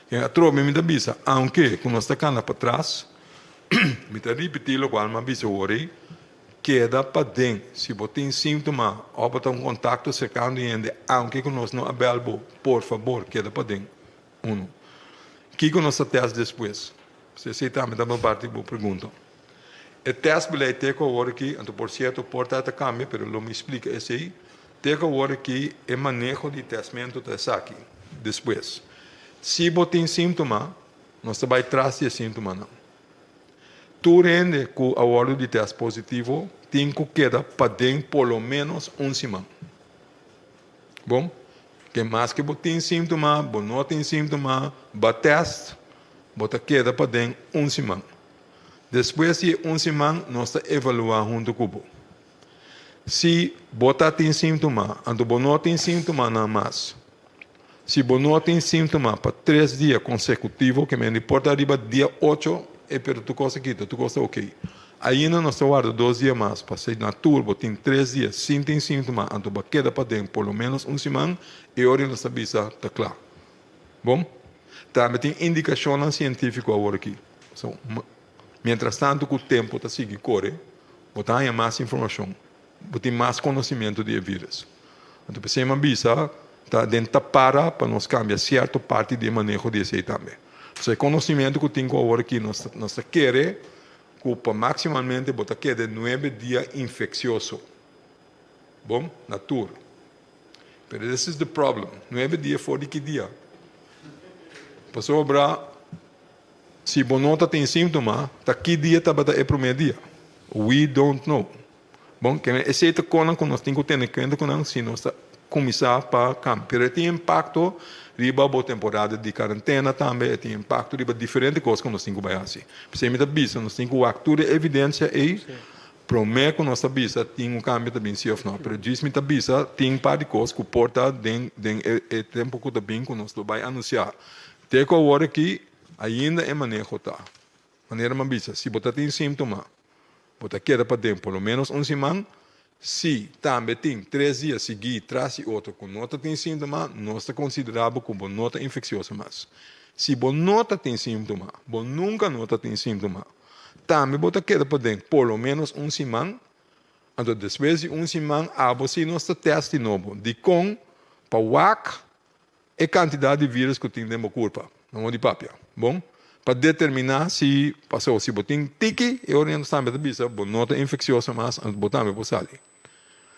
E atrobe mi ta bisa, aunke ku nos ta kanda patras, mi ta ripiti lokual mi a bisa awor ei, Keda paden. Si bo tin síntoma òf bo ta un kontakto serkano di hende, aunke ku nos no a bèl bo, por fabor keda paden. Unu. Kiko nos ta tèst despues? Si esei tambe ta parti di bo pregunta. E tèst beleid te ku awor aki, anto por sierto por ta ta kambia, pero lo mi splika esei. Te ku awor aki e maneho di tèstmentu ta esaki. Despues, si bo tin síntoma, nos ta bai tras di e síntomanan. Tur hende ku a wòrdu di tèst positivo tin ku keda paden por lo ménos un siman. Bon, ke maske bo tin síntoma, bo no tin síntoma, ba tèst, bo ta keda paden un siman. Despues di e un siman nos ta evaluá huntu ku bo. Si bo ta tin síntoma, anto bo no tin síntomanan mas. Si bo no tin síntoma pa tres dia konsekutivo, ke men di por ta riba dia ocho, e pero tur kos a kita, tur kos ta oke. Ainda nos ta warda dos dia mas pa si na tur bo tin tres dia sin tin síntoma, anto bo a keda paden por lo ménos un siman, e ora nos ta bisa ta kla. Bon? Tambe tin indikashonnan sientífiko awor aki. So, mientras tanto ku tempu ta sigui kore, bo ta haña mas informashon. Bo tin mas conocimiento di e virus. Anto p'esei mi a bisa ta den ta para pa nos cambia cierto parti di e maneho di esei tambe. Pasobra e conocimiento cu tin cu awor aki nos nos ta kere cu pa maximalmente bo ta keda nuebe dia infeccioso. Bon? Na tur. Pero this is the problem. Nuebe dia for di ki dia? Pasobra si bo no ta tin sintoma ta ki dia tabata e prome dia? We don't know. Bon, kende esei ta konan ku nos tin ku tene kuenta ku nan si nos ta kuminsá pa kambia. Pero e tin impakto riba bo temporada di karentena tambe, e tin impakto riba diferente kos ku nos tin ku bai hasi. P'esei mi ta bisa nos tin ku wak tur e evidensia ei promé ku nos ta bisa tin un kambio ta bin si òf no. Pero djis mi ta bisa tin un par di kos ku por ta den den e tempu ku ta bin ku nos lo bai anunsiá. Te ku awor aki ainda e maneho ta manera mi a bisa si bo ta tin síntoma. Bo ta keda paden por lo ménos un siman. Si tambe tin tres dia siguí tras di otro ku no ta tin síntoma, nos ta konsiderá bo ku bo no ta infeksioso mas. Si bo no ta tin síntoma, bo nunka no ta tin síntoma, tambe bo ta keda paden por lo ménos un siman. Anto despues di un siman abo si nos ta tèst di nobo. Dikon? Pa wak E kantidat di vírus ku tin den bo kurpa, na modo di papia, bon, pa determiná si, pasobra si bo tin tiki, e ora nos tambe ta bisa bo no ta infeksioso mas, anto bo tambe por sali.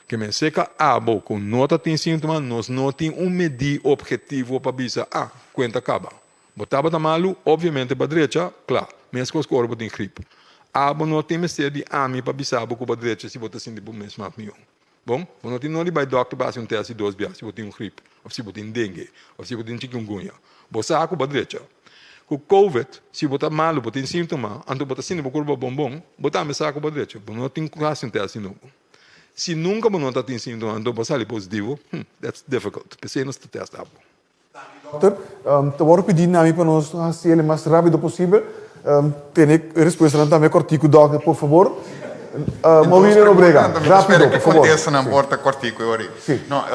Ke men seka abo ku no ta tin síntoma, nos no tin un medí ophetivo pa bisa, ah, kuenta kaba. Bo tabata malu, opviamente bo a drecha, kla, meskos ku ora bo tin grip. Abo no tin mester di ami pa bisa bo ku bo a drecha si bo ta sinti bo mes mas mihó. Bon, bo no tin nodi bai dòkter pa hasi un tèst di dos bia si bo tin un grip òf si bo tin dengue òf si bo tin chikungunya. Bo sa ku bo a drecha. Ku covid, si bo ta malu, bo tin síntoma, anto bo ta sinti bo kurpa bon bon, bo tambe sa ku bo a drecha. Bo no tin ku hasi un tèst di nobo. Si nunka bo no ta tin síntoma anto bo a sali positivo, hm, that's difficult. P'esei nos ta tèst abo. Dokter, ta wòrdu pidí na mi pa nos hasi el e mas rápido posibel. Tene e respuestanan tambe kòrtiku, dòkter, por fabor. Maurilio Nobrega, rápido, por fabor. Kontestanan por ta kòrtiku e ora ei. No,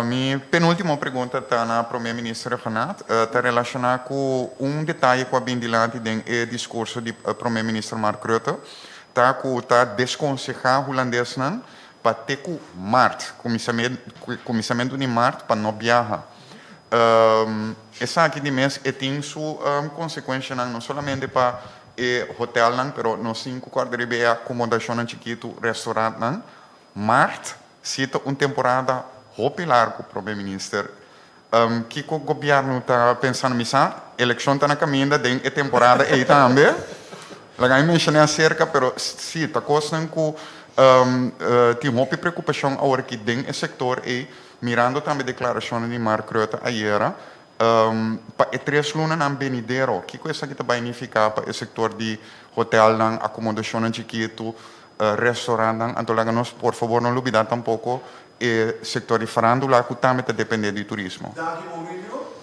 mi penúltimo pregunta ta na Promé Minister Rhuggenaath. Ta relashoná ku un detaye ku a bin dilanti den e diskurso di Promé Minister Mark Rutte, ta ku ta deskonsehá hulandesnan Pa te ku mart, kuminsamentu di mart pa no biaha. Esaki di mes e tin su konsekuenshanan no solamente pa e hotelnan pero nos tin ku kòrda riba e akomodashonnan chikitu, restaurantnan. Mart si ta un temporada hopi largu, Prome Minister. Kiko gobièrnu ta pensando? Mi sa elekshon ta na kaminda den e temporada ei tambe. Laga mi menshoné aserka, pero si ta kosnan ku tin hopi preokupashon awor aki den e sektor ei, mirando tambe deklarashonnan di Mark Rutte ayera, pa e tres lunanan benidero, kiko esaki ta bai nifiká pa e sektor di hotelnan, akomodashonnan chikitu, restaurantnan? Anto laga nos por fabor no lubidá tampoko E sector di farandula cu tambe ta depende di turismo. Danki Maurilio.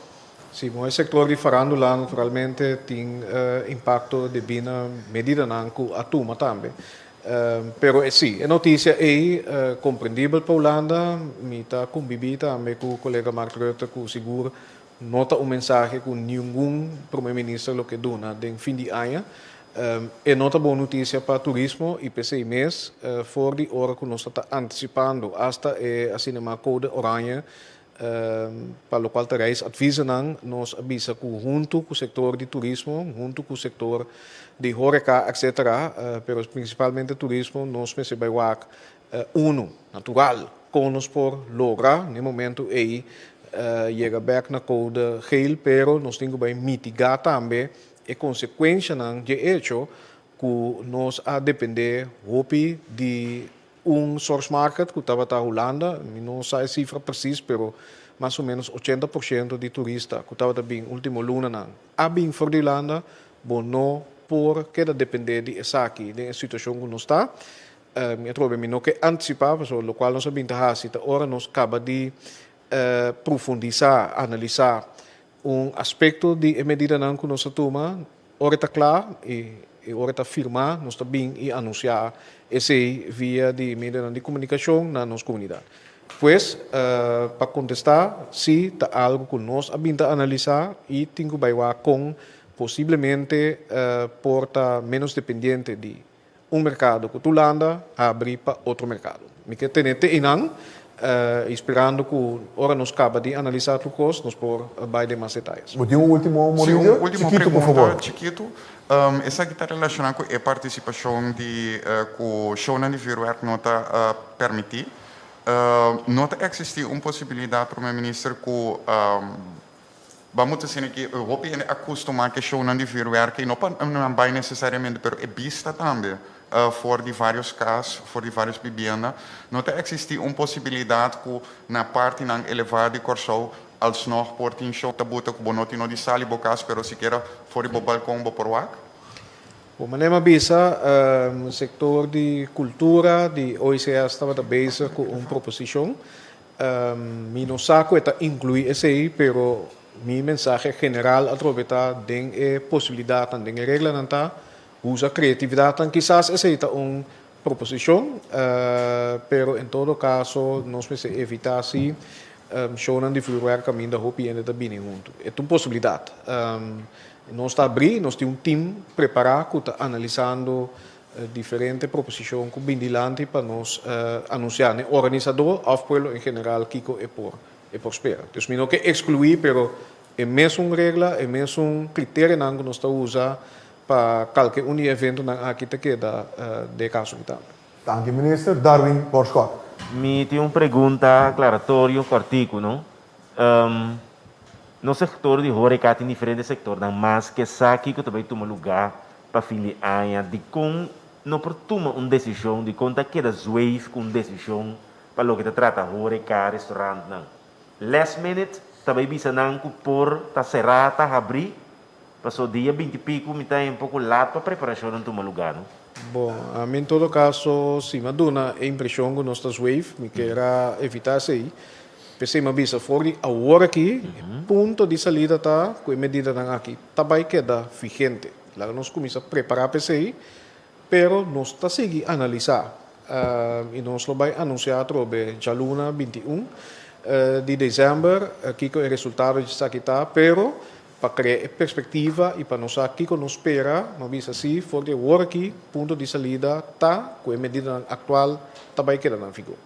Si, bon e sector di farandula naturalmente tin impacto debí na medidanan cu a tuma tambe. Pero si, e noticia ey comprendibel pa Hulanda, mi ta conbibi tambe cu colega Mark Rutte cu sigur no ta un mensahe cu ningun Prome Minister lo ke duna den fin di aña. E no ta bon notisia pa turismo i p'esei mes for di ora ku nos ta ta antisipando asta e asina yamá kode oranje pa lokual ta reisadviezennan nos a bisa ku huntu ku sektor di turismo, huntu ku sektor di horeca etcetera, pero prinsipalmente turismo nos mester bai wak unu natural kon nos por logra na e momento ei yega bèk na kode geel pero nos tin ku bai mitigá tambe E konsekuenshanan dje echo ku nos a dependé hopi di un source market ku tabata Hulanda, mi no sa e sifra presis pero mas o ménos 80% di turista ku tabata bin último lunanan a bin for di Hulanda, bo no por keda dependé di esaki den e situashon ku nos ta. Mi atrobe mi no ke antisipá pasobra lokual nos a bin ta hasi ta ora nos kaba di profundisá, analisá Un aspekto di e medidanan ku nos a tuma, ora e ta kla i ora e ta firmá, nos ta bin i anunsiá esei via di medionan di komunikashon na nos komunidat. Pues, pa kontestá, sí, ta algu ku nos a bin ta analisá i tin ku bai wak kon posiblemente por ta ménos dependiente di un merkado ku tur landa habri pa otro merkado. Mi ke tene te einan i sperando ku ora nos kaba di analisá tur kos nos por bai den mas detayes. Bo tin un último, Sí, Moridio? un último Chikitu, por pregunta favor. chikitu. Esaki ta relashoná ku e partisipashon di ku shownan di vuurwerk no ta permití. No ta eksistí un posibilidat, Prome Minister, ku Ban mucha asina ki hopi hende a kustumá ku e shownan di vuurwerk i no pa nan bai nesesariamente pero e bista tambe for di vários kas, for di vários bibienda. No ta eksistí un posibilidat ku na partinan elevá di Kòrsou alsnog por tin show ta buta ku bo no tin no di sali bo kas pero sikiera for di bo balkon bo por wak? Bo manera a bisa, sektor di kultura di OICS tabata bezig ku un proposishon. Mi no sa ku e ta inkluí esei, pero mi mensahe general atrobe ta den e posibilidatnan, den e reglanan ta usa kreatividatnan. Kisas esei ta un proposishon, pero en todo kaso nos mester evitá si shownan di vuurwerk kaminda hopi hende ta bini huntu. E ta un posibilidat. Nos ta abrí, nos tin un tim prepará ku ta analisando Diferente proposishon ku bin dilanti pa nos anunsiá n'e organisadó òf pueblo en general kiko e por e por spera. Dus mi no ke ekskluí pero e mesun regla, e mesun kriterianan ku nos ta usa pa kalke un di e eventonan aki ta keda den e kaso aki tambe. Danki Minister Darwin Borschot. Mi tin un pregunta aklaratorio kòrtiku, no? Nos sektor di horeca tin diferente sektornan mas ke sa kiko ta bai tuma lugá pa fin di aña. Dikon no por tuma un desishon? Dikon ta keda zweef ku un desishon pa loke ta trata horeca, restaurantnan? Last minute ta bai bisa nan ku por ta será, ta habrí, paso dia binti piku mi ta un poko lat pa preparashonnan tuma lugá, no? Bon, ami en todo kaso si mi a duna e impreshon ku nos ta zweef, mi kier a evitá esei. P'esei mi a bisa for di awor aki, e punto di salida ta ku e medidanan aki ta bai keda vigente. Laga nos kuminsá prepará p'esei, pero nos ta sigui analisá i nos lo bai anunsiá atrobe djaluna 21 di desèmber kiko e resultado di esaki ta, pero pa krea e perspektiva i pa nos sa kiko nos spera, mi a bisa si for di awor aki punto di salida ta ku e medidanan aktual ta bai keda na vigor.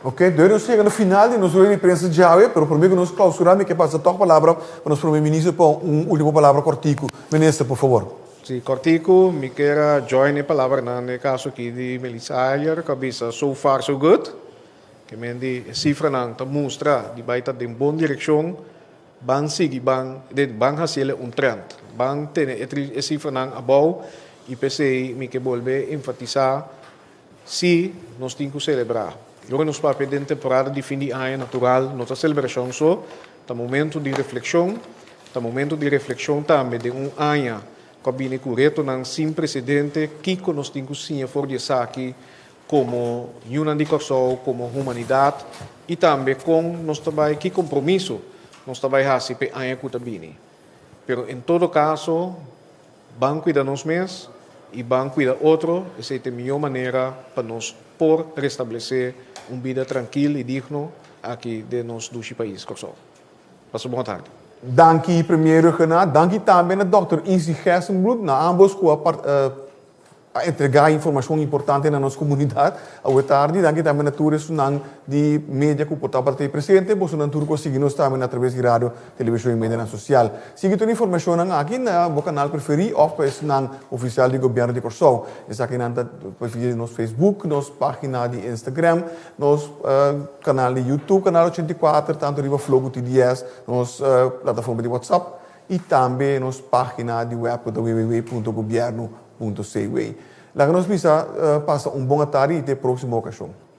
Ok, dor nos yega na final di nos rueda di prensa djawe, pero prome ku nos klausurá mi ke pasa tòg palabra pa nos prome minister pa un último palabra kòrtiku. Minister, por fabor. Sí, kòrtiku, mi kier a join e palabranan den e kaso aki di Melissa Ayer ku a bisa so far so good, ke men di e sifranan ta mustra di bai ta den bon direkshon, ban sigui ban den ban hasiel e un trend, ban tene e sifranan abou i p'esei mi ke bolbe enfatisá Sí, nos tin ku selebrá. Ora nos papia den temporada di fin di aña natural no ta selebrashon so, ta momentu di reflekshon. Ta momentu di reflekshon tambe den un aña ku a bini ku retonan sin presedente, kiko nos tin ku siña for di esaki komo yunan di Kòrsou, komo humanidat i tambe kon nos ta bai, ki kompromiso nos ta bai hasi p'e aña ku ta bini. Pero en todo kaso, Ban cuida nos mes y ban cuida otro, esey ta e mihor manera pa nos por restablece un bida trankil y digno aki den nos dushi pais Corsou. Pasa bon tardi. Danki Premier Rhuggenaath, danki tambe na Dòkter Izzy Gerstenbluth, na ambos ku a a entregá informashon importante na nos komunidat awe tardi. Danki tambe na tur esunnan di media ku por tabata ei presente. Bosonan tur ku a sigui nos tambe na traves di radio, televishon i medianan sosial. Sigui tur informashonnan aki na bo kanal preferí òf pa esunnan ofisial di Gobièrnu di Kòrsou. Esakinan ta via nos Facebook, nos página di Instagram, nos kanal di YouTube, Kanal 84, tantu riba Flow ku TDS, nos plataforma di WhatsApp i tambe nos página di web ku ta www.gobiernu.cw. Laga nos bisa pasa un bon atardi i te próksimo okashon.